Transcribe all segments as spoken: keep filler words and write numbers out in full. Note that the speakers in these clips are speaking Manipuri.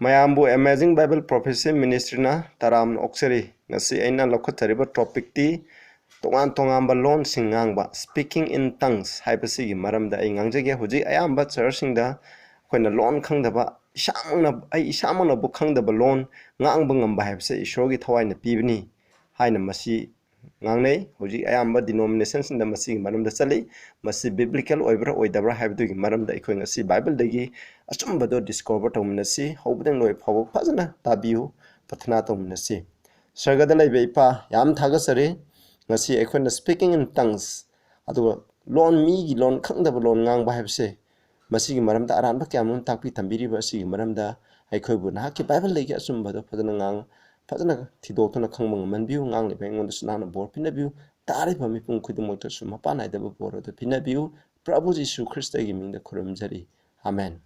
ꯃꯌꯥꯝꯕꯨ Amazing Bible Prophecy Ministryꯅ ꯇꯔꯥꯝꯅ ꯑꯣꯛꯆꯔꯤ꯫ ꯉꯁꯤ ꯑꯩꯅ ꯂꯧꯈꯠꯆꯔꯤꯕ topicꯇꯤ ꯇꯣꯉꯥꯟ ꯇꯣꯉꯥꯟꯕ ꯂꯣꯟꯁꯤꯡ ꯉꯥꯡꯕ, speaking in tongues ꯍꯥꯏꯕꯁꯤꯒꯤ ꯃꯔꯝꯗ ꯑꯩ ꯉꯥꯡꯖꯒꯦ꯫ ꯍꯧꯖꯤꯛ ꯑꯌꯥꯝꯕ churchꯁꯤꯡꯗ ꯑꯩꯈꯣꯏꯅ ꯂꯣꯟ ꯈꯪꯗꯕ, ꯏꯁꯥꯃꯛꯅ, ꯑꯩ ꯏꯁꯥꯃꯛꯅꯕꯨ ꯈꯪꯗꯕ ꯂꯣꯟ ꯉꯥꯡꯕ ꯉꯝꯕ ꯍꯥꯏꯕꯁꯦ ꯏꯁꯣꯔꯒꯤ ꯊꯋꯥꯏꯅ ꯄꯤꯕꯅꯤ ꯍꯥꯏꯅ ꯃꯁꯤ ꯉꯥꯡꯅꯩ꯫ ꯍꯧꯖꯤꯛ ꯑꯌꯥꯝꯕ denominationꯁꯤꯡꯗ ꯃꯁꯤꯒꯤ ꯃꯔꯝꯗ ꯆꯠꯂꯤ꯫ ꯃꯁꯤ biblical ꯑꯣꯏꯕ꯭ꯔꯥ ꯑꯣꯏꯗꯕ꯭ꯔꯥ ꯍꯥꯏꯕꯗꯨꯒꯤ ꯃꯔꯝꯗ ꯑꯩꯈꯣꯏ ꯉꯁꯤ Bibleꯗꯒꯤ ꯑꯆꯨꯝꯕꯗꯣ discover ꯇꯧꯃꯤꯟꯅꯁꯤ꯫ ꯍꯧꯕꯗꯒꯤ ꯂꯣꯏ ꯐꯥꯎꯕ ꯐꯖꯅ ꯇꯥꯕꯤꯌꯨ, ꯄ꯭ꯔꯊꯅꯥ ꯇꯧꯃꯤꯟꯅꯁꯤ꯫ ꯁꯔꯒꯗ ꯂꯩꯕ ꯏꯄꯥ, ꯌꯥꯝ ꯊꯥꯒꯠꯆꯔꯤ꯫ ꯉꯁꯤ ꯑꯩꯈꯣꯏꯅ speaking in tongues, ꯑꯗꯨꯒ ꯂꯣꯟ, ꯃꯤꯒꯤ ꯂꯣꯟ ꯈꯪꯗꯕ ꯂꯣꯟ ꯉꯥꯡꯕ ꯍꯥꯏꯕꯁꯦ, ꯃꯁꯤꯒꯤ ꯃꯔꯝꯗ ꯑꯔꯥꯟꯕ ꯀꯌꯥ ꯑꯃ ꯇꯥꯛꯄꯤ ꯇꯝꯕꯤꯔꯤꯕ ꯑꯁꯤꯒꯤ ꯃꯔꯝꯗ ꯑꯩꯈꯣꯏꯕꯨ ꯅꯍꯥꯛꯀꯤ Bibleꯗꯒꯤ ꯑꯆꯨꯝꯕꯗꯣ ꯐꯖꯅ ꯉꯥꯡ-, ꯐꯖꯅ ꯊꯤꯗꯣꯛꯇꯨꯅ ꯈꯪꯕ ꯉꯝꯍꯟꯕꯤꯌꯨ꯫ ꯉꯥꯡꯂꯤꯕ ꯑꯩꯉꯣꯟꯗꯁꯨ ꯅꯍꯥꯛꯅ ꯕꯣꯔ ꯄꯤꯅꯕꯤꯌꯨ꯫ ꯇꯥꯔꯤꯕ ꯃꯤꯄꯨꯝ ꯈꯨꯗꯤꯡꯃꯛꯇꯁꯨ ꯃꯄꯥꯟ ꯅꯥꯏꯗꯕ ꯕꯣꯔ ꯑꯗꯨ ꯄꯤꯅꯕꯤꯌꯨ꯫ ꯄ꯭ꯔꯚꯨ ꯖꯤꯁꯨ ꯈ꯭ꯔꯤꯁꯇꯒꯤ ꯃꯤꯡꯗ ꯈꯨꯔꯨꯝꯖꯔꯤ꯫ ꯑꯃꯦꯟ꯫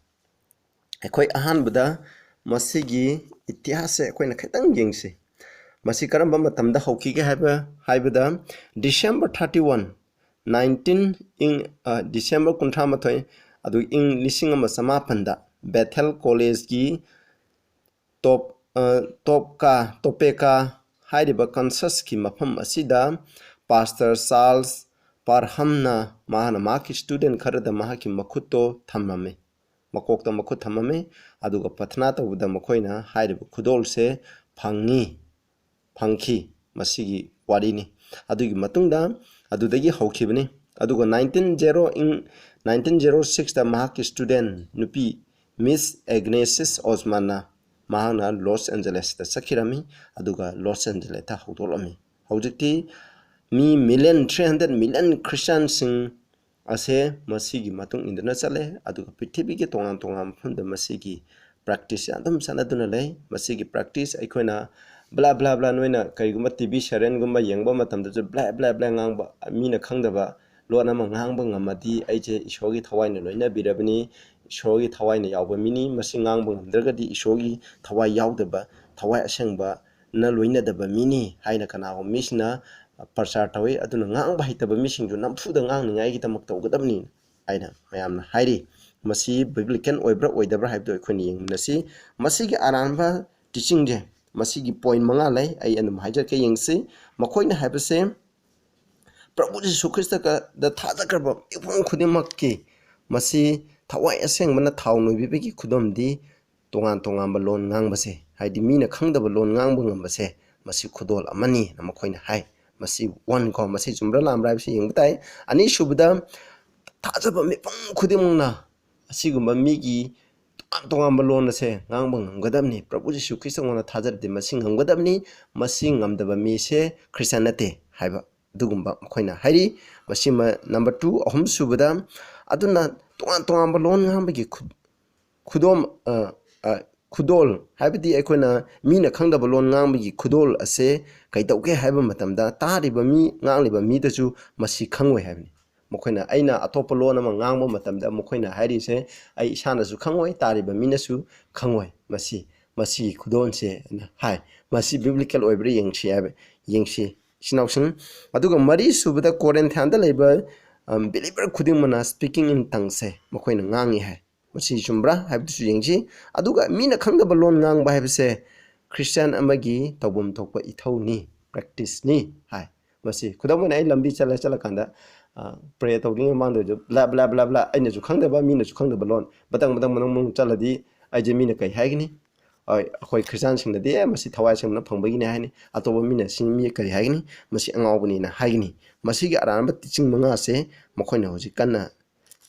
ꯑꯩꯈꯣꯏ ꯑꯍꯥꯟꯕꯗ ꯃꯁꯤꯒꯤ ꯏꯇꯤꯍꯥꯁꯁꯦ ꯑꯩꯈꯣꯏꯅ ꯈꯤꯇꯪ ꯌꯦꯡꯁꯤ꯫ ꯃꯁꯤ ꯀꯔꯝꯕ ꯃꯇꯝꯗ ꯍꯧꯈꯤꯒꯦ ꯍꯥꯏꯕ, ꯍꯥꯏꯕꯗ December thirty one, nineteen, ꯏꯪ, ꯑ, December ꯀꯨꯟꯊ꯭ꯔꯥ ꯃꯥꯊꯣꯏ, ꯑꯗꯨ ꯏꯪ ꯂꯤꯁꯤꯡ ꯑꯃ ꯆꯃꯥꯄꯟꯗ Bethel Collegeꯀꯤ ꯇꯣꯞ-, ꯑ, ꯇꯣꯞꯀꯥ, ꯇꯣꯄꯦꯀꯥ ꯍꯥꯏꯔꯤꯕ Kansasꯀꯤ ꯃꯐꯝ ꯑꯁꯤꯗ Pastor Charles Parhamꯅ ꯃꯍꯥꯛꯅ ꯃꯍꯥꯛꯀꯤ student ꯈꯔꯗ ꯃꯍꯥꯛꯀꯤ ꯃꯈꯨꯠꯇꯣ ꯊꯝꯂꯝꯃꯤ, ꯃꯀꯣꯛꯇ ꯃꯈꯨꯠ ꯊꯝꯂꯝꯃꯤ, ꯑꯗꯨꯒ ꯄ꯭ꯔꯊꯅꯥ ꯇꯧꯕꯗ ꯃꯈꯣꯏꯅ ꯍꯥꯏꯔꯤꯕ ꯈꯨꯗꯣꯜꯁꯦ ꯐꯪꯉꯤ, ꯐꯪꯈꯤ꯫ ꯃꯁꯤꯒꯤ ꯋꯥꯔꯤꯅꯤ꯫ ꯑꯗꯨꯒꯤ ꯃꯇꯨꯡꯗ ꯑꯗꯨꯗꯒꯤ ꯍꯧꯈꯤꯕꯅꯤ꯫ ꯑꯗꯨꯒ nineteen zero, ꯏꯪ nineteen zero sixꯇ ꯃꯍꯥꯛꯀꯤ student ꯅꯨꯄꯤ Miss Agnesis Osmanꯅ ꯃꯍꯥꯛꯅ Los Angelesꯇ ꯆꯠꯈꯤꯔꯝꯃꯤ, ꯑꯗꯨꯒ Los Angelesꯇ ꯍꯧꯗꯣꯛꯂꯝꯃꯤ꯫ ꯍꯧꯖꯤꯛꯇꯤ ꯃꯤ million, three hundred million Christianꯁꯤꯡ ꯑꯁꯦ ꯃꯁꯤꯒꯤ ꯃꯇꯨꯡ ꯏꯟꯗꯨꯅ ꯆꯠꯂꯦ, ꯑꯗꯨꯒ ꯄ꯭ꯔꯤꯊꯤꯕꯤꯒꯤ ꯇꯣꯉꯥꯟ ꯇꯣꯉꯥꯟꯕ ꯃꯐꯝꯗ ꯃꯁꯤꯒꯤ practiceꯁꯦ ꯑꯗꯨꯝ ꯆꯠꯅꯗꯨꯅ ꯂꯩ꯫ ꯃꯁꯤꯒꯤ practice ꯑꯩꯈꯣꯏꯅ ꯕ꯭ꯂꯥ ꯕ꯭ꯂꯥ ꯕ꯭ꯂꯥ, ꯅꯣꯏꯅ ꯀꯔꯤꯒꯨꯝꯕ TV serialꯒꯨꯝꯕ ꯌꯦꯡꯕ ꯃꯇꯝꯗꯁꯨ ꯕ꯭ꯂꯥ ꯕ꯭ꯂꯥ ꯕ꯭ꯂꯥ ꯉꯥꯡꯕ, ꯃꯤꯅ ꯈꯪꯗꯕ ꯂꯣꯟ ꯑꯃ ꯉꯥꯡꯕ ꯉꯝꯃꯗꯤ ꯑꯩꯁꯦ ꯏꯁꯣꯔꯒꯤ ꯊꯋꯥꯏꯅ ꯂꯣꯏꯅꯕꯤꯔꯕꯅꯤ, ꯏꯁꯣꯔꯒꯤ ꯊꯋꯥꯏꯅ ꯌꯥꯎꯕ ꯃꯤꯅꯤ, ꯃꯁꯤ ꯉꯥꯡꯕ ꯉꯝꯗ꯭ꯔꯒꯗꯤ ꯏꯁꯣꯔꯒꯤ ꯊꯋꯥꯏ ꯌꯥꯎꯗꯕ, ꯊꯋꯥꯏ ꯑꯁꯦꯡꯕ ꯅ ꯂꯣꯏꯅꯗꯕ ꯃꯤꯅꯤ ꯍꯥꯏꯅ ꯀꯅꯥꯒꯨꯝꯕ ꯃꯤꯁꯤꯅ ꯄ꯭ꯔꯆꯥꯔ ꯇꯧꯏ꯫ ꯑꯗꯨꯅ ꯉꯥꯡꯕ ꯍꯩꯇꯕ ꯃꯤꯁꯤꯡꯁꯨ ꯅꯝꯐꯨꯗ ꯉꯥꯡꯅꯤꯡꯉꯥꯏꯒꯤꯗꯃꯛ ꯇꯧꯒꯗꯕꯅꯤ ꯍꯥꯏꯅ ꯃꯌꯥꯝꯅ ꯍꯥꯏꯔꯤ꯫ ꯃꯁꯤ ꯕꯤꯕ꯭ꯂꯤꯀꯦꯜ ꯑꯣꯏꯕ꯭ꯔꯥ ꯑꯣꯏꯗꯕ꯭ꯔꯥ ꯍꯥꯏꯕꯗꯨ ꯑꯩꯈꯣꯏꯅ ꯌꯦꯡꯃꯤꯟꯅꯁꯤ꯫ ꯃꯁꯤꯒꯤ ꯑꯔꯥꯟꯕ ꯇꯤꯆꯤꯡꯁꯦ, ꯃꯁꯤꯒꯤ ꯄꯣꯏꯟ ꯃꯉꯥ ꯂꯩ, ꯑꯩ ꯑꯗꯨꯝ ꯍꯥꯏꯖꯔꯛꯀꯦ, ꯌꯦꯡꯁꯤ꯫ ꯃꯈꯣꯏꯅ ꯍꯥꯏꯕꯁꯦ, ꯄ꯭ꯔꯚꯨ ꯖꯤꯁꯨ ꯈ꯭ꯔꯤꯁꯇꯗ ꯊꯥꯖꯈ꯭ꯔꯕ ꯃꯤꯄꯨꯝ ꯈꯨꯗꯤꯡꯃꯛꯀꯤ ꯃꯁꯤ ꯊꯋꯥꯏ ꯑꯁꯦꯡꯕꯅ ꯊꯥꯎ ꯅꯣꯏꯕꯤꯕꯒꯤ ꯈꯨꯗꯝꯗꯤ ꯇꯣꯉꯥꯟ ꯇꯣꯉꯥꯟꯕ ꯂꯣꯟ ꯉꯥꯡꯕꯁꯦ, ꯍꯥꯏꯗꯤ ꯃꯤꯅ ꯈꯪꯗꯕ ꯂꯣꯟ ꯉꯥꯡꯕ ꯉꯝꯕꯁꯦ, ꯃꯁꯤ ꯈꯨꯗꯣꯜ ꯑꯃꯅꯤꯅ ꯃꯈꯣꯏꯅ ꯍꯥꯏ꯫ ꯃꯁꯤ ꯋꯥꯟ ꯀꯣ, ꯃꯁꯤ ꯆꯨꯝꯕ꯭ꯔꯥ ꯂꯥꯟꯕ꯭ꯔꯥ ꯍꯥꯏꯕꯁꯤ ꯌꯦꯡꯕ ꯇꯥꯏ꯫ ꯑꯅꯤꯁꯨꯕꯗ, ꯊꯥꯖꯕ ꯃꯤꯄꯨꯝ ꯈꯨꯗꯤꯡꯃꯛꯅ ꯑꯁꯤꯒꯨꯝꯕ ꯃꯤꯒꯤ ꯇꯣꯉꯥꯟ ꯇꯣꯉꯥꯟꯕ ꯂꯣꯟ ꯑꯁꯦ ꯉꯥꯡꯕ ꯉꯝꯒꯗꯕꯅꯤ꯫ ꯄ꯭ꯔꯚꯨ ꯖꯤꯁꯨ ꯈ꯭ꯔꯤꯁꯇꯉꯣꯟꯗ ꯊꯥꯖꯔꯗꯤ ꯃꯁꯤ ꯉꯝꯒꯗꯕꯅꯤ꯫ ꯃꯁꯤ ꯉꯝꯗꯕ ꯃꯤꯁꯦ ꯈ꯭ꯔꯤꯁꯇꯤꯌꯥꯟ ꯅꯠꯇꯦ ꯍꯥꯏꯕ ꯑꯗꯨꯒꯨꯝꯕ ꯃꯈꯣꯏꯅ ꯍꯥꯏꯔꯤ꯫ ꯃꯁꯤꯃ ꯅꯝꯕꯔ ꯇꯨ꯫ ꯑꯍꯨꯝꯁꯨꯕꯗ, ꯑꯗꯨꯅ ꯇꯣꯉꯥꯟ ꯇꯣꯉꯥꯟꯕ ꯂꯣꯟ ꯉꯥꯡꯕꯒꯤ ꯈꯨ-, ꯈꯨꯗꯣꯝ-, ꯑ, ꯑ, ꯈꯨꯗꯣꯜ, ꯍꯥꯏꯕꯗꯤ ꯑꯩꯈꯣꯏꯅ ꯃꯤꯅ ꯈꯪꯗꯕ ꯂꯣꯟ ꯉꯥꯡꯕꯒꯤ ꯈꯨꯗꯣꯜ ꯑꯁꯦ ꯀꯩꯗꯧꯒꯦ ꯍꯥꯏꯕ ꯃꯇꯝꯗ, ꯇꯥꯔꯤꯕ ꯃꯤ, ꯉꯥꯡꯂꯤꯕ ꯃꯤꯗꯁꯨ ꯃꯁꯤ ꯈꯪꯉꯣꯏ ꯍꯥꯏꯕꯅꯤ꯫ ꯃꯈꯣꯏꯅ, ꯑꯩꯅ ꯑꯇꯣꯞꯄ ꯂꯣꯟ ꯑꯃ ꯉꯥꯡꯕ ꯃꯇꯝꯗ, ꯃꯈꯣꯏꯅ ꯍꯥꯏꯔꯤꯁꯦ ꯑꯩ ꯏꯁꯥꯅꯁꯨ ꯈꯪꯉꯣꯏ, ꯇꯥꯔꯤꯕ ꯃꯤꯅꯁꯨ ꯈꯪꯉꯣꯏ꯫ ꯃꯁꯤ, ꯃꯁꯤꯒꯤ ꯈꯨꯗꯣꯜꯁꯦ ꯑꯅ ꯍꯥꯏ꯫ ꯃꯁꯤ ꯕꯤꯕ꯭ꯂꯤꯀꯦꯜ ꯑꯣꯏꯕ꯭ꯔꯥ ꯌꯦꯡꯁꯤ ꯍꯥꯏꯕ, ꯌꯦꯡꯁꯤ, ꯏꯆꯤꯟ ꯏꯅꯥꯎꯁꯤꯡ꯫ ꯑꯗꯨꯒ ꯃꯔꯤꯁꯨꯕꯗ, ꯀꯣꯔꯤꯟꯊꯤꯌꯥꯟꯗ ꯂꯩꯕ, ꯑꯝ, ꯕꯤꯂꯤꯚꯔ ꯈꯨꯗꯤꯡꯃꯛꯅ speaking in tongues ꯁꯦ ꯃꯈꯣꯏꯅ ꯉꯥꯡꯉꯤ ꯍꯥꯏ꯫ ꯃꯁꯤ ꯆꯨꯝꯕ꯭ꯔꯥ ꯍꯥꯏꯕꯗꯨꯁꯨ ꯌꯦꯡꯁꯤ꯫ ꯑꯗꯨꯒ ꯃꯤꯅ ꯈꯪꯗꯕ ꯂꯣꯟ ꯉꯥꯡꯕ ꯍꯥꯏꯕꯁꯦ ꯈ꯭ꯔꯤꯁꯇꯤꯌꯥꯟ ꯑꯃꯒꯤ ꯇꯧꯐꯝ ꯊꯣꯛꯄ ꯏꯊꯧꯅꯤ, practice ꯅꯤ ꯍꯥꯏ꯫ ꯃꯁꯤ ꯈꯨꯗꯝ ꯑꯣꯏꯅ, ꯑꯩ ꯂꯝꯕꯤ ꯆꯠꯂ ꯆꯠꯂꯀꯥꯟꯗ, ꯑ, pray ꯇꯧꯗ꯭ꯔꯤꯉꯩ ꯃꯃꯥꯡꯗꯁꯨ ꯕ꯭ꯂꯥ, ꯕ꯭ꯂꯥ, ꯕ꯭ꯂꯥ, ꯕ꯭ꯂꯥ, ꯑꯩꯅꯁꯨ ꯈꯪꯗꯕ, ꯃꯤꯅꯁꯨ ꯈꯪꯗꯕ ꯂꯣꯟ ꯕꯇꯪ, ꯕꯇꯪ, ꯕꯇꯪ, ꯕꯇꯪ ꯆꯠꯂꯗꯤ ꯑꯩꯁꯦ ꯃꯤꯅ ꯀꯩ ꯍꯥꯏꯒꯅꯤ? ꯍꯣꯏ, ꯑꯩꯈꯣꯏ ꯈ꯭ꯔꯤꯁꯇꯤꯌꯥꯟꯁꯤꯡꯅꯗꯤ, "ꯑꯦ, ꯃꯁꯤ ꯊꯋꯥꯏ ꯑꯁꯦꯡꯕꯅ ꯐꯪꯕꯒꯤꯅꯤ" ꯍꯥꯏꯅꯤ꯫ ꯑꯇꯣꯞꯄ ꯃꯤꯅ ꯁꯤ ꯃꯤ ꯀꯔꯤ ꯍꯥꯏꯒꯅꯤ? "ꯃꯁꯤ ꯑꯉꯥꯎꯕꯅꯤꯅ" ꯍꯥꯏꯒꯅꯤ꯫ ꯃꯁꯤꯒꯤ ꯑꯔꯥꯟꯕ ꯇꯤꯆꯤꯡ ꯃꯉꯥꯁꯦ ꯃꯈꯣꯏꯅ ꯍꯧꯖꯤꯛ ꯀꯟꯅ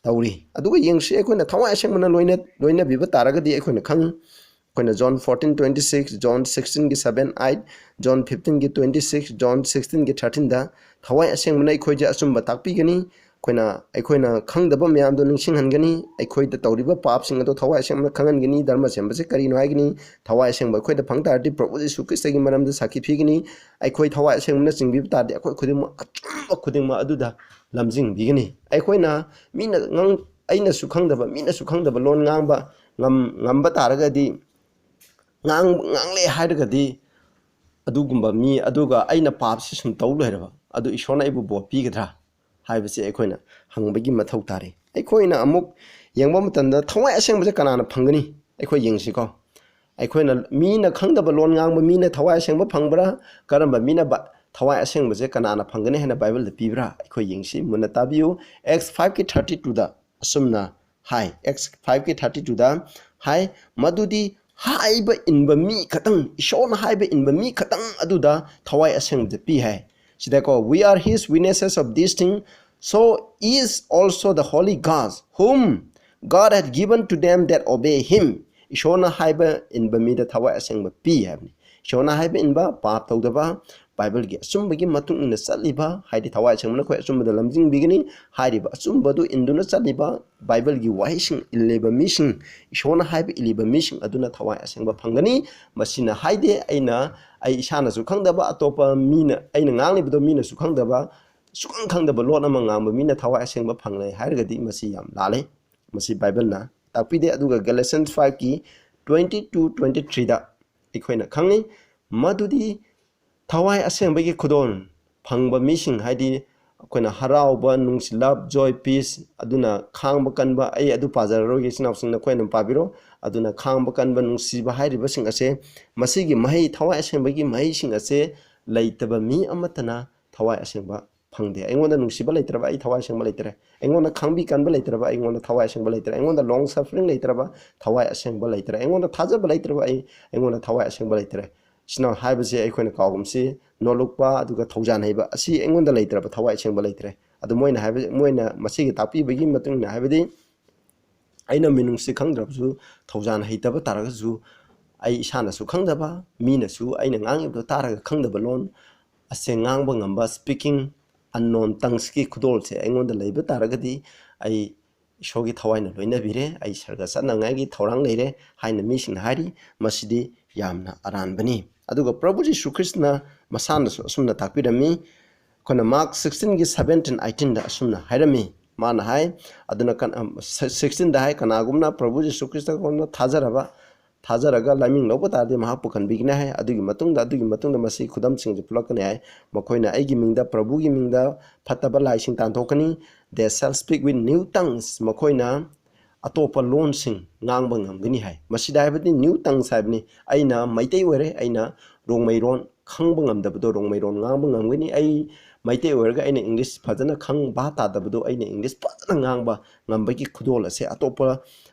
ꯇꯧꯔꯤ꯫ ꯑꯗꯨꯒ ꯌꯦꯡꯁꯤ, ꯑꯩꯈꯣꯏꯅ ꯊꯋꯥꯏ ꯑꯁꯦꯡꯕꯅ ꯂꯣꯏꯅ-, ꯂꯣꯏꯅꯕꯤꯕ ꯇꯥꯔꯒꯗꯤ ꯑꯩꯈꯣꯏꯅ ꯈꯪ-, ꯑꯩꯈꯣꯏꯅ John fourteen twenty six, John sixteen ꯒꯤ seven, eight, John fifteen ꯒꯤ twenty six, John sixteen ꯒꯤ thirteen ꯗ ꯊꯋꯥꯏ ꯑꯁꯦꯡꯕꯅ ꯑꯩꯈꯣꯏꯁꯦ ꯑꯆꯨꯝꯕ ꯇꯥꯛꯄꯤꯒꯅꯤ꯫ ꯑꯩꯈꯣꯏꯅ, ꯑꯩꯈꯣꯏꯅ ꯈꯪꯗꯕ ꯃꯌꯥꯝꯗꯣ ꯅꯤꯡꯁꯤꯡꯍꯟꯒꯅꯤ, ꯑꯩꯈꯣꯏꯗ ꯇꯧꯔꯤꯕ ꯄꯥꯞꯁꯤꯡ ꯑꯗꯣ ꯊꯋꯥꯏ ꯑꯁꯦꯡꯕꯅ ꯈꯪꯍꯟꯒꯅꯤ, ꯙꯔꯃ ꯁꯦꯝꯕꯁꯦ ꯀꯔꯤꯅꯣ ꯍꯥꯏꯒꯅꯤ, ꯊꯋꯥꯏ ꯑꯁꯦꯡꯕ ꯑꯩꯈꯣꯏꯗ ꯐꯪ ꯇꯥꯔꯗꯤ ꯄ꯭ꯔꯚꯨ ꯖꯤꯁꯨ ꯈ꯭ꯔꯤꯁꯇꯒꯤ ꯃꯔꯝꯗ ꯁꯥꯈꯤ ꯄꯤꯒꯅꯤ꯫ ꯑꯩꯈꯣꯏ ꯊꯋꯥꯏ ꯑꯁꯦꯡꯕꯅ ꯆꯤꯡꯕꯤꯕ ꯇꯥꯔꯗꯤ ꯑꯩꯈꯣꯏ ꯈꯨꯗꯤꯡꯃꯛ ꯑꯆꯨꯝꯕ ꯈꯨꯗꯤꯡꯃꯛ ꯑꯗꯨꯗ ꯂꯝꯖꯤꯡꯕꯤꯒꯅꯤ꯫ ꯑꯩꯈꯣꯏꯅ ꯃꯤꯅ ꯉꯥꯡ-, ꯑꯩꯅꯁꯨ ꯈꯪꯗꯕ, ꯃꯤꯅꯁꯨ ꯈꯪꯗꯕ ꯂꯣꯟ ꯉꯥꯡꯕ ꯉꯝ-, ꯉꯝꯕ ꯇꯥꯔꯒꯗꯤ, ꯉꯥꯡ-, ꯉꯥꯡꯂꯦ ꯍꯥꯏꯔꯒꯗꯤ ꯑꯗꯨꯒꯨꯝꯕ ꯃꯤ ꯑꯗꯨꯒ ꯑꯩꯅ ꯄꯥꯞꯁꯤ ꯁꯨꯝ ꯇꯧ ꯂꯩꯔꯕ ꯑꯗꯨ ꯏꯁꯣꯔꯅ ꯑꯩꯕꯨ ꯕꯣꯔ ꯄꯤꯒꯗ꯭ꯔꯥ? ꯍꯥꯏꯕꯁꯤ ꯑꯩꯈꯣꯏꯅ ꯍꯪꯕꯒꯤ ꯃꯊꯧ ꯇꯥꯔꯤ꯫ ꯑꯩꯈꯣꯏꯅ ꯑꯃꯨꯛ ꯌꯦꯡꯕ ꯃꯇꯝꯗ ꯊꯋꯥꯏ ꯑꯁꯦꯡꯕꯁꯦ ꯀꯅꯥꯅ ꯐꯪꯒꯅꯤ? ꯑꯩꯈꯣꯏ ꯌꯦꯡꯁꯤꯀꯣ꯫ ꯑꯩꯈꯣꯏꯅ, ꯃꯤꯅ ꯈꯪꯗꯕ ꯂꯣꯟ ꯉꯥꯡꯕ ꯃꯤꯅ ꯊꯋꯥꯏ ꯑꯁꯦꯡꯕ ꯐꯪꯕ꯭ꯔꯥ? ꯀꯔꯝꯕ ꯃꯤꯅ ꯕ-, ꯊꯋꯥꯏ ꯑꯁꯦꯡꯕꯁꯦ ꯀꯅꯥꯅ ꯐꯪꯒꯅꯤ ꯍꯥꯏꯅ ꯕꯥꯏꯕꯜꯗ ꯄꯤꯕ꯭ꯔꯥ? ꯑꯩꯈꯣꯏ ꯌꯦꯡꯁꯤ, ꯃꯨꯟꯅ ꯇꯥꯕꯤꯌꯨ꯫ Acts five ꯀꯤ thirty two ꯗ ꯑꯁꯨꯝꯅ ꯍꯥꯏ, Acts five ꯀꯤ thirty two ꯗ ꯍꯥꯏ, ꯃꯗꯨꯗꯤ ꯍꯥꯏꯕ ꯏꯟꯕ ꯃꯤ ꯈꯛꯇꯪ, ꯏꯁꯣꯔꯅ ꯍꯥꯏꯕ ꯏꯟꯕ ꯃꯤ ꯈꯛꯇꯪ ꯑꯗꯨꯗ ꯊꯋꯥꯏ ꯑꯁꯦꯡꯕꯗ ꯄꯤ ꯍꯥꯏ꯫ ꯁꯤꯗꯀꯣ, "We are his witnesses of this thing, so is also the holy God, whom God had given to them that obey him." ꯏꯁꯣꯔꯅ ꯍꯥꯏꯕ ꯏꯟꯕ ꯃꯤꯗ ꯊꯋꯥꯏ ꯑꯁꯦꯡꯕ ꯄꯤ ꯍꯥꯏꯕꯅꯤ꯫ ꯏꯁꯣꯔꯅ ꯍꯥꯏꯕ ꯏꯟꯕ, ꯄꯥꯞ ꯇꯧꯗꯕ, ꯕꯥꯏꯕꯜꯒꯤ ꯑꯆꯨꯝꯕꯒꯤ ꯃꯇꯨꯡ ꯏꯟꯅ ꯆꯠꯂꯤꯕ, ꯍꯥꯏꯗꯤ ꯊꯋꯥꯏ ꯑꯁꯦꯡꯕꯅ ꯑꯩꯈꯣꯏ ꯑꯆꯨꯝꯕꯗ ꯂꯝꯖꯤꯡꯕꯤꯒꯅꯤ ꯍꯥꯏꯔꯤꯕ ꯑꯆꯨꯝꯕꯗꯨ ꯏꯟꯗꯨꯅ ꯆꯠꯂꯤꯕ, ꯕꯥꯏꯕꯜꯒꯤ ꯋꯥꯍꯩꯁꯤꯡ ꯏꯜꯂꯤꯕ ꯃꯤꯁꯤꯡ, ꯏꯁꯣꯔꯅ ꯍꯥꯏꯕ ꯏꯜꯂꯤꯕ ꯃꯤꯁꯤꯡ ꯑꯗꯨꯅ ꯊꯋꯥꯏ ꯑꯁꯦꯡꯕ ꯐꯪꯒꯅꯤ꯫ ꯃꯁꯤꯅ ꯍꯥꯏꯗꯦ ꯑꯩꯅ, ꯑꯩ ꯏꯁꯥꯅꯁꯨ ꯈꯪꯗꯕ, ꯑꯇꯣꯞꯄ ꯃꯤꯅ, ꯑꯩꯅ ꯉꯥꯡꯂꯤꯕꯗꯣ ꯃꯤꯅꯁꯨ ꯈꯪꯗꯕ, ꯁꯨꯈꯪ ꯈꯪꯗꯕ ꯂꯣꯟ ꯑꯃ ꯉꯥꯡꯕ ꯃꯤꯅ ꯊꯋꯥꯏ ꯑꯁꯦꯡꯕ ꯐꯪꯂꯦ ꯍꯥꯏꯔꯒꯗꯤ ꯃꯁꯤ ꯌꯥꯝ ꯂꯥꯜꯂꯦ꯫ ꯃꯁꯤ ꯕꯥꯏꯕꯜꯅ ꯇꯥꯛꯄꯤꯗꯦ꯫ ꯑꯗꯨꯒ Galatians five ꯀꯤ twenty two, twenty three ꯗ ꯑꯩꯈꯣꯏꯅ ꯈꯪꯉꯤ, ꯃꯗꯨꯗꯤ ꯊꯋꯥꯏ ꯑꯁꯦꯡꯕꯒꯤ ꯈꯨꯗꯣꯜ ꯐꯪꯕ ꯃꯤꯁꯤꯡ, ꯍꯥꯏꯗꯤ ꯑꯩꯈꯣꯏꯅ ꯍꯔꯥꯎꯕ, ꯅꯨꯡꯁꯤ, love, joy, peace, ꯑꯗꯨꯅ ꯈꯥꯡꯕ ꯀꯟꯕ, ꯑꯩ ꯑꯗꯨ ꯄꯥꯖꯔꯔꯣꯏꯒꯦ, ꯏꯆꯤꯟ ꯏꯅꯥꯎꯁꯤꯡ ꯅꯈꯣꯏꯅ ꯄꯥꯕꯤꯔꯣ꯫ ꯑꯗꯨꯅ ꯈꯥꯡꯕ ꯀꯟꯕ, ꯅꯨꯡꯁꯤꯕ ꯍꯥꯏꯔꯤꯕꯁꯤꯡ ꯑꯁꯦ, ꯃꯁꯤꯒꯤ ꯃꯍꯩ, ꯊꯋꯥꯏ ꯑꯁꯦꯡꯕꯒꯤ ꯃꯍꯩꯁꯤꯡ ꯑꯁꯦ ꯂꯩꯇꯕ ꯃꯤ ꯑꯃꯠꯇꯅ ꯊꯋꯥꯏ ꯑꯁꯦꯡꯕ ꯐꯪꯗꯦ꯫ ꯑꯩꯉꯣꯟꯗ ꯅꯨꯡꯁꯤꯕ ꯂꯩꯇ꯭ꯔꯕ, ꯑꯩ ꯊꯋꯥꯏ ꯑꯁꯦꯡꯕ ꯂꯩꯇ꯭ꯔꯦ꯫ ꯑꯩꯉꯣꯟꯗ ꯈꯥꯡꯕꯤ ꯀꯟꯕ ꯂꯩꯇ꯭ꯔꯕ, ꯑꯩꯉꯣꯟꯗ ꯊꯋꯥꯏ ꯑꯁꯦꯡꯕ ꯂꯩꯇ꯭ꯔꯦ꯫ ꯑꯩꯉꯣꯟꯗ long suffering ꯂꯩꯇ꯭ꯔꯕ, ꯊꯋꯥꯏ ꯑꯁꯦꯡꯕ ꯂꯩꯇ꯭ꯔꯦ꯫ ꯑꯩꯉꯣꯟꯗ ꯊꯥꯖꯕ ꯂꯩꯇ꯭ꯔꯕ, ꯑꯩ, ꯑꯩꯉꯣꯟꯗ ꯊꯋꯥꯏ ꯑꯁꯦꯡꯕ ꯂꯩꯇ꯭ꯔꯦ꯫ ꯁꯤꯅ ꯍꯥꯏꯕꯁꯦ ꯑꯩꯈꯣꯏꯅ ꯀꯥꯎꯒꯨꯝꯁꯤ, ꯅꯣꯂꯨꯛꯄ ꯑꯗꯨꯒ ꯊꯧꯖꯥꯟ ꯍꯩꯕ ꯑꯁꯤ ꯑꯩꯉꯣꯟꯗ ꯂꯩꯇ꯭ꯔꯕ, ꯊꯋꯥꯏ ꯑꯁꯦꯡꯕ ꯂꯩꯇ꯭ꯔꯦ꯫ ꯑꯗꯨ ꯃꯣꯏꯅ ꯍꯥꯏꯕ, ꯃꯣꯏꯅ ꯃꯁꯤꯒꯤ ꯇꯥꯛꯄꯤꯕꯒꯤ ꯃꯇꯨꯡ ꯏꯟꯅ ꯍꯥꯏꯕꯗꯤ, ꯑꯩꯅ ꯃꯤꯅꯨꯡꯁꯤ ꯈꯪꯗ꯭ꯔꯕꯁꯨ, ꯊꯧꯖꯥꯟ ꯍꯩꯇꯕ ꯇꯥꯔꯒꯁꯨ, ꯑꯩ ꯏꯁꯥꯅꯁꯨ ꯈꯪꯗꯕ, ꯃꯤꯅꯁꯨ ꯑꯩꯅ ꯉꯥꯡꯉꯤꯕꯗꯣ ꯇꯥꯔꯒ ꯈꯪꯗꯕ ꯂꯣꯟ ꯑꯁꯦ ꯉꯥꯡꯕ ꯉꯝꯕ, speaking unknown tonguesꯀꯤ ꯈꯨꯗꯣꯜꯁꯦ ꯑꯩꯉꯣꯟꯗ ꯂꯩꯕ ꯇꯥꯔꯒꯗꯤ, ꯑꯩ ꯏꯁꯣꯔꯒꯤ ꯊꯋꯥꯏꯅ ꯂꯣꯏꯅꯕꯤꯔꯦ, ꯑꯩ ꯁꯔꯒ ꯆꯠꯅꯉꯥꯏꯒꯤ ꯊꯧꯔꯥꯡ ꯂꯩꯔꯦ ꯍꯥꯏꯅ ꯃꯤꯁꯤꯡꯅ ꯍꯥꯏꯔꯤ꯫ ꯃꯁꯤꯗꯤ ꯌꯥꯝꯅ ꯑꯔꯥꯟꯕꯅꯤ꯫ ꯑꯗꯨꯒ ꯄ꯭ꯔꯚꯨ ꯖꯤꯁꯨ ꯈ꯭ꯔꯤꯁꯇꯅ ꯃꯁꯥꯅꯁꯨ ꯑꯁꯨꯝꯅ ꯇꯥꯛꯄꯤꯔꯝꯃꯤ꯫ ꯑꯩꯈꯣꯏꯅ Mark sixteen ꯒꯤ seventeen, eighteen ꯗ ꯑꯁꯨꯝꯅ ꯍꯥꯏꯔꯝꯃꯤ꯫ ꯃꯥꯅ ꯍꯥꯏ, ꯑꯗꯨꯅ ꯀꯅꯥ-, sixteen ꯗ ꯍꯥꯏ, "ꯀꯅꯥꯒꯨꯝꯕꯅ ꯄ꯭ꯔꯚꯨ ꯖꯤꯁꯨ ꯈ꯭ꯔꯤꯁꯇ ꯊꯥꯖꯔꯕ, ꯊꯥꯖꯔꯒ ꯂꯥꯏꯃꯤꯡ ꯂꯧꯕ ꯇꯥꯔꯗꯤ ꯃꯍꯥꯛꯄꯨ ꯀꯟꯕꯤꯒꯅꯤ ꯍꯥꯏ꯫ ꯑꯗꯨꯒꯤ ꯃꯇꯨꯡꯗ, ꯑꯗꯨꯒꯤ ꯃꯇꯨꯡꯗ ꯃꯁꯤ ꯈꯨꯗꯝꯁꯤꯡꯁꯨ ꯄꯨꯂꯛꯀꯅꯤ ꯍꯥꯏ꯫ ꯃꯈꯣꯏꯅ ꯑꯩꯒꯤ ꯃꯤꯡꯗ, ꯄ꯭ꯔꯚꯨꯒꯤ ꯃꯤꯡꯗ ꯐꯠꯇꯕ ꯂꯥꯏꯁꯤꯡ ꯇꯥꯟꯊꯣꯛꯀꯅꯤ꯫ They shall speak with new tongues. ꯃꯈꯣꯏꯅ ꯑꯇꯣꯞꯄ ꯂꯣꯟꯁꯤꯡ ꯉꯥꯡꯕ ꯉꯝꯒꯅꯤ ꯍꯥꯏ꯫ ꯃꯁꯤꯗ ꯍꯥꯏꯕꯗꯤ new tongues ꯍꯥꯏꯕꯅꯤ꯫ ꯑꯩꯅ ꯃꯩꯇꯩ ꯑꯣꯏꯔꯦ, ꯑꯩꯅ ꯔꯣꯡꯃꯩꯔꯣꯟ ꯈꯪꯕ ꯉꯝꯗꯕꯗꯣ, ꯔꯣꯡꯃꯩꯔꯣꯟ ꯉꯥꯡꯕ ꯉꯝꯒꯅꯤ꯫ ꯑꯩ ꯃꯩꯇꯩ ꯑꯣꯏꯔꯒ ꯑꯩꯅ ꯏꯪꯂꯤꯁ ꯐꯖꯅ ꯈꯪ ꯚꯥꯞ ꯇꯥꯗꯕꯗꯣ, ꯑꯩꯅ ꯏꯪꯂꯤꯁ ꯐꯖꯅ ꯉꯥꯡꯕ ꯉꯝꯕꯒꯤ ꯈꯨꯗꯣꯜ ꯑꯁꯦ, ꯑꯇꯣꯞꯄ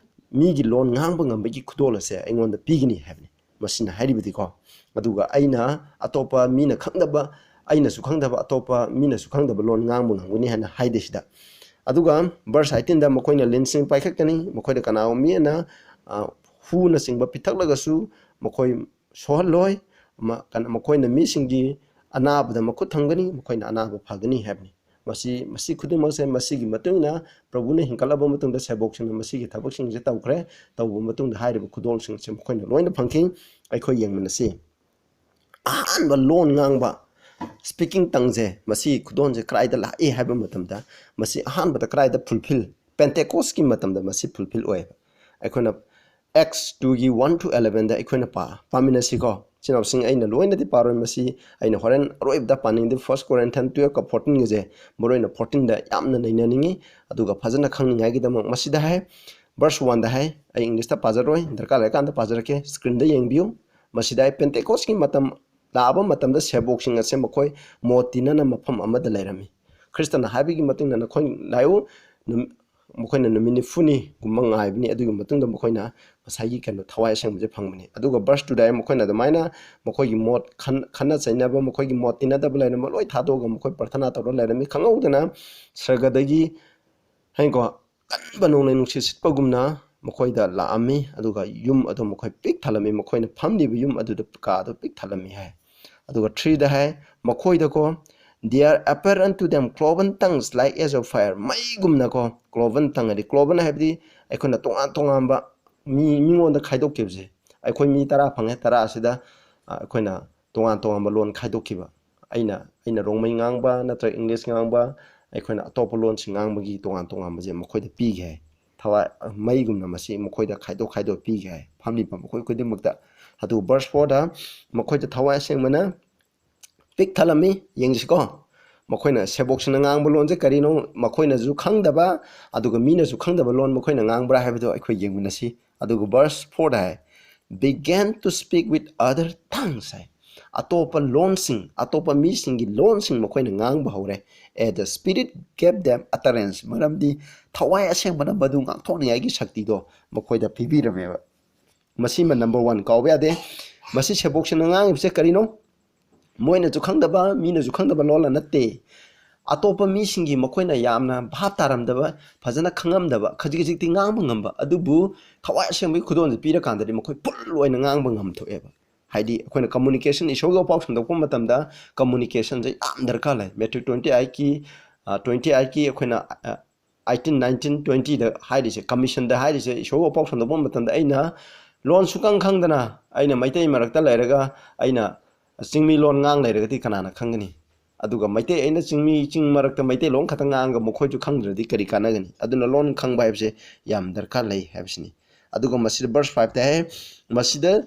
ꯃꯤꯒꯤ ꯂꯣꯟ ꯉꯥꯡꯕ ꯉꯝꯕꯒꯤ ꯈꯨꯗꯣꯜ ꯑꯁꯦ ꯑꯩꯉꯣꯟꯗ ꯄꯤꯒꯅꯤ ꯍꯥꯏꯕꯅꯤ꯫ ꯃꯁꯤꯅ ꯍꯥꯏꯔꯤꯕꯗꯤꯀꯣ, ꯑꯗꯨꯒ ꯑꯩꯅ ꯑꯇꯣꯞꯄ ꯃꯤꯅ ꯈꯪꯗꯕ, ꯑꯩꯅꯁꯨ ꯈꯪꯗꯕ, ꯑꯇꯣꯞꯄ ꯃꯤꯅꯁꯨ ꯈꯪꯗꯕ ꯂꯣꯟ ꯉꯥꯡꯕ ꯉꯝꯒꯅꯤ ꯍꯥꯏꯅ ꯍꯥꯏꯗꯦ ꯁꯤꯗ꯫ ꯑꯗꯨꯒ verse eighteenꯗ ꯃꯈꯣꯏꯅ ꯂꯤꯟꯁꯤꯡ ꯄꯥꯏꯈꯠꯀꯅꯤ, ꯃꯈꯣꯏꯗ ꯀꯅꯥꯒꯨꯝꯕ ꯃꯤ ꯑꯃꯅ, ꯑ, ꯍꯨꯅꯆꯤꯡꯕ ꯄꯤꯊꯛꯂꯒꯁꯨ ꯃꯈꯣꯏ ꯁꯣꯛꯍꯜꯂꯣꯏ꯫ ꯃ-, ꯀꯟ-, ꯃꯈꯣꯏꯅ ꯃꯤꯁꯤꯡꯒꯤ ꯑꯅꯥꯕꯗ ꯃꯈꯨꯠ ꯊꯝꯒꯅꯤ, ꯃꯈꯣꯏꯅ ꯑꯅꯥꯕ ꯐꯒꯅꯤ ꯍꯥꯏꯕꯅꯤ꯫ ꯃꯁꯤ, ꯃꯁꯤ ꯈꯨꯗꯤꯡꯃꯛꯁꯦ ꯃꯁꯤꯒꯤ ꯃꯇꯨꯡ ꯏꯟꯅ ꯄ꯭ꯔꯚꯨꯅ ꯍꯤꯡꯒꯠꯂꯕ ꯃꯇꯨꯡꯗ ꯁꯦꯕꯣꯛꯁꯤꯡꯅ ꯃꯁꯤꯒꯤ ꯊꯕꯛꯁꯤꯡꯁꯦ ꯇꯧꯈ꯭ꯔꯦ꯫ ꯇꯧꯕ ꯃꯇꯨꯡꯗ ꯍꯥꯏꯔꯤꯕ ꯈꯨꯗꯣꯜꯁꯤꯡꯁꯦ ꯃꯈꯣꯏꯅ ꯂꯣꯏꯅ ꯐꯪꯈꯤ꯫ ꯑꯩꯈꯣꯏ ꯌꯦꯡꯃꯤꯟꯅꯁꯤ꯫ ꯑꯍꯥꯟꯕ ꯂꯣꯟ ꯉꯥꯡꯕ, speaking tongueꯁꯦ, ꯃꯁꯤꯒꯤ ꯈꯨꯗꯣꯜꯁꯦ ꯀꯗꯥꯏꯗ ꯂꯥꯛꯏ ꯍꯥꯏꯕ ꯃꯇꯝꯗ, ꯃꯁꯤ ꯑꯍꯥꯟꯕꯗ ꯀꯗꯥꯏꯗ fulfil, Pentecost ꯀꯤ ꯃꯇꯝꯗ ꯃꯁꯤ fulfil ꯑꯣꯏꯌꯦꯕ꯫ ꯑꯩꯈꯣꯏꯅ Acts twoꯒꯤ one to elevenꯗ ꯑꯩꯈꯣꯏꯅ ꯄꯥ-, ꯄꯥꯃꯤꯟꯅꯁꯤꯀꯣ꯫ ꯏꯆꯤꯟ ꯏꯅꯥꯎꯁꯤꯡ, ꯑꯩꯅ ꯂꯣꯏꯅꯗꯤ ꯄꯥꯔꯣꯏ, ꯃꯁꯤ ꯑꯩꯅ ꯍꯣꯔꯦꯟ ꯑꯔꯣꯏꯕꯗ ꯄꯥꯅꯤꯡꯗꯦ꯫ First Corinthians twelveꯀ fourteenꯒꯁꯦ, ꯃꯔꯨ ꯑꯣꯏꯅ fourteenꯗ ꯌꯥꯝꯅ ꯅꯩꯅꯅꯤꯡꯉꯤ, ꯑꯗꯨꯒ ꯐꯖꯅ ꯈꯪꯅꯤꯡꯉꯥꯏꯒꯤꯗꯃꯛ꯫ ꯃꯁꯤꯗ ꯍꯥꯏ, verse oneꯗ ꯍꯥꯏ, ꯑꯩ ꯏꯪꯂꯤꯁꯇ ꯄꯥꯖꯔꯣꯏ, ꯗꯔꯀꯥꯔ ꯂꯩꯔꯀꯥꯟꯗ ꯄꯥꯖꯔꯛꯀꯦ, screenꯗ ꯌꯦꯡꯕꯤꯌꯨ꯫ ꯃꯁꯤꯗ ꯍꯥꯏ, Pentecost ꯀꯤ ꯃꯇꯝ ꯂꯥꯛꯑꯕ ꯃꯇꯝꯗ ꯁꯦꯕꯣꯛꯁꯤꯡ ꯑꯁꯦ ꯃꯈꯣꯏ ꯃꯣꯠ ꯇꯤꯟꯅꯅ ꯃꯐꯝ ꯑꯃꯗ ꯂꯩꯔꯝꯃꯤ꯫ ꯈ꯭ꯔꯤꯁꯇꯅ ꯍꯥꯏꯕꯒꯤ ꯃꯇꯨꯡ ꯏꯟꯅ ꯅꯈꯣꯏ ꯂꯥꯛꯎ, ꯅꯨꯝ-, ꯃꯈꯣꯏꯅ ꯅꯨꯃꯤꯠ ꯅꯤꯐꯨꯅꯤꯒꯨꯝꯕ ꯉꯥꯏꯕꯅꯤ, ꯑꯗꯨꯒꯤ ꯃꯇꯨꯡꯗ ꯃꯈꯣꯏꯅ ꯉꯁꯥꯏꯒꯤ ꯀꯩꯅꯣ, ꯊꯋꯥꯏ ꯑꯁꯦꯡꯕꯁꯦ ꯐꯪꯕꯅꯤ꯫ ꯑꯗꯨꯒ verse twoꯗ ꯃꯈꯣꯏꯅ ꯑꯗꯨꯃꯥꯏꯅ ꯃꯈꯣꯏꯒꯤ ꯃꯣꯠ ꯈꯟ-, ꯈꯟꯅ ꯆꯩꯅꯕ, ꯃꯈꯣꯏꯒꯤ ꯃꯣꯠ ꯇꯤꯟꯅꯗꯕ ꯂꯩꯔꯝꯕ ꯂꯣꯏ ꯊꯥꯗꯣꯛꯑꯒ ꯃꯈꯣꯏ ꯄ꯭ꯔꯊꯅꯥ ꯇꯧꯔ ꯂꯩꯔꯝꯃꯤ꯫ ꯈꯪꯍꯧꯗꯅ ꯁꯔꯒꯗꯒꯤ, ꯍꯥꯏꯀꯣ, ꯑꯀꯟꯕ ꯅꯣꯡꯂꯩ ꯅꯨꯡꯁꯤꯠ ꯁꯤꯠꯄꯒꯨꯝꯅ ꯃꯈꯣꯏꯗ ꯂꯥꯛꯑꯝꯃꯤ, ꯑꯗꯨꯒ ꯌꯨꯝ ꯑꯗꯨ ꯃꯈꯣꯏ ꯄꯤꯛ ꯊꯜꯂꯝꯃꯤ, ꯃꯈꯣꯏꯅ ꯐꯝꯂꯤꯕ ꯌꯨꯝ ꯑꯗꯨꯗ ꯀꯥꯗꯨ ꯄꯤꯛ ꯊꯜꯂꯝꯃꯤ ꯍꯥꯏ꯫ ꯑꯗꯨꯒ threeꯗ ꯍꯥꯏ, ꯃꯈꯣꯏꯗꯀꯣ, "There appeared unto them cloven tongues like as of fire." ꯃꯩꯒꯨꯝꯅꯀꯣ, cloven tongue ꯍꯥꯏꯗꯤ, cloven ꯍꯥꯏꯕꯗꯤ ꯑꯩꯈꯣꯏꯅ ꯇꯣꯉꯥꯟ ꯇꯣꯉꯥꯟꯕ ꯃꯤ, ꯃꯤꯉꯣꯟꯗ ꯈꯥꯏꯗꯣꯛꯈꯤꯕꯁꯦ꯫ ꯑꯩꯈꯣꯏ ꯃꯤ ꯇꯔꯥ ꯐꯪꯉꯦ, ꯇꯔꯥ ꯑꯁꯤꯗ, ꯑ, ꯑꯩꯈꯣꯏꯅ ꯇꯣꯉꯥꯟ ꯇꯣꯉꯥꯟꯕ ꯂꯣꯟ ꯈꯥꯏꯗꯣꯛꯈꯤꯕ꯫ ꯑꯩꯅ, ꯑꯩꯅ ꯔꯣꯡꯃꯩ ꯉꯥꯡꯕ ꯅꯠꯇ꯭ꯔꯒ ꯏꯪꯂꯤꯁ ꯉꯥꯡꯕ, ꯑꯩꯈꯣꯏꯅ ꯑꯇꯣꯞꯄ ꯂꯣꯟꯁꯤꯡ ꯉꯥꯡꯕꯒꯤ ꯇꯣꯉꯥꯟ ꯇꯣꯉꯥꯟꯕꯁꯦ ꯃꯈꯣꯏꯗ ꯄꯤꯒꯦ ꯍꯥꯏ꯫ ꯊꯋꯥꯏ ꯃꯩꯒꯨꯝꯅ ꯃꯁꯤ ꯃꯈꯣꯏꯗ ꯈꯥꯏꯗꯣꯛ ꯈꯥꯏꯗꯣꯛ ꯄꯤꯒꯦ ꯍꯥꯏ, ꯐꯝꯂꯤꯕ ꯃꯈꯣꯏ ꯈꯨꯗꯤꯡꯃꯛꯇ꯫ ꯑꯗꯨ verse fourꯗ ꯃꯈꯣꯏꯗ ꯊꯋꯥꯏ ꯑꯁꯦꯡꯕꯅ ꯄꯤꯛ ꯊꯜꯂꯝꯃꯤ꯫ ꯌꯦꯡꯁꯤꯀꯣ, ꯃꯈꯣꯏꯅ ꯁꯦꯕꯣꯛꯁꯤꯡꯅ ꯉꯥꯡꯕ ꯂꯣꯟꯁꯦ ꯀꯔꯤꯅꯣ, ꯃꯈꯣꯏꯅꯁꯨ ꯈꯪꯗꯕ, ꯑꯗꯨꯒ ꯃꯤꯅꯁꯨ ꯈꯪꯗꯕ ꯂꯣꯟ ꯃꯈꯣꯏꯅ ꯉꯥꯡꯕ꯭ꯔꯥ ꯍꯥꯏꯕꯗꯣ ꯑꯩꯈꯣꯏ ꯌꯦꯡꯃꯤꯟꯅꯁꯤ꯫ ꯑꯗꯨꯒ verse fourꯗ high, "Began to speak with other tongues" ꯍꯥꯏ꯫ ꯑꯇꯣꯞꯄ ꯂꯣꯟꯁꯤꯡ, ꯑꯇꯣꯞꯄ ꯃꯤꯁꯤꯡꯒꯤ ꯂꯣꯟꯁꯤꯡ ꯃꯈꯣꯏꯅ ꯉꯥꯡꯕ ꯍꯧꯔꯦ꯫ "As the Spirit gave them utterance", ꯃꯔꯝꯗꯤ ꯊꯋꯥꯏ ꯑꯁꯦꯡꯕꯅ ꯃꯗꯨ ꯉꯥꯡꯊꯣꯛꯅꯤꯡꯉꯥꯏꯒꯤ ꯁꯛꯇꯤꯗꯣ ꯃꯈꯣꯏꯗ ꯄꯤꯕꯤꯔꯝꯃꯦꯕ꯫ ꯃꯁꯤꯃ number one ꯀꯥꯎꯕ ꯌꯥꯗꯦ꯫ ꯃꯁꯤ ꯁꯦꯕꯣꯛꯁꯤꯡꯅ ꯉꯥꯡꯉꯤꯕꯁꯦ ꯀꯔꯤꯅꯣ? ꯃꯣꯏꯅꯁꯨ ꯈꯪꯗꯕ, ꯃꯤꯅꯁꯨ ꯈꯪꯗꯕ ꯂꯣꯟꯂ ꯅꯠꯇꯦ꯫ ꯑꯇꯣꯞꯄ ꯃꯤꯁꯤꯡꯒꯤ ꯃꯈꯣꯏꯅ ꯌꯥꯝꯅ ꯚꯥꯞ ꯇꯥꯔꯝꯗꯕ, ꯐꯖꯅ ꯈꯪꯉꯝꯗꯕ, ꯈꯖꯤꯛ ꯈꯖꯤꯛꯇꯤ ꯉꯥꯡꯕ ꯉꯝꯕ, ꯑꯗꯨꯕꯨ ꯊꯋꯥꯏ ꯑꯁꯦꯡꯕꯒꯤ ꯈꯨꯗꯣꯜꯁꯦ ꯄꯤꯔꯀꯥꯟꯗꯗꯤ ꯃꯈꯣꯏ full ꯑꯣꯏꯅ ꯉꯥꯡꯕ ꯉꯝꯊꯣꯛꯑꯦꯕ꯫ ꯍꯥꯏꯗꯤ ꯑꯩꯈꯣꯏꯅ communication, ꯏꯁꯣꯔꯒ ꯄꯥꯎ ꯁꯟꯗꯣꯛꯄ ꯃꯇꯝꯗ communicationꯁꯦ ꯌꯥꯝ ꯗꯔꯀꯥꯔ ꯂꯩ꯫ Matthew twenty eightꯀꯤ, ꯑ, twenty eightꯀꯤ ꯑꯩꯈꯣꯏꯅ, ꯑ, eighteen, nineteen, twentyꯗ ꯍꯥꯏꯔꯤꯁꯦ, commissionꯗ ꯍꯥꯏꯔꯤꯁꯦ, ꯏꯁꯣꯔꯒ ꯄꯥꯎ ꯁꯟꯗꯣꯛꯄ ꯃꯇꯝꯗ ꯑꯩꯅ ꯂꯣꯟ ꯁꯨꯈꯪ ꯈꯪꯗꯅ ꯑꯩꯅ ꯃꯩꯇꯩ ꯃꯔꯛꯇ ꯂꯩꯔꯒ ꯑꯩꯅ ꯆꯤꯡꯃꯤ ꯂꯣꯟ ꯉꯥꯡ ꯂꯩꯔꯒꯗꯤ ꯀꯅꯥꯅ ꯈꯪꯒꯅꯤ? ꯑꯗꯨꯒ ꯃꯩꯇꯩ, ꯑꯩꯅ ꯆꯤꯡꯃꯤ, ꯆꯤꯡ ꯃꯔꯛꯇ ꯃꯩꯇꯩꯂꯣꯟ ꯈꯛꯇ ꯉꯥꯡꯉꯒ ꯃꯈꯣꯏꯁꯨ ꯈꯪꯗ꯭ꯔꯗꯤ ꯀꯔꯤ ꯀꯥꯟꯅꯒꯅꯤ? ꯑꯗꯨꯅ ꯂꯣꯟ ꯈꯪꯕ ꯍꯥꯏꯕꯁꯦ ꯌꯥꯝ ꯗꯔꯀꯥꯔ ꯂꯩ ꯍꯥꯏꯕꯁꯤꯅꯤ꯫ ꯑꯗꯨꯒ ꯃꯁꯤꯗ verse fiveꯇ ꯍꯥꯏ, ꯃꯁꯤꯗ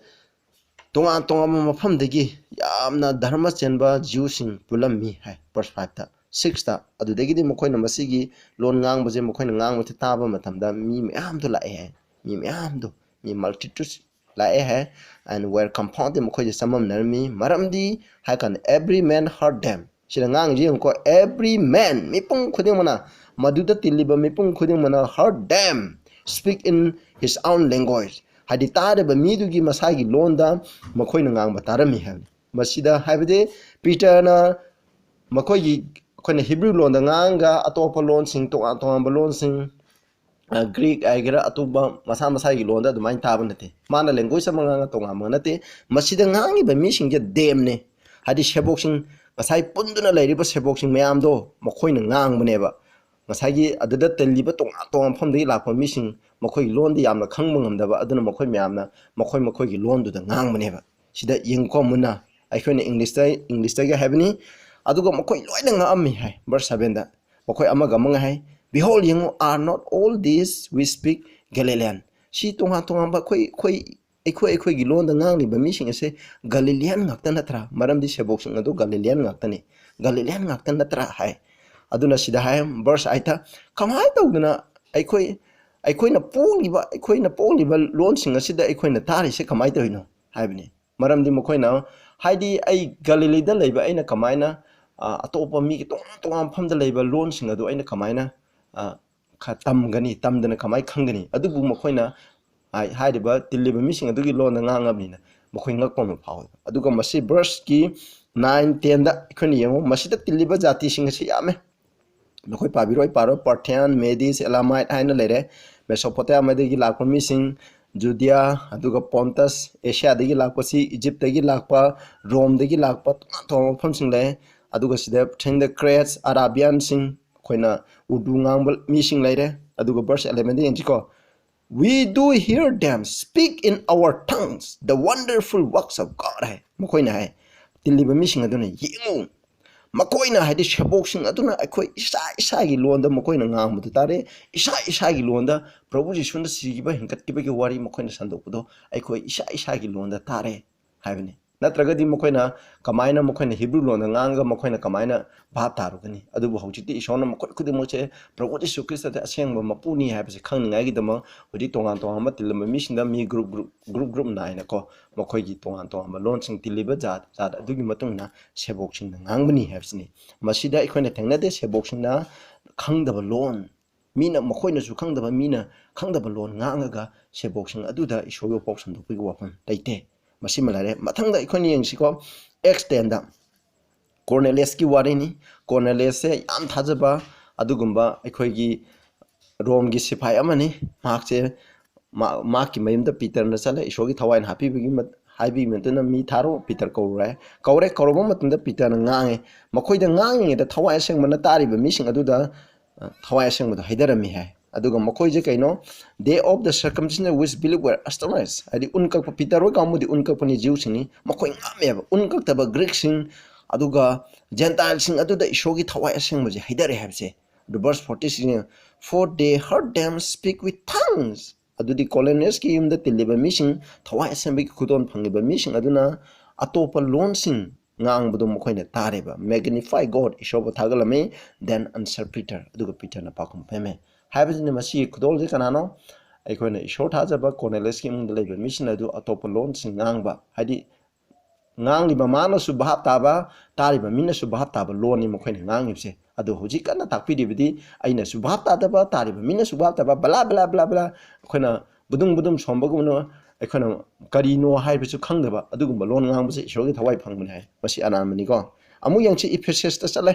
ꯇꯣꯉꯥꯟ ꯇꯣꯉꯥꯟꯕ ꯃꯐꯝꯗꯒꯤ ꯌꯥꯝꯅ ꯙꯔꯃ ꯆꯦꯟꯕ Jewꯁꯤꯡ ꯄꯨꯜꯂꯝꯃꯤ ꯍꯥꯏ verse fiveꯇ꯫ Sixꯇ, ꯑꯗꯨꯗꯒꯤꯗꯤ ꯃꯈꯣꯏꯅ ꯃꯁꯤꯒꯤ ꯂꯣꯟ ꯉꯥꯡꯕꯁꯦ, ꯃꯈꯣꯏꯅ ꯉꯥꯡꯕꯁꯦ ꯇꯥꯕ ꯃꯇꯝꯗ ꯃꯤ ꯃꯌꯥꯝꯗꯣ ꯂꯥꯛꯑꯦ ꯍꯥꯏ꯫ ꯃꯤ ꯃꯌꯥꯝꯗꯣ, ꯃꯤ multitudes ꯂꯥꯛꯑꯦ ꯍꯥꯏ꯫ And were confounded, ꯃꯈꯣꯏꯁꯦ ꯆꯃꯝꯅꯔꯝꯃꯤ꯫ ꯃꯔꯝꯗꯤ ꯍꯥꯏ ꯀꯥꯟꯗ every man heard them꯫ ꯁꯤꯗ ꯉꯥꯡꯉꯤꯁꯤ ꯌꯦꯡꯉꯨꯀꯣ, every man, ꯃꯤꯄꯨꯝ ꯈꯨꯗꯤꯡꯃꯛꯅ, ꯃꯗꯨꯗ ꯇꯤꯜꯂꯤꯕ ꯃꯤꯄꯨꯝ ꯈꯨꯗꯤꯡꯃꯛꯅ heard them speak in his own language꯫ ꯍꯥꯏꯗꯤ ꯇꯥꯔꯤꯕ ꯃꯤꯗꯨꯒꯤ ꯃꯁꯥꯒꯤ ꯂꯣꯟꯗ ꯃꯈꯣꯏꯅ ꯉꯥꯡꯕ ꯇꯥꯔꯝꯃꯤ ꯍꯥꯏꯕꯅꯤ꯫ ꯃꯁꯤꯗ ꯍꯥꯏꯕꯗꯤ ꯄꯤꯇꯔꯅ ꯃꯈꯣꯏꯒꯤ, ꯑꯩꯈꯣꯏꯅ ꯍꯤꯕ꯭ꯔꯨ ꯂꯣꯟꯗ ꯉꯥꯡꯒ ꯑꯇꯣꯞꯄ ꯂꯣꯟꯁꯤꯡ, ꯇꯣꯉꯥꯟ ꯇꯣꯉꯥꯟꯕ ꯂꯣꯟꯁꯤꯡ, ꯑ, ꯒ꯭ꯔꯤꯛ ꯍꯥꯏꯒꯦꯔꯥ, ꯑꯇꯣꯞꯄ ꯃꯁꯥ ꯃꯁꯥꯒꯤ ꯂꯣꯟꯗ ꯑꯗꯨꯃꯥꯏꯅ ꯇꯥꯕ ꯅꯠꯇꯦ꯫ ꯃꯥꯅ language ꯑꯃ ꯉꯥꯡꯉ ꯇꯣꯉꯥꯟꯕ ꯅꯠꯇꯦ꯫ ꯃꯁꯤꯗ ꯉꯥꯡꯉꯤꯕ ꯃꯤꯁꯤꯡꯁꯦ themꯅꯦ, ꯍꯥꯏꯗꯤ ꯁꯦꯕꯣꯛꯁꯤꯡ, ꯉꯁꯥꯏ ꯄꯨꯟꯗꯨꯅ ꯂꯩꯔꯤꯕ ꯁꯦꯕꯣꯛꯁꯤꯡ ꯃꯌꯥꯝꯗꯣ ꯃꯈꯣꯏꯅ ꯉꯥꯡꯕꯅꯦꯕ꯫ ꯉꯁꯥꯏꯒꯤ ꯑꯗꯨꯗ ꯇꯤꯜꯂꯤꯕ ꯇꯣꯉꯥꯟ ꯇꯣꯉꯥꯟ ꯃꯐꯝꯗꯒꯤ ꯂꯥꯛꯄ ꯃꯤꯁꯤꯡ, ꯃꯈꯣꯏꯒꯤ ꯂꯣꯟꯗꯤ ꯌꯥꯝꯅ ꯈꯪꯕ ꯉꯝꯗꯕ, ꯑꯗꯨꯅ ꯃꯈꯣꯏ ꯃꯌꯥꯝꯅ ꯃꯈꯣꯏ ꯃꯈꯣꯏꯒꯤ ꯂꯣꯟꯗꯨꯗ ꯉꯥꯡꯕꯅꯦꯕ꯫ ꯁꯤꯗ ꯌꯦꯡꯉꯨꯀꯣ ꯃꯨꯟꯅ, ꯑꯩꯈꯣꯏꯅ Englishꯇ, Englishꯇꯒꯤ ꯍꯥꯏꯕꯅꯤ꯫ ꯑꯗꯨꯒ ꯃꯈꯣꯏ ꯂꯣꯏꯅ ꯉꯛꯑꯝꯃꯤ ꯍꯥꯏ verse sevenꯗ꯫ ꯃꯈꯣꯏ ꯑꯃꯒ ꯑꯃꯒ ꯍꯥꯏ, Behold, ꯌꯦꯡꯉꯨ, are not all these we speak Galilean? ꯁꯤ ꯇꯣꯉꯥꯟ ꯇꯣꯉꯥꯟꯕ ꯑꯩꯈꯣꯏ ꯑꯩꯈꯣꯏ ꯑꯩꯈꯣꯏ ꯑꯩꯈꯣꯏꯒꯤ ꯂꯣꯟꯗ ꯉꯥꯡꯂꯤꯕ ꯃꯤꯁꯤꯡ ꯑꯁꯦ Galilean ꯉꯥꯛꯇ ꯅꯠꯇ꯭ꯔꯥ? ꯃꯔꯝꯗꯤ ꯁꯦꯕꯣꯛꯁꯤꯡ ꯑꯗꯨ Galilean ꯉꯥꯛꯇꯅꯤ꯫ Galilean ꯉꯥꯛꯇ ꯅꯠꯇ꯭ꯔꯥ ꯍꯥꯏ꯫ ꯑꯗꯨꯅ ꯁꯤꯗ ꯍꯥꯏ, verse eightꯇ, ꯀꯃꯥꯏꯅ ꯇꯧꯗꯅ ꯑꯩꯈꯣꯏ ꯑꯩꯈꯣꯏꯅ ꯄꯣꯛꯂꯤꯕ ꯑꯩꯈꯣꯏꯅ ꯄꯣꯛꯂꯤꯕ ꯂꯣꯟꯁꯤꯡ ꯑꯁꯤꯗ ꯑꯩꯈꯣꯏꯅ ꯇꯥꯔꯤꯁꯦ ꯀꯃꯥꯏꯅ ꯇꯧꯔꯤꯅꯣ ꯍꯥꯏꯕꯅꯤ꯫ ꯃꯔꯝꯗꯤ ꯃꯈꯣꯏꯅ, ꯍꯥꯏꯗꯤ ꯑꯩ ꯒꯂꯤꯂꯤꯗ ꯂꯩꯕ ꯑꯩꯅ ꯀꯃꯥꯏꯅ, ꯑ, ꯑꯇꯣꯞꯄ ꯃꯤꯒꯤ ꯇꯣꯉꯥꯟ ꯇꯣꯉꯥꯟꯕ ꯃꯐꯝꯗ ꯂꯩꯕ ꯂꯣꯟꯁꯤꯡ ꯑꯗꯨ ꯑꯩꯅ ꯀꯃꯥꯏꯅ, ꯑ, ꯈ-, ꯇꯝꯒꯅꯤ, ꯇꯝꯗꯅ ꯀꯃꯥꯏꯅ ꯈꯪꯒꯅꯤ? ꯑꯗꯨꯕꯨ ꯃꯈꯣꯏꯅ ꯍꯥꯏ-, ꯍꯥꯏꯔꯤꯕ ꯇꯤꯜꯂꯤꯕ ꯃꯤꯁꯤꯡ ꯑꯗꯨꯒꯤ ꯂꯣꯟꯗ ꯉꯥꯡꯉꯕꯅꯤꯅ ꯃꯈꯣꯏ ꯉꯛꯄ ꯑꯃ ꯐꯥꯎꯋꯦ꯫ ꯑꯗꯨꯒ ꯃꯁꯤ verseꯀꯤ nine, tenꯗ ꯑꯩꯈꯣꯏꯅ ꯌꯦꯡꯉꯨ, ꯃꯁꯤꯗ ꯇꯤꯜꯂꯤꯕ ꯖꯥꯇꯤꯁꯤꯡ ꯑꯁꯤ ꯌꯥꯝꯃꯦ꯫ ꯅꯈꯣꯏ ꯄꯥꯕꯤꯔꯣ, ꯑꯩ ꯄꯥꯔꯣ꯫ Parthian, Medes, Elamite ꯍꯥꯏꯅ ꯂꯩꯔꯦ꯫ ꯃꯦꯁꯣꯄꯣꯇꯦꯃꯤꯌꯥꯗꯒꯤ ꯂꯥꯛꯄ ꯃꯤꯁꯤꯡ, ꯖꯨꯗꯤꯌꯥ, ꯑꯗꯨꯒ ꯄꯣꯟꯇꯁ, ꯑꯦꯁꯤꯌꯥꯗꯒꯤ ꯂꯥꯛꯄꯁꯤ, ꯏꯖꯤꯞꯇꯒꯤ ꯂꯥꯛꯄ, ꯔꯣꯝꯗꯒꯤ ꯂꯥꯛꯄ, ꯇꯣꯉꯥꯟ ꯇꯣꯉꯥꯟꯕ ꯃꯐꯝꯁꯤꯡ ꯂꯩ꯫ ꯑꯗꯨꯒ ꯁꯤꯗ ꯊꯦꯡꯗ ꯀ꯭ꯔꯦꯠꯁ, ꯑꯔꯥꯕꯤꯌꯥꯟꯁꯤꯡ, ꯑꯩꯈꯣꯏꯅ ꯎꯔꯗꯨ ꯉꯥꯡꯕ ꯃꯤꯁꯤꯡ ꯂꯩꯔꯦ꯫ ꯑꯗꯨꯒ verse elevenꯗ ꯌꯦꯡꯁꯤꯀꯣ꯫ "We do hear them speak in our tongues the wonderful works of God" ꯍꯥꯏ꯫ ꯃꯈꯣꯏꯅ ꯍꯥꯏ, ꯇꯤꯜꯂꯤꯕ ꯃꯤꯁꯤꯡ ꯑꯗꯨꯅ, "ꯌꯦꯡꯉꯨ, ꯃꯈꯣꯏꯅ" ꯍꯥꯏꯗꯤ ꯁꯦꯕꯣꯛꯁꯤꯡ ꯑꯗꯨꯅ "ꯑꯩꯈꯣꯏ ꯏꯁꯥ ꯏꯁꯥꯒꯤ ꯂꯣꯟꯗ ꯃꯈꯣꯏꯅ ꯉꯥꯡꯕꯗꯨ ꯇꯥꯔꯦ, ꯏꯁꯥ ꯏꯁꯥꯒꯤ ꯂꯣꯟꯗ ꯄ꯭ꯔꯚꯨ ꯖꯤꯁꯨꯅ ꯁꯤꯈꯤꯕ ꯍꯤꯡꯒꯠꯈꯤꯕꯒꯤ ꯋꯥꯔꯤ ꯃꯈꯣꯏꯅ ꯁꯟꯗꯣꯛꯄꯗꯣ ꯑꯩꯈꯣꯏ ꯏꯁꯥ ꯏꯁꯥꯒꯤ ꯂꯣꯟꯗ ꯇꯥꯔꯦ" ꯍꯥꯏꯕꯅꯤ꯫ ꯅꯠꯇ꯭ꯔꯒꯗꯤ ꯃꯈꯣꯏꯅ ꯀꯃꯥꯏꯅ, ꯃꯈꯣꯏꯅ ꯍꯤꯕ꯭ꯔꯨ ꯂꯣꯟꯗ ꯉꯥꯡꯉꯒ ꯃꯈꯣꯏꯅ ꯀꯃꯥꯏꯅ ꯚꯥꯞ ꯇꯥꯔꯨꯒꯅꯤ? ꯑꯗꯨꯕꯨ ꯍꯧꯖꯤꯛꯇꯤ ꯏꯁꯣꯔꯅ ꯃꯈꯣꯏ ꯈꯨꯗꯤꯡꯃꯛꯁꯦ ꯄ꯭ꯔꯚꯨ ꯖꯤꯁꯨ ꯈ꯭ꯔꯤꯁꯇꯗ ꯑꯁꯦꯡꯕ ꯃꯄꯨꯅꯤ ꯍꯥꯏꯕꯁꯤ ꯈꯪꯅꯤꯡꯉꯥꯏꯒꯤꯗꯃꯛ ꯍꯧꯖꯤꯛ ꯇꯣꯉꯥꯟ ꯇꯣꯉꯥꯟꯕ ꯇꯤꯜꯂꯝꯕ ꯃꯤꯁꯤꯡꯗ ꯃꯤ group, group, group, group ꯅꯥꯏꯅꯀꯣ, ꯃꯈꯣꯏꯒꯤ ꯇꯣꯉꯥꯟ ꯇꯣꯉꯥꯟꯕ ꯂꯣꯟꯁꯤꯡ ꯇꯤꯜꯂꯤꯕ ꯖꯥꯠ ꯖꯥꯠ ꯑꯗꯨꯒꯤ ꯃꯇꯨꯡ ꯏꯟꯅ ꯁꯦꯕꯣꯛꯁꯤꯡꯅ ꯉꯥꯡꯕꯅꯤ ꯍꯥꯏꯕꯁꯤꯅꯤ꯫ ꯃꯁꯤꯗ ꯑꯩꯈꯣꯏꯅ ꯊꯦꯡꯅꯗꯦ ꯁꯦꯕꯣꯛꯁꯤꯡꯅ ꯈꯪꯗꯕ ꯂꯣꯟ, ꯃꯤꯅ, ꯃꯈꯣꯏꯅꯁꯨ ꯈꯪꯗꯕ ꯃꯤꯅ ꯈꯪꯗꯕ ꯂꯣꯟ ꯉꯥꯡꯉꯒ ꯁꯦꯕꯣꯛꯁꯤꯡ ꯑꯗꯨꯗ ꯏꯁꯣꯔꯒꯤ ꯄꯥꯎ ꯁꯟꯗꯣꯛꯄꯒꯤ ꯋꯥꯐꯝ ꯂꯩꯇꯦ꯫ ꯃꯁꯤꯃ ꯂꯩꯔꯦ꯫ ꯃꯊꯪꯗ ꯑꯩꯈꯣꯏꯅ ꯌꯦꯡꯁꯤꯀꯣ, Acts tenꯗ ꯀꯣꯔꯅꯦꯂꯤꯌꯁꯀꯤ ꯋꯥꯔꯤꯅꯤ꯫ ꯀꯣꯔꯅꯦꯂꯤꯌꯁꯁꯦ ꯌꯥꯝ ꯊꯥꯖꯕ ꯑꯗꯨꯒꯨꯝꯕ ꯑꯩꯈꯣꯏꯒꯤ ꯔꯣꯝꯒꯤ ꯁꯤꯐꯥꯏ ꯑꯃꯅꯤ꯫ ꯃꯍꯥꯛꯁꯦ ꯃꯥ-, ꯃꯍꯥꯛꯀꯤ ꯃꯌꯨꯝꯗ ꯄꯤꯇꯔꯅ ꯆꯠꯂꯦ꯫ ꯏꯁꯣꯔꯒꯤ ꯊꯋꯥꯏꯅ ꯍꯥꯞꯄꯤꯕꯒꯤ ꯃꯠ-, ꯍꯥꯏꯕꯤꯕ ꯃꯇꯨꯡꯗ ꯃꯤ ꯊꯥꯔꯣ, ꯄꯤꯇꯔ ꯀꯧꯔꯨꯔꯦ꯫ ꯀꯧꯔꯦ, ꯀꯧꯔꯕ ꯃꯇꯝꯗ ꯄꯤꯇꯔꯅ ꯉꯥꯡꯉꯦ꯫ ꯃꯈꯣꯏꯗ ꯉꯥꯡꯉꯤꯉꯩꯗ ꯊꯋꯥꯏ ꯑꯁꯦꯡꯕꯅ ꯇꯥꯔꯤꯕ ꯃꯤꯁꯤꯡ ꯑꯗꯨꯗ, ꯑ, ꯊꯋꯥꯏ ꯑꯁꯦꯡꯕꯗꯣ ꯍꯩꯊꯔꯝꯃꯤ ꯍꯥꯏ꯫ ꯑꯗꯨꯒ ꯃꯈꯣꯏꯁꯦ ꯀꯩꯅꯣ, "They of the circumcision which believe were astonished", ꯍꯥꯏꯗꯤ ꯎꯟ ꯀꯛꯄ, ꯄꯤꯇꯔ ꯍꯣꯏ ꯀꯥꯡꯕꯨꯗꯤ ꯎꯟ ꯀꯛꯄꯅꯤ, ꯖꯤꯎꯁꯤꯡꯅꯤ, ꯃꯈꯣꯏ ꯉꯛꯑꯝꯃꯦꯕ꯫ ꯎꯟ ꯀꯛꯇꯕ ꯒ꯭ꯔꯤꯛꯁꯤꯡ, ꯑꯗꯨꯒ ꯖꯦꯟꯇꯥꯏꯜꯁꯤꯡ ꯑꯗꯨꯗ ꯏꯁꯣꯔꯒꯤ ꯊꯋꯥꯏ ꯑꯁꯦꯡꯕꯁꯦ ꯍꯩꯊꯔꯦ ꯍꯥꯏꯕꯁꯦ꯫ ꯑꯗꯨ verse forty six, "For they heard them speak with tongues." ꯑꯗꯨꯗꯤ ꯀꯣꯔꯅꯦꯂꯤꯌꯁꯀꯤ ꯌꯨꯝꯗ ꯇꯤꯜꯂꯤꯕ ꯃꯤꯁꯤꯡ, ꯊꯋꯥꯏ ꯑꯁꯦꯡꯕꯒꯤ ꯈꯨꯗꯣꯜ ꯐꯪꯂꯤꯕ ꯃꯤꯁꯤꯡ ꯑꯗꯨꯅ ꯑꯇꯣꯞꯄ ꯂꯣꯟꯁꯤꯡ ꯉꯥꯡꯕꯗꯨ ꯃꯈꯣꯏꯅ ꯇꯥꯔꯦꯕ꯫ "Magnify God," ꯏꯁꯣꯔꯕꯨ ꯊꯥꯒꯠꯂꯝꯃꯤ, "then answer Peter," ꯑꯗꯨꯒ ꯄꯤꯇꯔꯅ ꯄꯥꯎꯈꯨꯝ ꯄꯤꯔꯝꯃꯤ꯫ ꯍꯥꯏꯕꯁꯤꯅ ꯃꯁꯤꯒꯤ ꯈꯨꯗꯣꯜꯁꯤ ꯀꯅꯥꯅꯣ? ꯑꯩꯈꯣꯏꯅ ꯏꯁꯣꯔ ꯊꯥꯖꯕ ꯀꯣꯔꯅꯦꯂꯤꯌꯁꯀꯤ ꯏꯃꯨꯡꯗ ꯂꯩꯕ ꯃꯤꯁꯤꯡ ꯑꯗꯨ ꯑꯇꯣꯞꯄ ꯂꯣꯟꯁꯤꯡ ꯉꯥꯡꯕ, ꯍꯥꯏꯗꯤ ꯉꯥꯡꯂꯤꯕ ꯃꯥꯅꯁꯨ ꯚꯥꯞ ꯇꯥꯕ, ꯇꯥꯔꯤꯕ ꯃꯤꯅꯁꯨ ꯚꯥꯞ ꯇꯥꯕ ꯂꯣꯟꯅꯤ ꯃꯈꯣꯏꯅ ꯉꯥꯡꯂꯤꯕꯁꯦ꯫ ꯑꯗꯨ ꯍꯧꯖꯤꯛ ꯀꯟꯅ ꯇꯥꯛꯄꯤꯔꯤꯕꯗꯤ ꯑꯩꯅꯁꯨ ꯚꯥꯞ ꯇꯥꯗꯕ, ꯇꯥꯔꯤꯕ ꯃꯤꯅꯁꯨ ꯚꯥꯞ ꯇꯥꯕ, ꯕꯂꯥ ꯕꯂꯥ ꯕꯂꯥ ꯕꯂꯥ, ꯑꯩꯈꯣꯏꯅ ꯕꯨꯗꯨꯡ ꯕꯨꯗꯨꯡ ꯁꯣꯟꯕꯒꯨꯝꯅ ꯑꯩꯈꯣꯏꯅ ꯀꯔꯤꯅꯣ ꯍꯥꯏꯕꯁꯨ ꯈꯪꯗꯕ ꯑꯗꯨꯒꯨꯝꯕ ꯂꯣꯟ ꯉꯥꯡꯕꯁꯦ ꯏꯁꯣꯔꯒꯤ ꯊꯋꯥꯏ ꯐꯪꯕꯅꯤ ꯍꯥꯏ꯫ ꯃꯁꯤ ꯑꯔꯥꯟꯕꯅꯤꯀꯣ꯫ ꯑꯃꯨꯛ ꯌꯦꯡꯁꯤ, ꯏꯐꯦꯁꯁꯇ ꯆꯠꯂꯦ꯫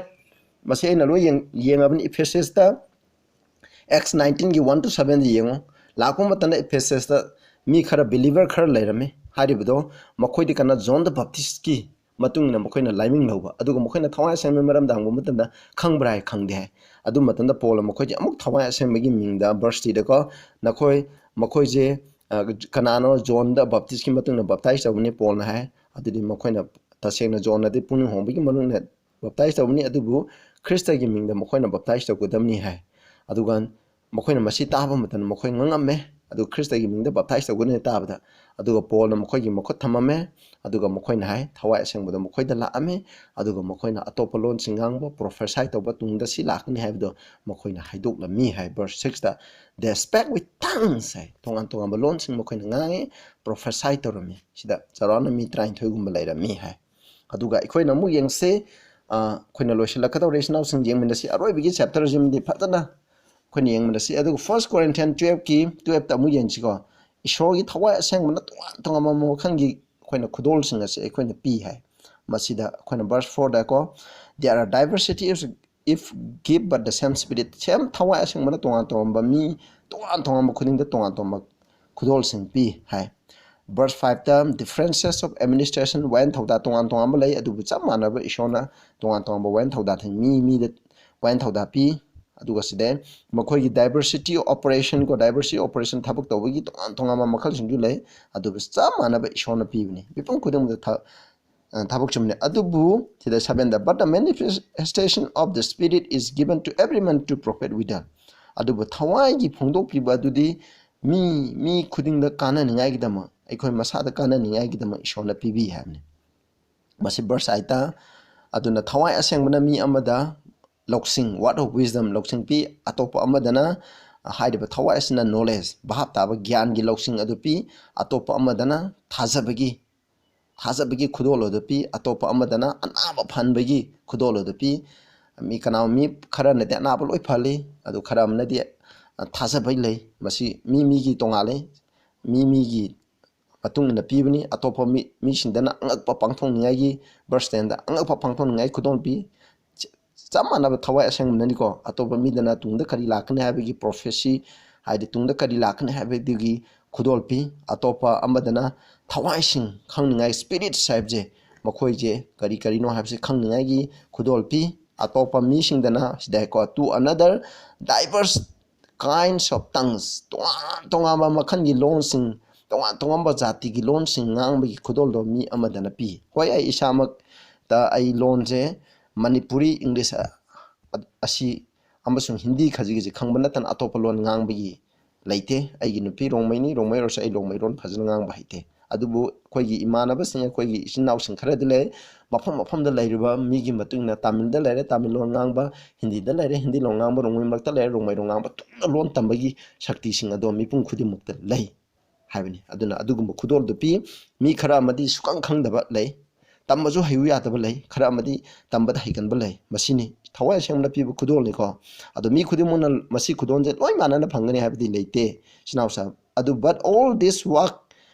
ꯃꯁꯤ ꯑꯩꯅ ꯂꯣꯏ ꯌꯦꯡ-, ꯌꯦꯡꯉꯕꯅꯤ꯫ ꯏꯐꯦꯁꯁꯇ Acts nineteenꯒꯤ one to sevenꯗ ꯌꯦꯡꯉꯨ꯫ ꯂꯥꯛꯄ ꯃꯇꯝꯗ ꯏꯐꯦꯁꯁꯇ ꯃꯤ ꯈꯔ, ꯕꯤꯂꯤꯚꯔ ꯈꯔ ꯂꯩꯔꯝꯃꯤ꯫ ꯍꯥꯏꯔꯤꯕꯗꯣ ꯃꯈꯣꯏꯗꯤ ꯀꯅꯥ? ꯖꯣꯟ ꯗ ꯕꯞꯇꯤꯁꯀꯤ ꯃꯇꯨꯡ ꯏꯟꯅ ꯃꯈꯣꯏꯅ ꯂꯥꯏꯃꯤꯡ ꯂꯧꯕ꯫ ꯑꯗꯨꯒ ꯃꯈꯣꯏꯅ ꯊꯋꯥꯏ ꯑꯁꯦꯡꯕꯒꯤ ꯃꯔꯝꯗ ꯍꯪꯕ ꯃꯇꯝꯗ ꯈꯪꯕ꯭ꯔꯥ ꯍꯥꯏ? ꯈꯪꯗꯦ ꯍꯥꯏ꯫ ꯑꯗꯨ ꯃꯇꯝꯗ ꯄꯣꯜꯅ ꯃꯈꯣꯏꯁꯦ ꯑꯃꯨꯛ ꯊꯋꯥꯏ ꯑꯁꯦꯡꯕꯒꯤ ꯃꯤꯡꯗ, verse threeꯗꯀꯣ, "ꯅꯈꯣꯏ, ꯃꯈꯣꯏꯁꯦ, ꯑ, ꯀꯅꯥꯅꯣ? ꯖꯣꯟ ꯗ ꯕꯞꯇꯤꯁꯀꯤ ꯃꯇꯨꯡ ꯏꯟꯅ ꯕꯞꯇꯥꯏꯁ ꯇꯧꯕꯅꯤ ꯄꯣꯜꯅ" ꯍꯥꯏ꯫ ꯑꯗꯨꯗꯤ ꯃꯈꯣꯏꯅ ꯇꯁꯦꯡꯅ ꯖꯣꯟꯅꯗꯤ ꯄꯨꯛꯅꯤꯡ ꯍꯣꯡꯕꯒꯤ ꯃꯅꯨꯡꯗ ꯕꯞꯇꯥꯏꯁ ꯇꯧꯕꯅꯤ, ꯑꯗꯨꯕꯨ ꯈ꯭ꯔꯤꯁꯇꯒꯤ ꯃꯤꯡꯗ ꯃꯈꯣꯏꯅ ꯕꯞꯇꯥꯏꯁ ꯇꯧꯒꯗꯕꯅꯤ ꯍꯥꯏ꯫ ꯑꯗꯨꯒ ꯃꯈꯣꯏꯅ ꯃꯁꯤ ꯇꯥꯕ ꯃꯇꯝꯗ ꯃꯈꯣꯏ ꯉꯛꯉꯝꯃꯦ꯫ ꯑꯗꯨ ꯈ꯭ꯔꯤꯁꯇꯒꯤ ꯃꯤꯡꯗ ꯕꯞꯇꯥꯏꯁ ꯇꯧꯒꯅꯤ ꯇꯥꯕꯗ꯫ ꯑꯗꯨꯒ ꯄꯣꯜꯅ ꯃꯈꯣꯏꯒꯤ ꯃꯈꯨꯠ ꯊꯝꯃꯝꯃꯦ꯫ ꯑꯗꯨꯒ ꯃꯈꯣꯏꯅ ꯍꯥꯏ, ꯊꯋꯥꯏ ꯑꯁꯦꯡꯕꯗꯣ ꯃꯈꯣꯏꯗ ꯂꯥꯛꯑꯝꯃꯦ꯫ ꯑꯗꯨꯒ ꯃꯈꯣꯏꯅ ꯑꯇꯣꯞꯄ ꯂꯣꯟꯁꯤꯡ ꯉꯥꯡꯕ, ꯄ꯭ꯔꯣꯐꯦꯁꯥꯏ ꯇꯧꯕ, ꯇꯨꯡꯗ ꯁꯤ ꯂꯥꯛꯀꯅꯤ ꯍꯥꯏꯕꯗꯣ ꯃꯈꯣꯏꯅ ꯍꯥꯏꯗꯣꯛꯂꯝꯃꯤ ꯍꯥꯏ꯫ Verse sixꯇ, "They spake with tongues" ꯍꯥꯏ꯫ ꯇꯣꯉꯥꯟ ꯇꯣꯉꯥꯟꯕ ꯂꯣꯟꯁꯤꯡ ꯃꯈꯣꯏꯅ ꯉꯥꯡꯉꯤ, ꯄ꯭ꯔꯣꯐꯦꯁꯥꯏ ꯇꯧꯔꯝꯃꯤ꯫ ꯁꯤꯗ ꯆꯥꯎꯔꯥꯛꯅ ꯃꯤ ꯇꯔꯥꯅꯤꯊꯣꯏꯒꯨꯝꯕ ꯂꯩꯔꯝꯃꯤ ꯍꯥꯏ꯫ ꯑꯗꯨꯒ ꯑꯩꯈꯣꯏꯅ ꯑꯃꯨꯛ ꯌꯦꯡꯁꯤ, ꯑ, ꯑꯩꯈꯣꯏꯅ ꯂꯣꯏꯁꯤꯜꯂꯛꯀꯗꯧꯔꯦ, ꯏꯆꯤꯟ ꯏꯅꯥꯎꯁꯤꯡ, ꯌꯦꯡꯃꯤꯟꯅꯁꯤ꯫ ꯑꯔꯣꯏꯕꯒꯤ ꯆꯦꯞꯇꯔꯁꯤꯃꯗꯤ ꯐꯖꯅ ꯑꯩꯈꯣꯏꯅ ꯌꯦꯡꯃꯤꯟꯅꯁꯤ꯫ ꯑꯗꯨꯒ First Corinthians twelveꯀꯤ twelveꯇ ꯑꯃꯨꯛ ꯌꯦꯡꯁꯤꯀꯣ꯫ ꯏꯁꯣꯔꯒꯤ ꯊꯋꯥꯏ ꯑꯁꯦꯡꯕꯅ ꯇꯣꯉꯥꯟ ꯇꯣꯉꯥꯟꯕ ꯃꯈꯜꯒꯤ ꯑꯩꯈꯣꯏꯅ ꯈꯨꯗꯣꯜꯁꯤꯡ ꯑꯁꯤ ꯑꯩꯈꯣꯏꯅ ꯄꯤ ꯍꯥꯏ꯫ ꯃꯁꯤꯗ ꯑꯩꯈꯣꯏꯅ verse fourꯗꯀꯣ, "There are diversity of if gift but the same Spirit." Same ꯊꯋꯥꯏ ꯑꯁꯦꯡꯕꯅ ꯇꯣꯉꯥꯟ ꯇꯣꯉꯥꯟꯕ ꯃꯤ, ꯇꯣꯉꯥꯟ ꯇꯣꯉꯥꯟꯕ ꯈꯨꯗꯤꯡꯗ ꯇꯣꯉꯥꯟ ꯇꯣꯉꯥꯟꯕ ꯈꯨꯗꯣꯜꯁꯤꯡ ꯄꯤ ꯍꯥꯏ꯫ Verse fiveꯇ, "Differences of administration," ꯋꯥꯌꯦꯜ ꯊꯧꯗꯥ ꯇꯣꯉꯥꯟ ꯇꯣꯉꯥꯟꯕ ꯂꯩ, ꯑꯗꯨꯕꯨ ꯆꯞ ꯃꯥꯟꯅꯕ ꯏꯁꯣꯔꯅ ꯇꯣꯉꯥꯟ ꯇꯣꯉꯥꯟꯕ ꯋꯥꯌꯦꯜ ꯊꯧꯗꯥ ꯊꯤꯡ-, ꯃꯤ ꯃꯤꯗ ꯋꯥꯌꯦꯜ ꯊꯧꯗꯥ ꯄꯤ꯫ ꯑꯗꯨꯒ ꯁꯤꯗꯩ ꯃꯈꯣꯏꯒꯤ diversity of operation ꯀꯣ, diversity operation ꯊꯕꯛ ꯇꯧꯕꯒꯤ ꯇꯣꯉꯥꯟ ꯇꯣꯉꯥꯟꯕ ꯃꯈꯜꯁꯤꯡꯁꯨ ꯂꯩ, ꯑꯗꯨꯕꯨ ꯆꯞ ꯃꯥꯟꯅꯕ ꯏꯁꯣꯔꯅ ꯄꯤꯕꯅꯤ꯫ ꯃꯤꯄꯨꯝ ꯈꯨꯗꯤꯡꯃꯛꯇ ꯊ-, ꯑ, ꯊꯕꯛ ꯆꯨꯝꯅꯤ꯫ ꯑꯗꯨꯕꯨ ꯁꯤꯗ seven the, "But the manifestation of the Spirit is given to every man to profit withal." ꯑꯗꯨꯕꯨ ꯊꯋꯥꯏꯒꯤ ꯐꯣꯡꯗꯣꯛꯄꯤꯕ ꯑꯗꯨꯗꯤ ꯃꯤ, ꯃꯤ ꯈꯨꯗꯤꯡꯗ ꯀꯥꯟꯅꯅꯤꯡꯉꯥꯏꯒꯤꯗꯃꯛ, ꯑꯩꯈꯣꯏ ꯃꯁꯥꯗ ꯀꯥꯟꯅꯅꯤꯡꯉꯥꯏꯒꯤꯗꯃꯛ ꯏꯁꯣꯔꯅ ꯄꯤꯕꯤ ꯍꯥꯏꯕꯅꯤ꯫ ꯃꯁꯤ verse eight ꯇ, "ꯑꯗꯨꯅ ꯊꯋꯥꯏ ꯑꯁꯦꯡꯕꯅ ꯃꯤ ꯑꯃꯗ ꯂꯧꯁꯤꯡ, word of wisdom, ꯂꯧꯁꯤꯡ ꯄꯤ, ꯑꯇꯣꯞꯄ ꯑꯃꯗꯅ ꯍꯥꯏꯔꯤꯕ ꯊꯋꯥꯏ ꯑꯁꯤꯅ knowledge, ꯚꯥꯞ ꯇꯥꯕ ꯒ꯭ꯌꯥꯟꯒꯤ ꯂꯧꯁꯤꯡ ꯑꯗꯨ ꯄꯤ, ꯑꯇꯣꯞꯄ ꯑꯃꯗꯅ ꯊꯥꯖꯕꯒꯤ, ꯊꯥꯖꯕꯒꯤ ꯈꯨꯗꯣꯜ ꯑꯗꯨ ꯄꯤ, ꯑꯇꯣꯞꯄ ꯑꯃꯗꯅ ꯑꯅꯥꯕ ꯐꯍꯟꯕꯒꯤ ꯈꯨꯗꯣꯜ ꯑꯗꯨ ꯄꯤ"꯫ ꯃꯤ ꯀꯅꯥ, ꯃꯤ ꯈꯔꯅꯗꯤ ꯑꯅꯥꯕ ꯂꯣꯏ ꯐꯍꯜꯂꯤ, ꯑꯗꯨ ꯈꯔ ꯑꯃꯅꯗꯤ, ꯑ, ꯊꯥꯖꯕꯩ ꯂꯩ꯫ ꯃꯁꯤ ꯃꯤ ꯃꯤꯒꯤ ꯇꯣꯉꯥꯜꯂꯤ, ꯃꯤ ꯃꯤꯒꯤ ꯃꯇꯨꯡ ꯏꯟꯅ ꯄꯤꯕꯅꯤ꯫ ꯑꯇꯣꯞꯄ ꯃꯤ, ꯃꯤꯁꯤꯡꯗꯅ ꯑꯉꯛꯄ ꯄꯥꯡꯊꯣꯛꯅꯤꯡꯉꯥꯏꯒꯤ, verse ten ꯗ ꯑꯉꯛꯄ ꯄꯥꯡꯊꯣꯛꯅꯤꯡꯉꯥꯏ ꯈꯨꯗꯣꯜ ꯄꯤ꯫ ꯆ-, ꯆꯞ ꯃꯥꯟꯅꯕ ꯊꯋꯥꯏ ꯑꯁꯦꯡꯕꯅꯅꯤꯀꯣ꯫ ꯑꯇꯣꯞꯄ ꯃꯤꯗꯅ ꯇꯨꯡꯗ ꯀꯔꯤ ꯂꯥꯛꯀꯅꯤ ꯍꯥꯏꯕꯒꯤ prophecy, ꯍꯥꯏꯗꯤ ꯇꯨꯡꯗ ꯀꯔꯤ ꯂꯥꯛꯀꯅꯤ ꯍꯥꯏꯕꯗꯨꯒꯤ ꯈꯨꯗꯣꯜ ꯄꯤ꯫ ꯑꯇꯣꯞꯄ ꯑꯃꯗꯅ ꯊꯋꯥꯏꯁꯤꯡ ꯈꯪꯅꯤꯡꯉꯥꯏ, spirits ꯍꯥꯏꯕꯁꯦ, ꯃꯈꯣꯏꯁꯦ ꯀꯔꯤ ꯀꯔꯤꯅꯣ ꯍꯥꯏꯕꯁꯦ ꯈꯪꯅꯤꯡꯉꯥꯏꯒꯤ ꯈꯨꯗꯣꯜ ꯄꯤ꯫ ꯑꯇꯣꯞꯄ ꯃꯤꯁꯤꯡꯗꯅ ꯁꯤꯗ ꯍꯥꯏꯀꯣ, "To another diverse kinds of tongues", ꯇꯣꯉꯥꯟ ꯇꯣꯉꯥꯟꯕ ꯃꯈꯜꯒꯤ ꯂꯣꯟꯁꯤꯡ, ꯇꯣꯉꯥꯟ ꯇꯣꯉꯥꯟꯕ ꯖꯥꯇꯤꯒꯤ ꯂꯣꯟꯁꯤꯡ ꯉꯥꯡꯕꯒꯤ ꯈꯨꯗꯣꯜꯗꯣ ꯃꯤ ꯑꯃꯗꯅ ꯄꯤ꯫ ꯍꯣꯏ, ꯑꯩ ꯏꯁꯥꯃꯛꯇ ꯑꯩ ꯂꯣꯟꯁꯦ ꯃꯅꯤꯄꯨꯔꯤ, English, ꯑ-, ꯑꯁꯤ ꯑꯃꯁꯨꯡ ꯍꯤꯟꯗꯤ ꯈꯖꯤꯛ ꯈꯖꯤꯛ ꯈꯪꯕ ꯅꯠꯇꯅ ꯑꯇꯣꯞꯄ ꯂꯣꯟ ꯉꯥꯡꯕꯒꯤ ꯂꯩꯇꯦ꯫ ꯑꯩꯒꯤ ꯅꯨꯄꯤ ꯔꯣꯡꯃꯩꯅꯤ, ꯔꯣꯡꯃꯩ ꯑꯣꯏꯔꯁꯨ ꯑꯩ ꯔꯣꯡꯃꯩ ꯂꯣꯟ ꯐꯖꯅ ꯉꯥꯡꯕ ꯍꯩꯇꯦ꯫ ꯑꯗꯨꯕꯨ ꯑꯩꯈꯣꯏꯒꯤ ꯏꯃꯥꯟꯅꯕꯁꯤꯡ, ꯑꯩꯈꯣꯏꯒꯤ ꯏꯆꯤꯟ ꯏꯅꯥꯎꯁꯤꯡ ꯈꯔꯗꯤ ꯂꯩ, ꯃꯐꯝ ꯃꯐꯝꯗ ꯂꯩꯔꯤꯕ ꯃꯤꯒꯤ ꯃꯇꯨꯡ ꯏꯟꯅ ꯇꯥꯃꯤꯜꯗ ꯂꯩꯔꯦ, ꯇꯥꯃꯤꯜ ꯂꯣꯟ ꯉꯥꯡꯕ, ꯍꯤꯟꯗꯤꯗ ꯂꯩꯔꯦ, ꯍꯤꯟꯗꯤ ꯂꯣꯟ ꯉꯥꯡꯕ, ꯔꯣꯡꯃꯩ ꯃꯔꯛꯇ ꯂꯩꯔꯦ, ꯔꯣꯡꯃꯩ ꯂꯣꯟ ꯉꯥꯡꯕ, ꯇꯣꯉꯥꯟꯅ ꯂꯣꯟ ꯇꯝꯕꯒꯤ ꯁꯛꯇꯤꯁꯤꯡ ꯑꯗꯣ ꯃꯤꯄꯨꯝ ꯈꯨꯗꯤꯡꯃꯛꯇ ꯂꯩ ꯍꯥꯏꯕꯅꯤ꯫ ꯑꯗꯨꯅ ꯑꯗꯨꯒꯨꯝꯕ ꯈꯨꯗꯣꯜꯗꯨ ꯄꯤ꯫ ꯃꯤ ꯈꯔ ꯑꯃꯗꯤ ꯁꯨꯈꯪ ꯈꯪꯗꯕ ꯂꯩ, ꯇꯝꯕꯁꯨ ꯍꯩꯌꯨ ꯌꯥꯗꯕ ꯂꯩ, ꯈꯔ ꯑꯃꯗꯤ ꯇꯝꯕꯗ ꯍꯩꯒꯟꯕ ꯂꯩ꯫ ꯃꯁꯤꯅꯤ ꯊꯋꯥꯏ ꯑꯁꯦꯡꯕꯅ ꯄꯤꯕ ꯈꯨꯗꯣꯜꯅꯤꯀꯣ꯫ ꯑꯗꯣ ꯃꯤ ꯈꯨꯗꯤꯡꯃꯛꯅ ꯃꯁꯤ ꯈꯨꯗꯣꯜꯁꯦ ꯂꯣꯏ ꯃꯥꯟꯅꯅ ꯐꯪꯒꯅꯤ ꯍꯥꯏꯕꯗꯤ ꯂꯩꯇꯦ, ꯏꯆꯤꯟ ꯏꯅꯥꯎꯁꯥ꯫ ꯑꯗꯨ, "But all this work,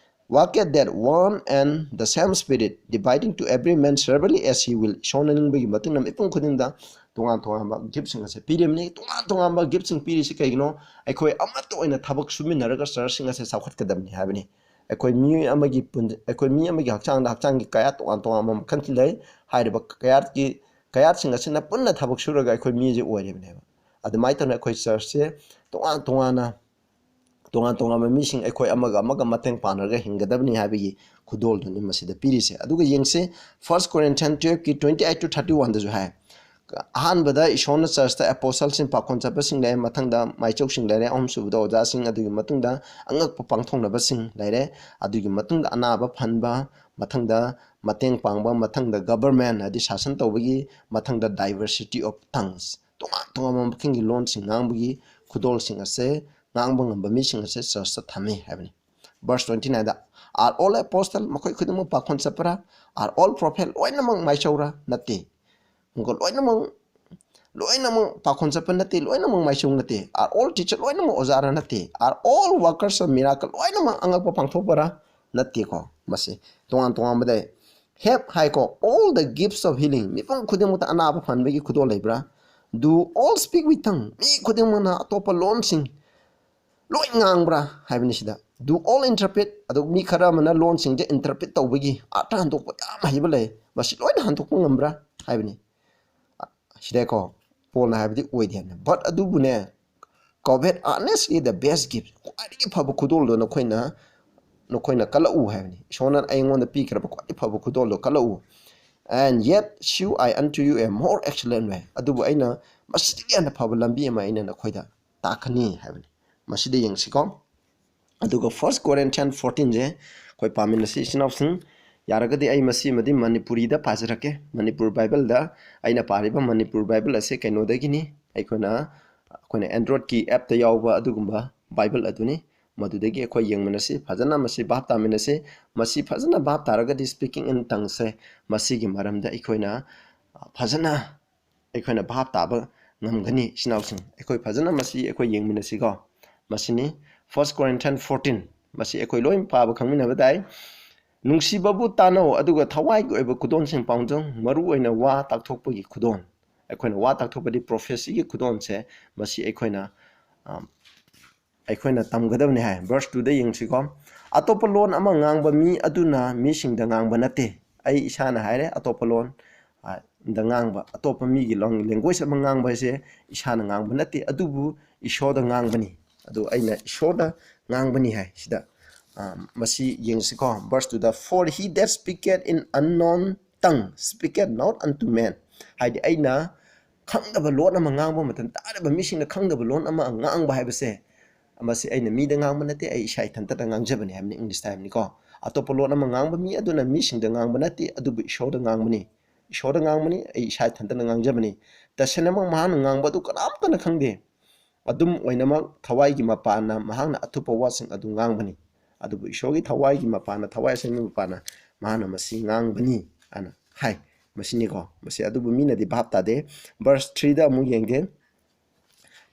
worketh that one and the same Spirit, dividing to every man severally as he will." ꯏꯁꯣꯔꯅ ꯅꯤꯡꯕꯒꯤ ꯃꯇꯨꯡ ꯏꯟꯅ ꯃꯤꯄꯨꯝ ꯈꯨꯗꯤꯡꯗ ꯇꯣꯉꯥꯟ ꯇꯣꯉꯥꯟꯕ giftꯁꯤꯡ ꯑꯁꯦ ꯄꯤꯔꯤꯕꯅꯤ꯫ ꯇꯣꯉꯥꯟ ꯇꯣꯉꯥꯟꯕ giftꯁꯤꯡ ꯄꯤꯔꯤꯁꯤ ꯀꯩꯒꯤꯅꯣ? ꯑꯩꯈꯣꯏ ꯑꯃꯠꯇ ꯑꯣꯏꯅ ꯊꯕꯛ ꯁꯨꯃꯤꯟꯅꯔꯒ churchꯁꯤꯡ ꯑꯁꯦ ꯆꯥꯎꯈꯠꯀꯗꯕꯅꯤ ꯍꯥꯏꯕꯅꯤ꯫ ꯑꯩꯈꯣꯏ ꯃꯤꯑꯣꯏ ꯑꯃꯒꯤ ꯄꯨꯟ-, ꯑꯩꯈꯣꯏ ꯃꯤ ꯑꯃꯒꯤ ꯍꯛꯆꯥꯡꯗ ꯍꯛꯆꯥꯡꯒꯤ ꯀꯌꯥꯠ ꯇꯣꯉꯥꯟ ꯇꯣꯉꯥꯟꯕ ꯃꯈꯜꯁꯤ ꯂꯩ꯫ ꯍꯥꯏꯔꯤꯕ ꯀꯌꯥꯠꯀꯤ, ꯀꯌꯥꯠꯁꯤꯡ ꯑꯁꯤꯅ ꯄꯨꯟꯅ ꯊꯕꯛ ꯁꯨꯔꯒ ꯑꯩꯈꯣꯏ ꯃꯤꯁꯦ ꯑꯣꯏꯔꯤꯕꯅꯦꯕ꯫ ꯑꯗꯨꯃꯥꯏꯅ ꯇꯧꯅ ꯑꯩꯈꯣꯏ churchꯁꯦ ꯇꯣꯉꯥꯟ ꯇꯣꯉꯥꯟꯅ ꯇꯣꯉꯥꯟ ꯇꯣꯉꯥꯟꯕ ꯃꯤꯁꯤꯡ ꯑꯩꯈꯣꯏ ꯑꯃꯒ ꯑꯃꯒ ꯃꯇꯦꯡ ꯄꯥꯡꯅꯔꯒ ꯍꯤꯡꯒꯗꯕꯅꯤ ꯍꯥꯏꯕꯒꯤ ꯈꯨꯗꯣꯜꯗꯨꯅꯤ ꯃꯁꯤꯗ ꯄꯤꯔꯤꯁꯦ꯫ ꯑꯗꯨꯒ ꯌꯦꯡꯁꯤ, First Corinthians twelve ꯀꯤ twenty eight to thirty one ꯗꯁꯨ ꯍꯥꯏ, ꯑꯍꯥꯟꯕꯗ ꯏꯁꯣꯔꯅ ꯆꯔꯆꯇ ꯑꯦꯄꯣꯁꯜꯁꯤꯡ, ꯄꯥꯈꯣꯟ ꯆꯠꯄꯁꯤꯡ ꯂꯩꯔꯦ, ꯃꯊꯪꯗ ꯃꯥꯏꯆꯧꯁꯤꯡ ꯂꯩꯔꯦ, ꯑꯍꯨꯝꯁꯨꯕꯗ ꯑꯣꯖꯥꯁꯤꯡ, ꯑꯗꯨꯒꯤ ꯃꯇꯨꯡꯗ ꯑꯉꯛꯄ ꯄꯥꯡꯊꯣꯛꯅꯕꯁꯤꯡ ꯂꯩꯔꯦ, ꯑꯗꯨꯒꯤ ꯃꯇꯨꯡꯗ ꯑꯅꯥꯕ ꯐꯍꯟꯕ, ꯃꯊꯪꯗ ꯃꯇꯦꯡ ꯄꯥꯡꯕ, ꯃꯊꯪꯗ government ꯍꯥꯏꯗꯤ ꯁꯥꯁꯟ ꯇꯧꯕꯒꯤ, ꯃꯊꯪꯗ diversity of tongues, ꯇꯣꯉꯥꯟ ꯇꯣꯉꯥꯟꯕ ꯃꯈꯜꯒꯤ ꯂꯣꯟꯁꯤꯡ ꯉꯥꯡꯕꯒꯤ ꯈꯨꯗꯣꯜꯁꯤꯡ ꯑꯁꯦ ꯉꯥꯡꯕ ꯉꯝꯕ ꯃꯤꯁꯤꯡ ꯑꯁꯦ ꯆꯔꯆꯇ ꯊꯝꯃꯤ ꯍꯥꯏꯕꯅꯤ꯫ Verse twenty nine the, "Are all apostle?" ꯃꯈꯣꯏ ꯈꯨꯗꯤꯡꯃꯛ ꯄꯥꯈꯣꯟ ꯆꯠꯄ꯭ꯔꯥ? "Are all prophet?" ꯂꯣꯏꯅꯃꯛ ꯃꯥꯏꯆꯧꯔꯥ? ꯅꯠꯇꯦ꯫ ꯑꯃꯨꯛꯀ ꯂꯣꯏꯅꯃꯛ, ꯂꯣꯏꯅꯃꯛ ꯄꯥꯈꯣꯟ ꯆꯠꯄ ꯅꯠꯇꯦ, ꯂꯣꯏꯅꯃꯛ ꯃꯥꯏꯆꯧ ꯅꯠꯇꯦ꯫ "Are all teacher?" ꯂꯣꯏꯅꯃꯛ ꯑꯣꯖꯥꯔꯥ? ꯅꯠꯇꯦ꯫ "Are all workers of miracle?" ꯂꯣꯏꯅꯃꯛ ꯑꯉꯛꯄ ꯄꯥꯡꯊꯣꯛꯄꯔꯥ? ꯅꯠꯇꯦꯀꯣ꯫ ꯃꯁꯤ ꯇꯣꯉꯥꯟ ꯇꯣꯉꯥꯟꯕꯗ, "Have" ꯍꯥꯏꯀꯣ, "all the gifts of healing?" ꯃꯤꯄꯨꯝ ꯈꯨꯗꯤꯡꯃꯛꯇ ꯑꯅꯥꯕ ꯐꯍꯟꯕꯒꯤ ꯈꯨꯗꯣꯜ ꯂꯩꯕ꯭ꯔꯥ? "Do all speak with tongue?" ꯃꯤ ꯈꯨꯗꯤꯡꯃꯛꯅ ꯑꯇꯣꯞꯄ ꯂꯣꯟꯁꯤꯡ ꯂꯣꯏ ꯉꯥꯡꯕ꯭ꯔꯥ ꯍꯥꯏꯕꯅꯤ ꯁꯤꯗ꯫ "Do all interpret?" ꯑꯗꯨ ꯃꯤ ꯈꯔ ꯑꯃꯅ ꯂꯣꯟꯁꯤꯡꯁꯦ interpret ꯇꯧꯕꯒꯤ ꯑꯥꯔꯊ ꯍꯟꯗꯣꯛꯄ ꯌꯥꯝ ꯍꯩꯕ ꯂꯩ, ꯃꯁꯤ ꯂꯣꯏꯅ ꯍꯟꯗꯣꯛꯄ ꯉꯝꯕ꯭ꯔꯥ ꯍꯥꯏꯕꯅꯤ꯫ ꯁꯤꯗꯀꯣ, ꯄꯣꯜꯅ ꯍꯥꯏꯕꯗꯤ ꯑꯣꯏꯗꯦ ꯍꯥꯏꯕꯅꯤ꯫ "But" ꯑꯗꯨꯕꯨꯅꯦ, "Covet earnestly the best gift." ꯈ꯭ꯋꯥꯏꯗꯒꯤ ꯐꯕ ꯈꯨꯗꯣꯜꯗꯣ ꯅꯈꯣꯏꯅ, ꯅꯈꯣꯏꯅ ꯀꯜꯂꯛꯎ ꯍꯥꯏꯕꯅꯤ꯫ ꯏꯁꯣꯔꯅ ꯑꯩꯉꯣꯟꯗ ꯄꯤꯈ꯭ꯔꯕ ꯈ꯭ꯋꯥꯏꯗꯒꯤ ꯐꯕ ꯈꯨꯗꯣꯜꯗꯣ ꯀꯜꯂꯛꯎ꯫ "And yet shew I unto you a more excellent way." ꯑꯗꯨꯕꯨ ꯑꯩꯅ ꯃꯁꯤꯗꯒꯤ ꯍꯦꯟꯅ ꯐꯕ ꯂꯝꯕꯤ ꯑꯃ ꯑꯩꯅ ꯅꯈꯣꯏꯗ ꯇꯥꯛꯀꯅꯤ ꯍꯥꯏꯕꯅꯤ꯫ ꯃꯁꯤꯗ ꯌꯦꯡꯁꯤꯀꯣ꯫ ꯑꯗꯨꯒ First Corinthians fourteen ꯁꯦ ꯑꯩꯈꯣꯏ ꯄꯥꯃꯤꯟꯅꯁꯤ, ꯏꯆꯤꯟ ꯏꯅꯥꯎꯁꯤꯡ꯫ ꯌꯥꯔꯒꯗꯤ ꯑꯩ ꯃꯁꯤꯃꯗꯤ ꯃꯅꯤꯄꯨꯔꯤꯗ ꯄꯥꯖꯔꯛꯀꯦ꯫ ꯃꯅꯤꯄꯨꯔ ꯕꯥꯏꯕꯜꯗ, ꯑꯩꯅ ꯄꯥꯔꯤꯕ ꯃꯅꯤꯄꯨꯔ ꯕꯥꯏꯕꯜ ꯑꯁꯦ ꯀꯩꯅꯣꯗꯒꯤꯅꯤ, ꯑꯩꯈꯣꯏꯅ, ꯑꯩꯈꯣꯏꯅ Androidꯀꯤ appꯇ ꯌꯥꯎꯕ ꯑꯗꯨꯒꯨꯝꯕ ꯕꯥꯏꯕꯜ ꯑꯗꯨꯅꯤ꯫ ꯃꯗꯨꯗꯒꯤ ꯑꯩꯈꯣꯏ ꯌꯦꯡꯃꯤꯟꯅꯁꯤ, ꯐꯖꯅ ꯃꯁꯤ ꯚꯥꯞ ꯇꯥꯃꯤꯟꯅꯁꯤ꯫ ꯃꯁꯤ ꯐꯖꯅ ꯚꯥꯞ ꯇꯥꯔꯒꯗꯤ speaking in tonguesꯁꯦ, ꯃꯁꯤꯒꯤ ꯃꯔꯝꯗ ꯑꯩꯈꯣꯏꯅ ꯐꯖꯅ ꯑꯩꯈꯣꯏꯅ ꯚꯥꯞ ꯇꯥꯕ ꯉꯝꯒꯅꯤ, ꯏꯆꯤꯟ ꯏꯅꯥꯎꯁꯤꯡ꯫ ꯑꯩꯈꯣꯏ ꯐꯖꯅ ꯃꯁꯤ ꯑꯩꯈꯣꯏ ꯌꯦꯡꯃꯤꯟꯅꯁꯤꯀꯣ꯫ ꯃꯁꯤꯅꯤ First Corinthians fourteen꯫ ꯃꯁꯤ ꯑꯩꯈꯣꯏ ꯂꯣꯏ ꯄꯥꯕ ꯈꯪꯃꯤꯟꯅꯕ ꯇꯥꯏ꯫ "ꯅꯨꯡꯁꯤꯕꯕꯨ ꯇꯥꯅꯧ, ꯑꯗꯨꯒ ꯊꯋꯥꯏꯒꯤ ꯑꯣꯏꯕ ꯈꯨꯗꯣꯟꯁꯤꯡ ꯄꯥꯎꯗꯝ, ꯃꯔꯨ ꯑꯣꯏꯅ ꯋꯥ ꯇꯥꯛꯊꯣꯛꯄꯒꯤ ꯈꯨꯗꯣꯟ꯫" ꯑꯩꯈꯣꯏꯅ ꯋꯥ ꯇꯥꯛꯊꯣꯛꯄꯗꯤ prophecyꯒꯤ ꯈꯨꯗꯣꯟꯁꯦ, ꯃꯁꯤ ꯑꯩꯈꯣꯏꯅ, ꯑ, ꯑꯩꯈꯣꯏꯅ ꯇꯝꯒꯗꯕꯅꯤ ꯍꯥꯏ꯫ Verse twoꯗ ꯌꯦꯡꯁꯤꯀꯣ꯫ "ꯑꯇꯣꯞꯄ ꯂꯣꯟ ꯑꯃ ꯉꯥꯡꯕ ꯃꯤ ꯑꯗꯨꯅ ꯃꯤꯁꯤꯡꯗ ꯉꯥꯡꯕ ꯅꯠꯇꯦ꯫" ꯑꯩ ꯏꯁꯥꯅ ꯍꯥꯏꯔꯦ, ꯑꯇꯣꯞꯄ ꯂꯣꯟ, ꯑ, ꯗ ꯉꯥꯡꯕ, ꯑꯇꯣꯞꯄ ꯃꯤꯒꯤ ꯂꯣꯟ, language ꯑꯃ ꯉꯥꯡꯕ ꯍꯥꯏꯁꯦ ꯏꯁꯥꯅ ꯉꯥꯡꯕ ꯅꯠꯇꯦ, ꯑꯗꯨꯕꯨ ꯏꯁꯣꯔꯗ ꯉꯥꯡꯕꯅꯤ꯫ ꯑꯗꯨ ꯑꯩꯅ ꯏꯁꯣꯔꯗ ꯉꯥꯡꯕꯅꯤ ꯍꯥꯏ ꯁꯤꯗ꯫ ꯑ, ꯃꯁꯤ ꯌꯦꯡꯁꯤꯀꯣ, verse two the, "For he that speaketh in unknown tongue speaketh not unto men." ꯍꯥꯏꯗꯤ ꯑꯩꯅ ꯈꯪꯗꯕ ꯂꯣꯟ ꯑꯃ ꯉꯥꯡꯕ ꯃꯇꯝ, ꯇꯥꯔꯤꯕ ꯃꯤꯁꯤꯡꯅ ꯈꯪꯗꯕ ꯂꯣꯟ ꯑꯃ ꯉꯥꯡꯕ ꯍꯥꯏꯕꯁꯦ, ꯃꯁꯤ ꯑꯩꯅ ꯃꯤꯗ ꯉꯥꯡꯕ ꯅꯠꯇꯦ, ꯑꯩ ꯏꯁꯥ ꯏꯊꯟꯇꯗ ꯉꯥꯡꯖꯕꯅꯤ ꯍꯥꯏꯕꯅꯤ, ꯏꯪꯂꯤꯁꯇ ꯍꯥꯏꯕꯅꯤꯀꯣ꯫ ꯑꯇꯣꯞꯄ ꯂꯣꯟ ꯑꯃ ꯉꯥꯡꯕ ꯃꯤ ꯑꯗꯨꯅ ꯃꯤꯁꯤꯡꯗ ꯉꯥꯡꯕ ꯅꯠꯇꯦ, ꯑꯗꯨꯕꯨ ꯏꯁꯣꯔꯗ ꯉꯥꯡꯕꯅꯤ꯫ ꯏꯁꯣꯔꯗ ꯉꯥꯡꯕꯅꯤ, ꯑꯩ ꯏꯁꯥ ꯏꯊꯟꯇꯅ ꯉꯥꯡꯖꯕꯅꯤ꯫ ꯇꯁꯦꯡꯅꯃꯛ ꯃꯍꯥꯛꯅ ꯉꯥꯡꯕ ꯑꯗꯨ ꯀꯅꯥꯝꯇꯅ ꯈꯪꯗꯦ꯫ ꯑꯗꯨꯝ ꯑꯣꯏꯅꯃꯛ ꯊꯋꯥꯏꯒꯤ ꯃꯄꯥꯟꯅ ꯃꯍꯥꯛꯅ ꯑꯊꯨꯞꯄ ꯋꯥꯁꯤꯡ ꯑꯗꯨ ꯉꯥꯡꯕꯅꯤ꯫ ꯑꯗꯨꯕꯨ ꯏꯁꯣꯔꯒꯤ ꯊꯋꯥꯏꯒꯤ ꯃꯄꯥꯟꯅ, ꯊꯋꯥꯏ ꯑꯁꯦꯡꯕꯒꯤ ꯃꯄꯥꯟꯅ ꯃꯍꯥꯛꯅ ꯃꯁꯤ ꯉꯥꯡꯕꯅꯤ ꯍꯥꯏꯅ ꯍꯥꯏ꯫ ꯃꯁꯤꯅꯤꯀꯣ, ꯃꯁꯤ ꯑꯗꯨꯕꯨ ꯃꯤꯅꯗꯤ ꯚꯥꯞ ꯇꯥꯗꯦ꯫ Verse three ꯗ ꯑꯃꯨꯛ ꯌꯦꯡꯒꯦ꯫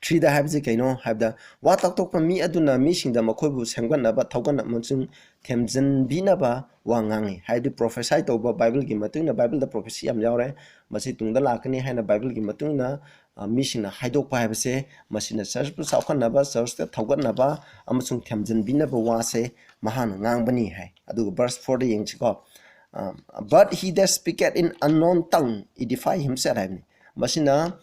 Three ꯗ ꯍꯥꯏꯕꯁꯤ ꯀꯩꯅꯣ ꯍꯥꯏꯕꯗ, ꯋꯥ ꯇꯥꯛꯊꯣꯛꯄ ꯃꯤ ꯑꯗꯨꯅ ꯃꯤꯁꯤꯡꯗ ꯃꯈꯣꯏꯕꯨ ꯁꯦꯝꯒꯠꯅꯕ, ꯊꯧꯒꯠꯅꯕ ꯑꯃꯁꯨꯡ ꯊꯦꯝꯖꯤꯟꯕꯤꯅꯕ ꯋꯥ ꯉꯥꯡꯉꯤ꯫ ꯍꯥꯏꯕꯗꯤ prophesy ꯇꯧꯕ, ꯕꯥꯏꯕꯜꯒꯤ ꯃꯇꯨꯡ ꯏꯟꯅ, ꯕꯥꯏꯕꯜꯗ prophecy ꯌꯥꯝ ꯌꯥꯎꯔꯦ, ꯃꯁꯤ ꯇꯨꯡꯗ ꯂꯥꯛꯀꯅꯤ ꯍꯥꯏꯅ ꯕꯥꯏꯕꯜꯒꯤ ꯃꯇꯨꯡ ꯏꯟꯅ, ꯑ, ꯃꯤꯁꯤꯡꯅ ꯍꯥꯏꯗꯣꯛꯄ ꯍꯥꯏꯕꯁꯦ, ꯃꯁꯤꯅ ꯆꯔꯆꯄꯨ ꯆꯥꯎꯈꯠꯅꯕ, ꯆꯔꯆꯇ ꯊꯧꯒꯠꯅꯕ ꯑꯃꯁꯨꯡ ꯊꯦꯝꯖꯤꯟꯕꯤꯅꯕ ꯋꯥꯁꯦ ꯃꯍꯥꯛꯅ ꯉꯥꯡꯕꯅꯤ ꯍꯥꯏ꯫ ꯑꯗꯨꯒ verse four ꯗ ꯌꯦꯡꯁꯤꯀꯣ꯫ ꯑ, "But he that speaketh in unknown tongue edify himself" ꯍꯥꯏꯕꯅꯤ꯫ ꯃꯁꯤꯅ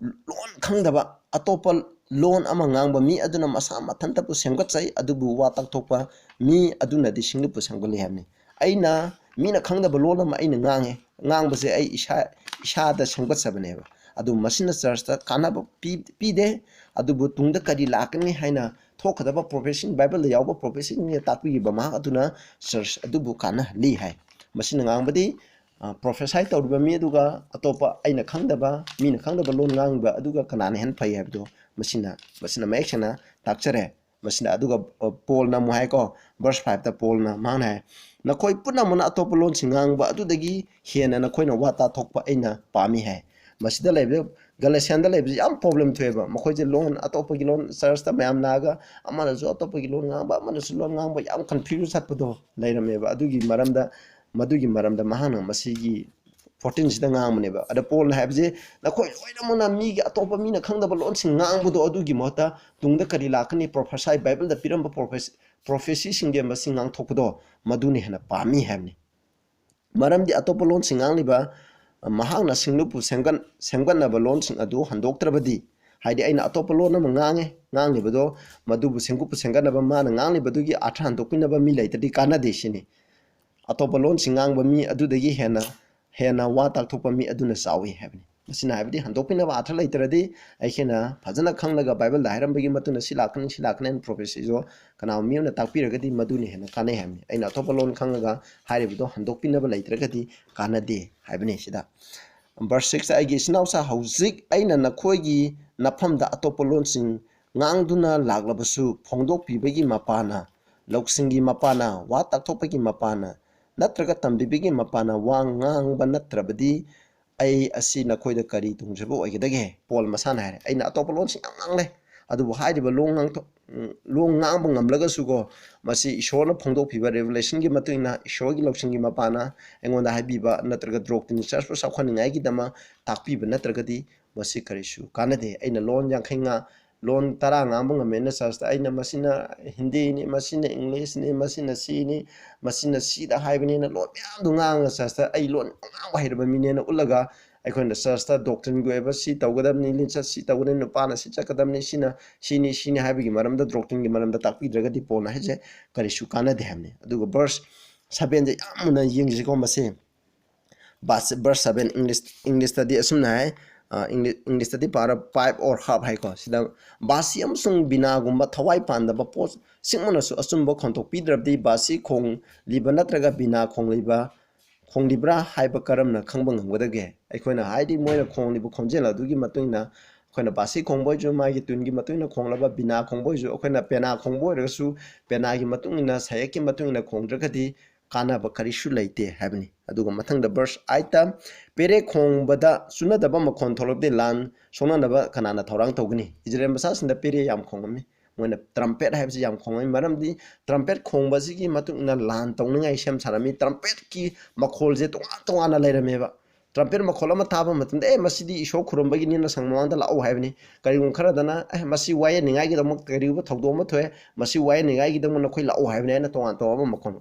ꯂꯣꯟ ꯈꯪꯗꯕ, ꯑꯇꯣꯞꯄ ꯂꯣꯟ ꯑꯃ ꯉꯥꯡꯕ ꯃꯤ ꯑꯗꯨꯅ ꯃꯁꯥ ꯃꯊꯟꯇꯕꯨ ꯁꯦꯝꯒꯠꯆꯩ, ꯑꯗꯨꯕꯨ ꯋꯥ ꯇꯥꯛꯊꯣꯛꯄ ꯃꯤ ꯑꯗꯨꯅꯗꯤ ꯁꯤꯡꯂꯨꯞꯄꯨ ꯁꯦꯝꯒꯠꯂꯤ ꯍꯥꯏꯕꯅꯤ꯫ ꯑꯩꯅ ꯃꯤꯅ ꯈꯪꯗꯕ ꯂꯣꯟ ꯑꯃ ꯑꯩꯅ ꯉꯥꯡꯉꯦ, ꯉꯥꯡꯕꯁꯦ ꯑꯩ ꯏꯁꯥ, ꯏꯁꯥꯗ ꯁꯦꯝꯒꯠꯆꯕꯅꯦꯕ꯫ ꯑꯗꯨ ꯃꯁꯤꯅ ꯆꯔꯆꯇ ꯀꯥꯟꯅꯕ ꯄꯤ-, ꯄꯤꯗꯦ, ꯑꯗꯨꯕꯨ ꯇꯨꯡꯗ ꯀꯔꯤ ꯂꯥꯛꯀꯅꯤ ꯍꯥꯏꯅ ꯊꯣꯛꯀꯗꯕ prophecy, ꯕꯥꯏꯕꯜꯗ ꯌꯥꯎꯕ prophecyꯁꯤꯡꯅ ꯇꯥꯛꯄꯤꯈꯤꯕ ꯃꯍꯥꯛ ꯑꯗꯨꯅ ꯆꯔꯆ ꯑꯗꯨꯕꯨ ꯀꯥꯟꯅꯍꯜꯂꯤ ꯍꯥꯏ꯫ ꯃꯁꯤꯅ ꯉꯥꯡꯕꯗꯤ, ꯑ, prophesy ꯇꯧꯔꯤꯕ ꯃꯤ ꯑꯗꯨꯒ ꯑꯇꯣꯞꯄ ꯑꯩꯅ ꯈꯪꯗꯕ, ꯃꯤꯅ ꯈꯪꯗꯕ ꯂꯣꯟ ꯉꯥꯡꯉꯤꯕ ꯑꯗꯨꯒ ꯀꯅꯥꯅ ꯍꯦꯟꯅ ꯐꯩ ꯍꯥꯏꯕꯗꯣ ꯃꯁꯤꯅ, ꯃꯁꯤꯅ ꯃꯌꯦꯛ ꯁꯦꯡꯅ ꯇꯥꯛꯆꯔꯦ꯫ ꯃꯁꯤꯅ ꯑꯗꯨꯒ, ꯑ, ꯄꯣꯜꯅ ꯑꯃꯨꯛ ꯍꯥꯏꯀꯣ, verse fiveꯇ ꯄꯣꯜꯅ ꯃꯍꯥꯛꯅ ꯍꯥꯏ, "ꯅꯈꯣꯏ ꯄꯨꯝꯅꯃꯛꯅ ꯑꯇꯣꯞꯄ ꯂꯣꯟꯁꯤꯡ ꯉꯥꯡꯕ ꯑꯗꯨꯗꯒꯤ ꯍꯦꯟꯅ ꯅꯈꯣꯏꯅ ꯋꯥ ꯇꯥꯊꯣꯛꯄ ꯑꯩꯅ ꯄꯥꯝꯃꯤ" ꯍꯥꯏ꯫ ꯃꯁꯤꯗ ꯂꯩꯕ ꯒꯂꯦꯁꯤꯌꯥꯟꯗ ꯂꯩꯕꯁꯤ ꯌꯥꯝ problem ꯊꯣꯛꯑꯦꯕ꯫ ꯃꯈꯣꯏꯁꯦ ꯂꯣꯟ, ꯑꯇꯣꯞꯄꯒꯤ ꯂꯣꯟ ꯆꯔꯆꯇ ꯃꯌꯥꯝ ꯂꯥꯛꯑꯒ ꯑꯃꯅꯁꯨ ꯑꯇꯣꯞꯄꯒꯤ ꯂꯣꯟ ꯉꯥꯡꯕ, ꯑꯃꯅꯁꯨ ꯂꯣꯟ ꯉꯥꯡꯕ, ꯌꯥꯝ confuse ꯆꯠꯄꯗꯣ ꯂꯩꯔꯝꯃꯦꯕ꯫ ꯑꯗꯨꯒꯤ ꯃꯔꯝꯗ, ꯃꯗꯨꯒꯤ ꯃꯔꯝꯗ ꯃꯍꯥꯛꯅ ꯃꯁꯤꯒꯤ fourteenꯁꯤꯗ ꯉꯥꯡꯕꯅꯦꯕ꯫ ꯑꯗ ꯄꯣꯜꯅ ꯍꯥꯏꯕꯁꯦ, "ꯅꯈꯣꯏ ꯂꯣꯏꯅꯃꯛꯅ ꯃꯤꯒꯤ, ꯑꯇꯣꯞꯄ ꯃꯤꯅ ꯈꯪꯗꯕ ꯂꯣꯟꯁꯤꯡ ꯉꯥꯡꯕꯗꯣ, ꯑꯗꯨꯒꯤ ꯃꯍꯨꯠꯇ ꯇꯨꯡꯗ ꯀꯔꯤ ꯂꯥꯛꯀꯅꯤ, prophesy, ꯕꯥꯏꯕꯜꯗ ꯄꯤꯔꯝꯕ prophecy, prophecyꯁꯤꯡꯒꯤ ꯃꯁꯤꯡ ꯉꯥꯡꯊꯣꯛꯄꯗꯣ, ꯃꯗꯨꯅ ꯍꯦꯟꯅ ꯄꯥꯝꯃꯤ" ꯍꯥꯏꯕꯅꯤ꯫ ꯃꯔꯝꯗꯤ ꯑꯇꯣꯞꯄ ꯂꯣꯟꯁꯤꯡ ꯉꯥꯡꯂꯤꯕ ꯃꯍꯥꯛꯅ ꯁꯤꯡꯂꯨꯞꯄꯨ ꯁꯦꯝꯒꯠ-, ꯁꯦꯝꯒꯠꯅꯕ ꯂꯣꯟꯁꯤꯡ ꯑꯗꯨ ꯍꯟꯗꯣꯛꯇ꯭ꯔꯕꯗꯤ, ꯍꯥꯏꯗꯤ ꯑꯩꯅ ꯑꯇꯣꯞꯄ ꯂꯣꯟ ꯑꯃ ꯉꯥꯡꯉꯦ, ꯉꯥꯡꯂꯤꯕꯗꯣ ꯃꯗꯨꯕꯨ ꯁꯦꯝꯒꯠꯄ ꯁꯦꯝꯒꯠꯅꯕ ꯃꯥꯅ ꯉꯥꯡꯂꯤꯕꯗꯨꯒꯤ ꯑꯥꯔꯊ ꯍꯟꯗꯣꯛꯄꯤꯅꯕ ꯃꯤ ꯂꯩꯇ꯭ꯔꯗꯤ ꯀꯥꯟꯅꯗꯦ ꯁꯤꯅꯤ꯫ ꯑꯇꯣꯞꯄ ꯂꯣꯟꯁꯤꯡ ꯉꯥꯡꯕ ꯃꯤ ꯑꯗꯨꯗꯒꯤ ꯍꯦꯟꯅ, ꯍꯦꯟꯅ ꯋꯥ ꯇꯥꯛꯊꯣꯛꯄ ꯃꯤ ꯑꯗꯨꯅ ꯆꯥꯎꯏ ꯍꯥꯏꯕꯅꯤ꯫ ꯃꯁꯤꯅ ꯍꯥꯏꯕꯗꯤ ꯍꯟꯗꯣꯛꯄꯤꯅꯕ ꯑꯥꯔꯊ ꯂꯩꯇ꯭ꯔꯗꯤ, ꯑꯩꯈꯣꯏꯅ ꯐꯖꯅ ꯈꯪꯂꯒ ꯕꯥꯏꯕꯜꯗ ꯍꯥꯏꯔꯝꯕꯒꯤ ꯃꯇꯨꯡꯗ ꯁꯤ ꯂꯥꯛꯀꯅꯤ, ꯁꯤ ꯂꯥꯛꯀꯅꯤ ꯍꯥꯏꯅ ꯄ꯭ꯔꯣꯐꯦꯁꯤꯁꯨ ꯀꯅꯥꯒꯨꯝꯕ ꯃꯤ ꯑꯃꯅ ꯇꯥꯛꯄꯤꯔꯒꯗꯤ ꯃꯗꯨꯅ ꯍꯦꯟꯅ ꯀꯥꯟꯅꯩ ꯍꯥꯏꯕꯅꯤ꯫ ꯑꯩꯅ ꯑꯇꯣꯞꯄ ꯂꯣꯟ ꯈꯪꯉꯒ ꯍꯥꯏꯔꯤꯕꯗꯣ ꯍꯟꯗꯣꯛꯄꯤꯅꯕ ꯂꯩꯇ꯭ꯔꯒꯗꯤ ꯀꯥꯟꯅꯗꯦ ꯍꯥꯏꯕꯅꯤ ꯁꯤꯗ꯫ ꯚꯔꯁ ꯁꯤꯛꯁꯇ, "ꯑꯩꯒꯤ ꯏꯆꯤꯟ ꯏꯅꯥꯎꯁꯥ, ꯍꯧꯖꯤꯛ ꯑꯩꯅ ꯅꯈꯣꯏꯒꯤ ꯅꯐꯝꯗ ꯑꯇꯣꯞꯄ ꯂꯣꯟꯁꯤꯡ ꯉꯥꯡꯗꯨꯅ ꯂꯥꯛꯂꯕꯁꯨ, ꯐꯣꯡꯗꯣꯛꯄꯤꯕꯒꯤ ꯃꯄꯥꯅ, ꯂꯧꯁꯤꯡꯒꯤ ꯃꯄꯥꯅ, ꯋꯥ ꯇꯥꯛꯊꯣꯛꯄꯒꯤ ꯃꯄꯥꯅ, ꯅꯠꯇ꯭ꯔꯒ ꯇꯝꯕꯤꯕꯒꯤ ꯃꯄꯥꯅ ꯋꯥ ꯉꯥꯡꯕ ꯅꯠꯇ꯭ꯔꯕꯗꯤ, ꯑꯩ ꯑꯁꯤ ꯅꯈꯣꯏꯗ ꯀꯔꯤ ꯇꯣꯡꯖꯕ ꯑꯣꯏꯒꯗꯒꯦ?" ꯄꯣꯜ ꯃꯁꯥꯅ ꯍꯥꯏꯔꯦ, "ꯑꯩꯅ ꯑꯇꯣꯞꯄ ꯂꯣꯟꯁꯤꯡ ꯌꯥꯝ ꯉꯥꯡꯂꯦ, ꯑꯗꯨꯕꯨ ꯍꯥꯏꯔꯤꯕ ꯂꯣꯟ ꯉꯥꯡꯊꯣꯛ-, ꯎꯝ, ꯂꯣꯟ ꯉꯥꯡꯕ ꯉꯝꯂꯒꯁꯨꯀꯣ, ꯃꯁꯤ ꯏꯁꯣꯔꯅ ꯐꯣꯡꯗꯣꯛꯄꯤꯕ ꯔꯦꯚꯦꯂꯦꯁꯟꯒꯤ ꯃꯇꯨꯡ ꯏꯟꯅ, ꯏꯁꯣꯔꯒꯤ ꯂꯧꯁꯤꯡꯒꯤ ꯃꯄꯥꯅ ꯑꯩꯉꯣꯟꯗ ꯍꯥꯏꯕꯤꯕ ꯅꯠꯇ꯭ꯔꯒ ꯗꯣꯛꯇ꯭ꯔꯤꯟ ꯆꯔꯆꯄꯨ ꯆꯥꯎꯈꯠꯅꯤꯡꯉꯥꯏꯒꯤꯗꯃꯛ ꯇꯥꯛꯄꯤꯕ ꯅꯠꯇ꯭ꯔꯒꯗꯤ ꯃꯁꯤ ꯀꯔꯤꯁꯨ ꯀꯥꯟꯅꯗꯦ꯫ ꯑꯩꯅ ꯂꯣꯟ ꯌꯥꯡꯈꯩ ꯉꯥ-, ꯂꯣꯟ ꯇꯔꯥ ꯉꯥꯡꯕ ꯉꯝꯃꯦꯅ ꯆꯔꯆꯇ ꯑꯩꯅ ꯃꯁꯤꯅ ꯍꯤꯟꯗꯤꯅꯤ, ꯃꯁꯤꯅ ꯏꯪꯂꯤꯁꯅꯤ, ꯃꯁꯤꯅ ꯁꯤꯅꯤ, ꯃꯁꯤꯅ ꯁꯤꯗ ꯍꯥꯏꯕꯅꯤꯅ ꯂꯣꯟ ꯃꯌꯥꯝꯗꯣ ꯉꯥꯡꯉꯒ ꯆꯔꯆꯇ ꯑꯩ ꯂꯣꯟ ꯉꯥꯡꯕ ꯍꯩꯔꯕ ꯃꯤꯅꯦꯅ ꯎꯠꯂꯒ ꯑꯩꯈꯣꯏꯅ ꯆꯔꯆꯇ ꯗꯣꯛꯇ꯭ꯔꯤꯟꯒꯤ ꯑꯣꯏꯕ ꯁꯤ ꯇꯧꯒꯗꯕꯅꯤ, ꯂꯤꯆꯠ ꯁꯤ ꯇꯧꯒꯗꯕꯅꯤ, ꯅꯨꯄꯥꯅ ꯁꯤ ꯆꯠꯀꯗꯕꯅꯤ, ꯁꯤꯅ ꯁꯤꯅꯤ, ꯁꯤꯅꯤ ꯍꯥꯏꯕꯒꯤ ꯃꯔꯝꯗ, ꯗꯣꯛꯇ꯭ꯔꯤꯟꯒꯤ ꯃꯔꯝꯗ ꯇꯥꯛꯄꯤꯗ꯭ꯔꯒꯗꯤ ꯄꯣꯜꯅ ꯍꯥꯏꯁꯦ ꯀꯔꯤꯁꯨ ꯀꯥꯟꯅꯗꯦ ꯍꯥꯏꯕꯅꯤ꯫ ꯑꯗꯨꯒ ꯚꯔꯁ ꯁꯚꯦꯟꯁꯦ ꯌꯥꯝ ꯃꯨꯟꯅ ꯌꯦꯡꯁꯤꯀꯣ꯫ ꯃꯁꯤ ꯚꯔꯁ, ꯚꯔꯁ ꯁꯚꯦꯟ, ꯏꯪꯂꯤꯁ, ꯏꯪꯂꯤꯁꯇꯗꯤ ꯑꯁꯨꯝꯅ ꯍꯥꯏ, ꯑ, ꯏꯪꯂꯤ-, ꯏꯪꯂꯤꯁꯇꯗꯤ ꯄꯥꯔ "pipe or harp" ꯍꯥꯏꯀꯣ꯫ ꯁꯤꯗ ꯕꯥꯁꯤ ꯑꯃꯁꯨꯡ ꯕꯤꯅꯥꯒꯨꯝꯕ ꯊꯋꯥꯏ ꯄꯥꯟꯗꯕ ꯄꯣꯠꯁꯤꯡ ꯑꯃꯅꯁꯨ ꯑꯆꯨꯝꯕ ꯈꯣꯟꯊꯣꯛꯄꯤꯗ꯭ꯔꯕꯗꯤ, ꯕꯥꯁꯤ ꯈꯣꯡꯂꯤꯕ ꯅꯠꯇ꯭ꯔꯒ ꯕꯤꯅꯥ ꯈꯣꯡꯂꯤꯕ, ꯈꯣꯡꯂꯤꯕ꯭ꯔꯥ ꯍꯥꯏꯕ ꯀꯔꯝꯅ ꯈꯪꯕ ꯉꯝꯒꯗꯒꯦ? ꯑꯩꯈꯣꯏꯅ ꯍꯥꯏꯗꯤ ꯃꯣꯏꯅ ꯈꯣꯡꯂꯤꯕ ꯈꯣꯟꯖꯦꯜ ꯑꯗꯨꯒꯤ ꯃꯇꯨꯡ ꯏꯟꯅ ꯑꯩꯈꯣꯏꯅ ꯕꯥꯁꯤ ꯈꯣꯡꯕ ꯑꯣꯏꯔꯁꯨ, ꯃꯥꯒꯤ ꯇ꯭ꯌꯨꯟꯒꯤ ꯃꯇꯨꯡ ꯏꯟꯅ ꯈꯣꯡꯂꯕ ꯕꯤꯅꯥ ꯈꯣꯡꯕ ꯑꯣꯏꯔꯁꯨ, ꯑꯩꯈꯣꯏꯅ ꯄꯦꯅꯥ ꯈꯣꯡꯕ ꯑꯣꯏꯔꯒꯁꯨ, ꯄꯦꯅꯥꯒꯤ ꯃꯇꯨꯡ ꯏꯟꯅ, ꯁꯥꯌꯦꯛꯀꯤ ꯃꯇꯨꯡ ꯏꯟꯅ ꯈꯣꯡꯗ꯭ꯔꯒꯗꯤ ꯀꯥꯟꯅꯕ ꯀꯔꯤꯁꯨ ꯂꯩꯇꯦ ꯍꯥꯏꯕꯅꯤ꯫ ꯑꯗꯨꯒ ꯃꯊꯪꯗ ꯚꯔꯁ ꯑꯥꯏꯠꯇ, "ꯄꯦꯔꯦ ꯈꯣꯡꯕꯗ ꯆꯨꯅꯗꯕ ꯃꯈꯣꯟ ꯊꯣꯛꯂꯕꯗꯤ ꯂꯥꯟ ꯁꯣꯛꯅꯅꯕ ꯀꯅꯥꯅ ꯊꯧꯔꯥꯡ ꯇꯧꯒꯅꯤ?" ꯏꯖꯔꯦꯜ ꯃꯆꯥꯁꯤꯡꯗ ꯄꯦꯔꯦ ꯌꯥꯝ ꯈꯣꯡꯉꯝꯃꯤ꯫ ꯃꯣꯏꯅ ꯇ꯭ꯔꯝꯄꯦꯠ ꯍꯥꯏꯕꯁꯤ ꯌꯥꯝ ꯈꯣꯡꯉꯝꯃꯤ, ꯃꯔꯝꯗꯤ ꯇ꯭ꯔꯝꯄꯦꯠ ꯈꯣꯡꯕꯁꯤꯒꯤ ꯃꯇꯨꯡ ꯏꯟꯅ ꯂꯥꯟ ꯇꯧꯅꯤꯡꯉꯥꯏ ꯁꯦꯝ ꯁꯥꯔꯝꯃꯤ꯫ ꯇ꯭ꯔꯝꯄꯦꯠꯀꯤ ꯃꯈꯣꯜꯁꯦ ꯇꯣꯉꯥꯟ ꯇꯣꯉꯥꯟꯅ ꯂꯩꯔꯝꯃꯦꯕ꯫ ꯇ꯭ꯔꯝꯄꯦꯠ ꯃꯈꯣꯜ ꯑꯃ ꯇꯥꯕ ꯃꯇꯝꯗ, "ꯑꯦ, ꯃꯁꯤꯗꯤ ꯏꯁꯣꯔ ꯈꯨꯔꯨꯝꯕꯒꯤꯅꯤꯅ ꯁꯪ ꯃꯃꯥꯡꯗ ꯂꯥꯛꯎ" ꯍꯥꯏꯕꯅꯤ꯫ ꯀꯔꯤꯒꯨꯝꯕ ꯈꯔꯗꯅ, "ꯑꯦ, ꯃꯁꯤ ꯋꯥꯌꯦꯟꯅꯤꯡꯉꯥꯏꯒꯤꯗꯃꯛ ꯀꯔꯤꯒꯨꯝꯕ ꯊꯧꯗꯣꯛ ꯑꯃ ꯊꯣꯛꯑꯦ, ꯃꯁꯤ ꯋꯥꯌꯦꯟꯅꯤꯡꯉꯥꯏꯒꯤꯗꯃꯛ ꯅꯈꯣꯏ ꯂꯥꯛꯎ" ꯍꯥꯏꯕꯅꯤ ꯍꯥꯏꯅ ꯇꯣꯉꯥꯟ ꯇꯣꯉꯥꯟꯕ ꯃꯈꯣꯜ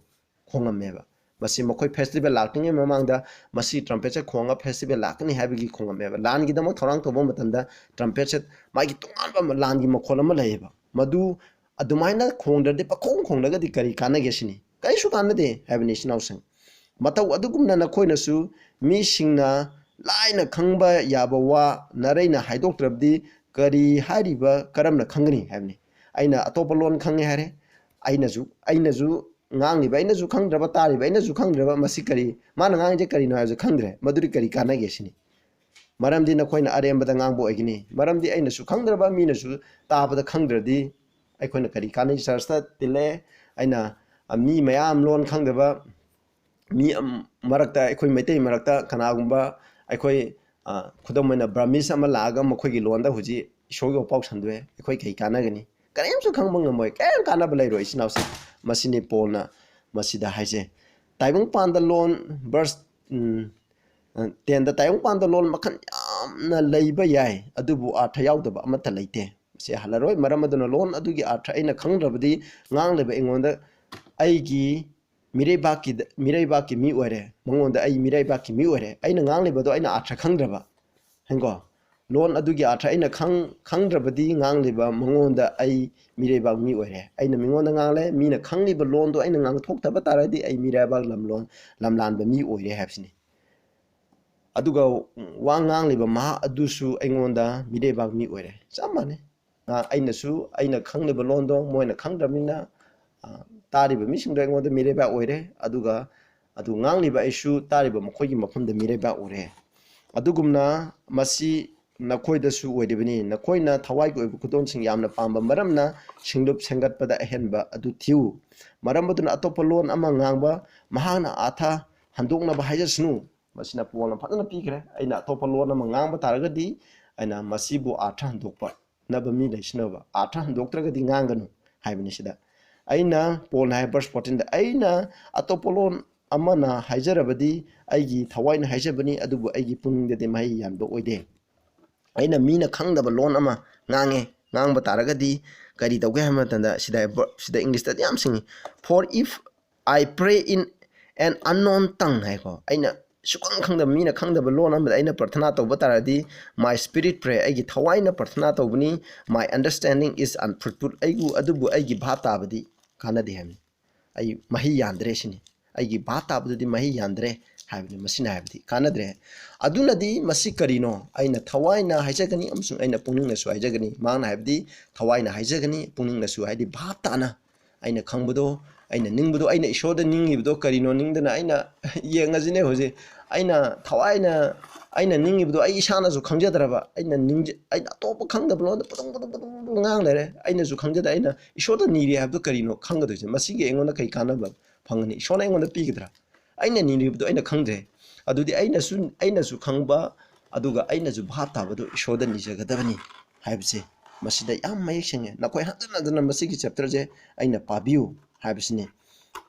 ꯈꯣꯡꯉꯝꯃꯦꯕ꯫ ꯃꯁꯤ ꯃꯈꯣꯏ ꯐꯦꯁꯇꯤꯚꯦꯜ ꯂꯥꯛꯇ꯭ꯔꯤꯉꯩ ꯃꯃꯥꯡꯗ ꯃꯁꯤ ꯇ꯭ꯔꯝꯄꯦꯠꯁꯦ ꯈꯣꯡꯉꯒ ꯐꯦꯁꯇꯤꯚꯦꯜ ꯂꯥꯛꯀꯅꯤ ꯍꯥꯏꯕꯒꯤ ꯈꯣꯡꯉꯝꯃꯦꯕ꯫ ꯂꯥꯟꯒꯤꯗꯃꯛ ꯊꯧꯔꯥꯡ ꯇꯧꯕ ꯃꯇꯝꯗ ꯇ꯭ꯔꯝꯄꯦꯠꯁꯦ ꯃꯥꯒꯤ ꯇꯣꯉꯥꯟꯕ ꯑꯃ, ꯂꯥꯟꯒꯤ ꯃꯈꯣꯜ ꯑꯃ ꯂꯩꯌꯦꯕ꯫ ꯃꯗꯨ ꯑꯗꯨꯃꯥꯏꯅ ꯈꯣꯡꯗ꯭ꯔꯗꯤ, ꯄꯈꯣꯡ ꯈꯣꯡꯂꯒꯗꯤ ꯀꯔꯤ ꯀꯥꯟꯅꯒꯦ ꯁꯤꯅꯤ꯫ ꯀꯔꯤꯁꯨ ꯀꯥꯟꯅꯗꯦ ꯍꯥꯏꯕꯅꯤ, ꯏꯆꯤꯟ ꯏꯅꯥꯎꯁꯤꯡ꯫ ꯃꯇꯧ ꯑꯗꯨꯒꯨꯝꯅ ꯅꯈꯣꯏꯅꯁꯨ ꯃꯤꯁꯤꯡꯅ ꯂꯥꯏꯅ ꯈꯪꯕ ꯌꯥꯕ ꯋꯥ ꯅꯔꯩꯅ ꯍꯥꯏꯗꯣꯛꯇ꯭ꯔꯕꯗꯤ ꯀꯔꯤ ꯍꯥꯏꯔꯤꯕ ꯀꯔꯝꯅ ꯈꯪꯒꯅꯤ ꯍꯥꯏꯕꯅꯤ꯫ ꯑꯩꯅ ꯑꯇꯣꯞꯄ ꯂꯣꯟ ꯈꯪꯉꯦ ꯍꯥꯏꯔꯦ, ꯑꯩꯅꯁꯨ, ꯑꯩꯅꯁꯨ ꯉꯥꯡꯂꯤꯕ ꯑꯩꯅꯁꯨ ꯈꯪꯗ꯭ꯔꯕ, ꯇꯥꯔꯤꯕ ꯑꯩꯅꯁꯨ ꯈꯪꯗ꯭ꯔꯕ, ꯃꯁꯤ ꯀꯔꯤ, ꯃꯥꯅ ꯉꯥꯡꯉꯤꯁꯦ ꯀꯔꯤꯅꯣ ꯍꯥꯏꯕꯁꯨ ꯈꯪꯗ꯭ꯔꯦ, ꯃꯗꯨꯗꯤ ꯀꯔꯤ ꯀꯥꯟꯅꯒꯦ ꯁꯤꯅꯤ꯫ ꯃꯔꯝꯗꯤ ꯅꯈꯣꯏꯅ ꯑꯔꯦꯝꯕꯗ ꯉꯥꯡꯕ ꯑꯣꯏꯒꯅꯤ꯫ ꯃꯔꯝꯗꯤ ꯑꯩꯅꯁꯨ ꯈꯪꯗ꯭ꯔꯕ, ꯃꯤꯅꯁꯨ ꯇꯥꯕꯗ ꯈꯪꯗ꯭ꯔꯗꯤ ꯑꯩꯈꯣꯏꯅ ꯀꯔꯤ ꯀꯥꯟꯅꯩ? ꯆꯔꯆꯇ ꯇꯤꯜꯂꯦ, ꯑꯩꯅ, ꯑ, ꯃꯤ ꯃꯌꯥꯝ ꯂꯣꯟ ꯈꯪꯗꯕ ꯃꯤ ꯑꯝ-, ꯃꯔꯛꯇ, ꯑꯩꯈꯣꯏ ꯃꯩꯇꯩ ꯃꯔꯛꯇ ꯀꯅꯥꯒꯨꯝꯕ ꯑꯩꯈꯣꯏ, ꯑ, ꯈꯨꯗꯝ ꯑꯣꯏꯅ ꯕ꯭ꯔꯃꯤꯁ ꯑꯃ ꯂꯥꯛꯑꯒ ꯃꯈꯣꯏꯒꯤ ꯂꯣꯟꯗ ꯍꯧꯖꯤꯛ ꯏꯁꯣꯔꯒꯤ ꯋꯥꯄꯥꯎ ꯁꯟꯗꯣꯛꯑꯦ, ꯑꯩꯈꯣꯏ ꯀꯔꯤ ꯀꯥꯟꯅꯒꯅꯤ? ꯀꯔꯤꯝꯁꯨ ꯈꯪꯕ ꯉꯝꯃꯣꯏ, ꯀꯔꯤꯝ ꯀꯥꯟꯅꯕ ꯂꯩꯔꯣꯏ, ꯏꯆꯤꯟ ꯏꯅꯥꯎꯁꯤꯡ꯫ ꯃꯁꯤꯅꯤ ꯄꯣꯜꯅ ꯃꯁꯤꯗ ꯍꯥꯏꯁꯦ꯫ ꯇꯥꯏꯕꯪꯄꯥꯟꯗ ꯂꯣꯟ, ꯚꯔꯁ, ꯎꯝ, ꯑ, ꯇꯦꯟꯗ, ꯇꯥꯏꯕꯪꯄꯥꯟꯗ ꯂꯣꯟ ꯃꯈꯜ ꯌꯥꯝꯅ ꯂꯩꯕ ꯌꯥꯏ, ꯑꯗꯨꯕꯨ ꯑꯥꯔꯊ ꯌꯥꯎꯗꯕ ꯑꯃꯠꯇ ꯂꯩꯇꯦ꯫ ꯃꯁꯤ ꯍꯜꯂꯔꯣꯏ꯫ ꯃꯔꯝ ꯑꯗꯨꯅ ꯂꯣꯟ ꯑꯗꯨꯒꯤ ꯑꯥꯔꯊ ꯑꯩꯅ ꯈꯪꯗ꯭ꯔꯕꯗꯤ ꯉꯥꯡꯂꯤꯕ ꯑꯩꯉꯣꯟꯗ, ꯑꯩꯒꯤ ꯃꯤꯔꯩꯕꯥꯛꯀꯤꯗ, ꯃꯤꯔꯩꯕꯥꯛꯀꯤ ꯃꯤ ꯑꯣꯏꯔꯦ, ꯃꯉꯣꯟꯗ ꯑꯩ ꯃꯤꯔꯩꯕꯥꯛꯀꯤ ꯃꯤ ꯑꯣꯏꯔꯦ꯫ ꯑꯩꯅ ꯉꯥꯡꯂꯤꯕꯗꯣ ꯑꯩꯅ ꯑꯥꯔꯊ ꯈꯪꯗ꯭ꯔꯕ, ꯍꯦꯡꯀꯣ, ꯂꯣꯟ ꯑꯗꯨꯒꯤ ꯑꯥꯔꯊ ꯑꯩꯅ ꯈꯪ-, ꯈꯪꯗ꯭ꯔꯕꯗꯤ ꯉꯥꯡꯂꯤꯕ ꯃꯉꯣꯟꯗ ꯑꯩ ꯃꯤꯔꯩꯕꯥꯛ ꯃꯤ ꯑꯣꯏꯔꯦ꯫ ꯑꯩꯅ ꯃꯤꯉꯣꯟꯗ ꯉꯥꯡꯂꯦ, ꯃꯤꯅ ꯈꯪꯂꯤꯕ ꯂꯣꯟꯗꯣ ꯑꯩꯅ ꯉꯥꯡꯊꯣꯛꯇꯕ ꯇꯥꯔꯗꯤ ꯑꯩ ꯃꯤꯔꯩꯕꯥꯛ ꯂꯝꯂꯣꯟ-, ꯂꯝꯂꯥꯟꯕ ꯃꯤ ꯑꯣꯏꯔꯦ ꯍꯥꯏꯕꯁꯤꯅꯤ꯫ ꯑꯗꯨꯒ ꯋꯥ ꯉꯥꯡꯂꯤꯕ ꯃꯍꯥꯛ ꯑꯗꯨꯁꯨ ꯑꯩꯉꯣꯟꯗ ꯃꯤꯔꯩꯕꯥꯛ ꯃꯤ ꯑꯣꯏꯔꯦ꯫ ꯆꯞ ꯃꯥꯟꯅꯩ꯫ ꯑ, ꯑꯩꯅꯁꯨ ꯑꯩꯅ ꯈꯪꯂꯤꯕ ꯂꯣꯟꯗꯣ ꯃꯣꯏꯅ ꯈꯪꯗ꯭ꯔꯕꯅꯤꯅ, ꯑ, ꯇꯥꯔꯤꯕ ꯃꯤꯁꯤꯡꯗꯣ ꯑꯩꯉꯣꯟꯗ ꯃꯤꯔꯩꯕꯥꯛ ꯑꯣꯏꯔꯦ, ꯑꯗꯨꯒ ꯑꯗꯨ ꯉꯥꯡꯂꯤꯕ ꯑꯩꯁꯨ ꯇꯥꯔꯤꯕ ꯃꯈꯣꯏꯒꯤ ꯃꯐꯝꯗ ꯃꯤꯔꯩꯕꯥꯛ ꯑꯣꯏꯔꯦ꯫ ꯑꯗꯨꯒꯨꯝꯅ ꯃꯁꯤ ꯅꯈꯣꯏꯗꯁꯨ ꯑꯣꯏꯔꯤꯕꯅꯤ꯫ ꯅꯈꯣꯏꯅ ꯊꯋꯥꯏꯒꯤ ꯑꯣꯏꯕ ꯈꯨꯗꯣꯜꯁꯤꯡ ꯌꯥꯝꯅ ꯄꯥꯝꯕ ꯃꯔꯝꯅ ꯁꯤꯡꯂꯨꯞ ꯁꯦꯝꯒꯠꯄꯗ ꯑꯍꯦꯟꯕ ꯑꯗꯨ ꯊꯤꯌꯨ꯫ ꯃꯔꯝ ꯑꯗꯨꯅ ꯑꯇꯣꯞꯄ ꯂꯣꯟ ꯑꯃ ꯉꯥꯡꯕ ꯃꯍꯥꯛꯅ ꯑꯥꯔꯊ ꯍꯟꯗꯣꯛꯅꯕ ꯍꯥꯏꯖꯁꯅꯨ꯫ ꯃꯁꯤꯅ ꯄꯣꯜꯅ ꯐꯖꯅ ꯄꯤꯈ꯭ꯔꯦ꯫ ꯑꯩꯅ ꯑꯇꯣꯞꯄ ꯂꯣꯟ ꯑꯃ ꯉꯥꯡꯕ ꯇꯥꯔꯒꯗꯤ ꯑꯩꯅ ꯃꯁꯤꯕꯨ ꯑꯥꯔꯊ ꯍꯟꯗꯣꯛꯄ ꯅꯕ ꯃꯤ ꯂꯩꯁꯤꯟꯅꯕ꯫ ꯑꯥꯔꯊ ꯍꯟꯗꯣꯛꯇ꯭ꯔꯒꯗꯤ ꯉꯥꯡꯒꯅꯨ ꯍꯥꯏꯕꯅꯤ ꯁꯤꯗ꯫ ꯑꯩꯅ, ꯄꯣꯜꯅ ꯍꯥꯏ ꯚꯔꯁ ꯐꯣꯔꯇꯤꯟꯗ, "ꯑꯩꯅ ꯑꯇꯣꯞꯄ ꯂꯣꯟ ꯑꯃꯅ ꯍꯥꯏꯖꯔꯕꯗꯤ ꯑꯩꯒꯤ ꯊꯋꯥꯏꯅ ꯍꯥꯏꯖꯕꯅꯤ, ꯑꯗꯨꯕꯨ ꯑꯩꯒꯤ ꯄꯨꯛꯅꯤꯡꯗꯗꯤ ꯃꯍꯩ ꯌꯥꯟꯕ ꯑꯣꯏꯗꯦ"꯫ ꯑꯩꯅ ꯃꯤꯅ ꯈꯪꯗꯕ ꯂꯣꯟ ꯑꯃ ꯉꯥꯡꯉꯦ, ꯉꯥꯡꯕ ꯇꯥꯔꯒꯗꯤ ꯀꯔꯤ ꯇꯧꯒꯦ ꯍꯥꯏꯕ ꯃꯇꯝꯗ, ꯁꯤꯗ, ꯁꯤꯗ ꯏꯪꯂꯤꯁꯇꯗꯤ ꯌꯥꯝ ꯁꯤꯡꯉꯤ, "For if I pray in an unknown tongue ꯍꯥꯏꯀꯣ꯫ ꯑꯩꯅ ꯁꯨꯈꯪ ꯈꯪꯗꯕ, ꯃꯤꯅ ꯈꯪꯗꯕ ꯂꯣꯟ ꯑꯃꯗ ꯑꯩꯅ ꯄ꯭ꯔꯊꯅꯥ ꯇꯧꯕ ꯇꯥꯔꯗꯤ, my spirit pray, ꯑꯩꯒꯤ ꯊꯋꯥꯏꯅ ꯄ꯭ꯔꯊꯅꯥ ꯇꯧꯕꯅꯤ, my understanding is unfruitful, ꯑꯩꯕꯨ, ꯑꯗꯨꯕꯨ ꯑꯩꯒꯤ ꯚꯥꯞ ꯇꯥꯕꯗꯤ ꯀꯥꯟꯅꯗꯦ ꯍꯥꯏꯕꯅꯤ꯫ ꯑꯩ ꯃꯍꯩ ꯌꯥꯟꯗ꯭ꯔꯦ ꯁꯤꯅꯤ꯫ ꯑꯩꯒꯤ ꯚꯥꯞ ꯇꯥꯕꯗꯨꯗꯤ ꯃꯍꯩ ꯌꯥꯟꯗ꯭ꯔꯦ ꯍꯥꯏꯕꯅꯤ꯫ ꯃꯁꯤꯅ ꯍꯥꯏꯕꯗꯤ ꯀꯥꯟꯅꯗ꯭ꯔꯦ꯫ ꯑꯗꯨꯅꯗꯤ ꯃꯁꯤ ꯀꯔꯤꯅꯣ? ꯑꯩꯅ ꯊꯋꯥꯏꯅ ꯍꯥꯏꯖꯒꯅꯤ ꯑꯃꯁꯨꯡ ꯑꯩꯅ ꯄꯨꯛꯅꯤꯡꯅꯁꯨ ꯍꯥꯏꯖꯒꯅꯤ꯫ ꯃꯍꯥꯛꯅ ꯍꯥꯏꯕꯗꯤ ꯊꯋꯥꯏꯅ ꯍꯥꯏꯖꯒꯅꯤ, ꯄꯨꯛꯅꯤꯡꯅꯁꯨ, ꯍꯥꯏꯗꯤ ꯚꯥꯞ ꯇꯥꯅ ꯑꯩꯅ ꯈꯪꯕꯗꯣ, ꯑꯩꯅ ꯅꯤꯡꯕꯗꯣ, ꯑꯩꯅ ꯏꯁꯣꯔꯗ ꯅꯤꯡꯉꯤꯕꯗꯣ ꯀꯔꯤꯅꯣ ꯅꯤꯡꯗꯅ ꯑꯩꯅ ꯌꯦꯡꯉꯁꯤꯅꯦ ꯍꯧꯖꯤꯛ꯫ ꯑꯩꯅ ꯊꯋꯥꯏꯅ ꯑꯩꯅ ꯅꯤꯡꯉꯤꯕꯗꯣ ꯑꯩ ꯏꯁꯥꯅꯁꯨ ꯈꯪꯖꯗ꯭ꯔꯕ, ꯑꯩꯅ ꯅꯤꯡꯖ-, ꯑꯩꯅ ꯑꯇꯣꯞꯄ ꯈꯪꯗꯕ ꯂꯣꯟꯗ ꯄꯨꯗꯨꯡ ꯄꯨꯗꯨꯡ ꯄꯨꯗꯨꯡ ꯄꯨꯗꯨꯡ ꯉꯥꯡ ꯂꯩꯔꯦ꯫ ꯑꯩꯅꯁꯨ ꯈꯪꯖꯗ, ꯑꯩꯅ ꯏꯁꯣꯔꯗ ꯅꯤꯔꯤ ꯍꯥꯏꯕꯗꯣ ꯀꯔꯤꯅꯣ ꯈꯪꯒꯗꯣꯏꯁꯦ? ꯃꯁꯤꯒꯤ ꯑꯩꯉꯣꯟꯗ ꯀꯩ ꯀꯥꯟꯅꯕ ꯐꯪꯒꯅꯤ? ꯏꯁꯣꯔꯅ ꯑꯩꯉꯣꯟꯗ ꯄꯤꯒꯗ꯭ꯔꯥ? ꯑꯩꯅ ꯅꯤꯔꯤꯕꯗꯣ ꯑꯩꯅ ꯈꯪꯗ꯭ꯔꯦ꯫ ꯑꯗꯨꯗꯤ ꯑꯩꯅꯁꯨ, ꯑꯩꯅꯁꯨ ꯈꯪꯕ, ꯑꯗꯨꯒ ꯑꯩꯅꯁꯨ ꯚꯥꯞ ꯇꯥꯕꯗꯣ ꯏꯁꯣꯔꯗ ꯅꯤꯖꯒꯗꯕꯅꯤ ꯍꯥꯏꯕꯁꯦ ꯃꯁꯤꯗ ꯌꯥꯝ ꯃꯌꯦꯛ ꯁꯦꯡꯉꯦ꯫ ꯅꯈꯣꯏ ꯍꯟꯖꯤꯟ ꯍꯟꯖꯤꯟꯅ ꯃꯁꯤꯒꯤ chapterꯁꯦ ꯑꯩꯅ ꯄꯥꯕꯤꯌꯨ ꯍꯥꯏꯕꯁꯤꯅꯤ꯫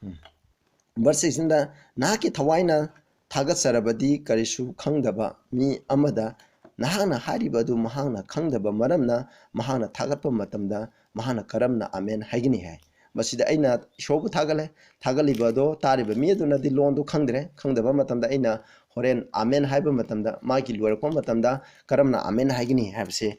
ꯎꯝ꯫ Verse sixteenꯗ, "ꯅꯍꯥꯛꯀꯤ ꯊꯋꯥꯏꯅ ꯊꯥꯒꯠꯆꯔꯕꯗꯤ ꯀꯔꯤꯁꯨ ꯈꯪꯗꯕ ꯃꯤ ꯑꯃꯗ ꯅꯍꯥꯛꯅ ꯍꯥꯏꯔꯤꯕ ꯑꯗꯨ ꯃꯍꯥꯛꯅ ꯈꯪꯗꯕ ꯃꯔꯝꯅ ꯃꯍꯥꯛꯅ ꯊꯥꯒꯠꯄ ꯃꯇꯝꯗ ꯃꯍꯥꯛꯅ ꯀꯔꯝꯅ ꯑꯃꯦꯟ ꯍꯥꯏꯒꯅꯤ?" ꯍꯥꯏ꯫ ꯃꯁꯤꯗ ꯑꯩꯅ ꯏꯁꯣꯔꯕꯨ ꯊꯥꯒꯠꯂꯦ, ꯊꯥꯒꯠꯂꯤꯕ ꯑꯗꯣ ꯇꯥꯔꯤꯕ ꯃꯤ ꯑꯗꯨꯅꯗꯤ ꯂꯣꯟꯗꯨ ꯈꯪꯗ꯭ꯔꯦ꯫ ꯈꯪꯗꯕ ꯃꯇꯝꯗ ꯑꯩꯅ ꯍꯣꯔꯦꯟ ꯑꯃꯦꯟ ꯍꯥꯏꯕ ꯃꯇꯝꯗ, ꯃꯥꯒꯤ ꯂꯣꯏꯔꯛꯄ ꯃꯇꯝꯗ ꯀꯔꯝꯅ ꯑꯃꯦꯟ ꯍꯥꯏꯒꯅꯤ ꯍꯥꯏꯕꯁꯦ,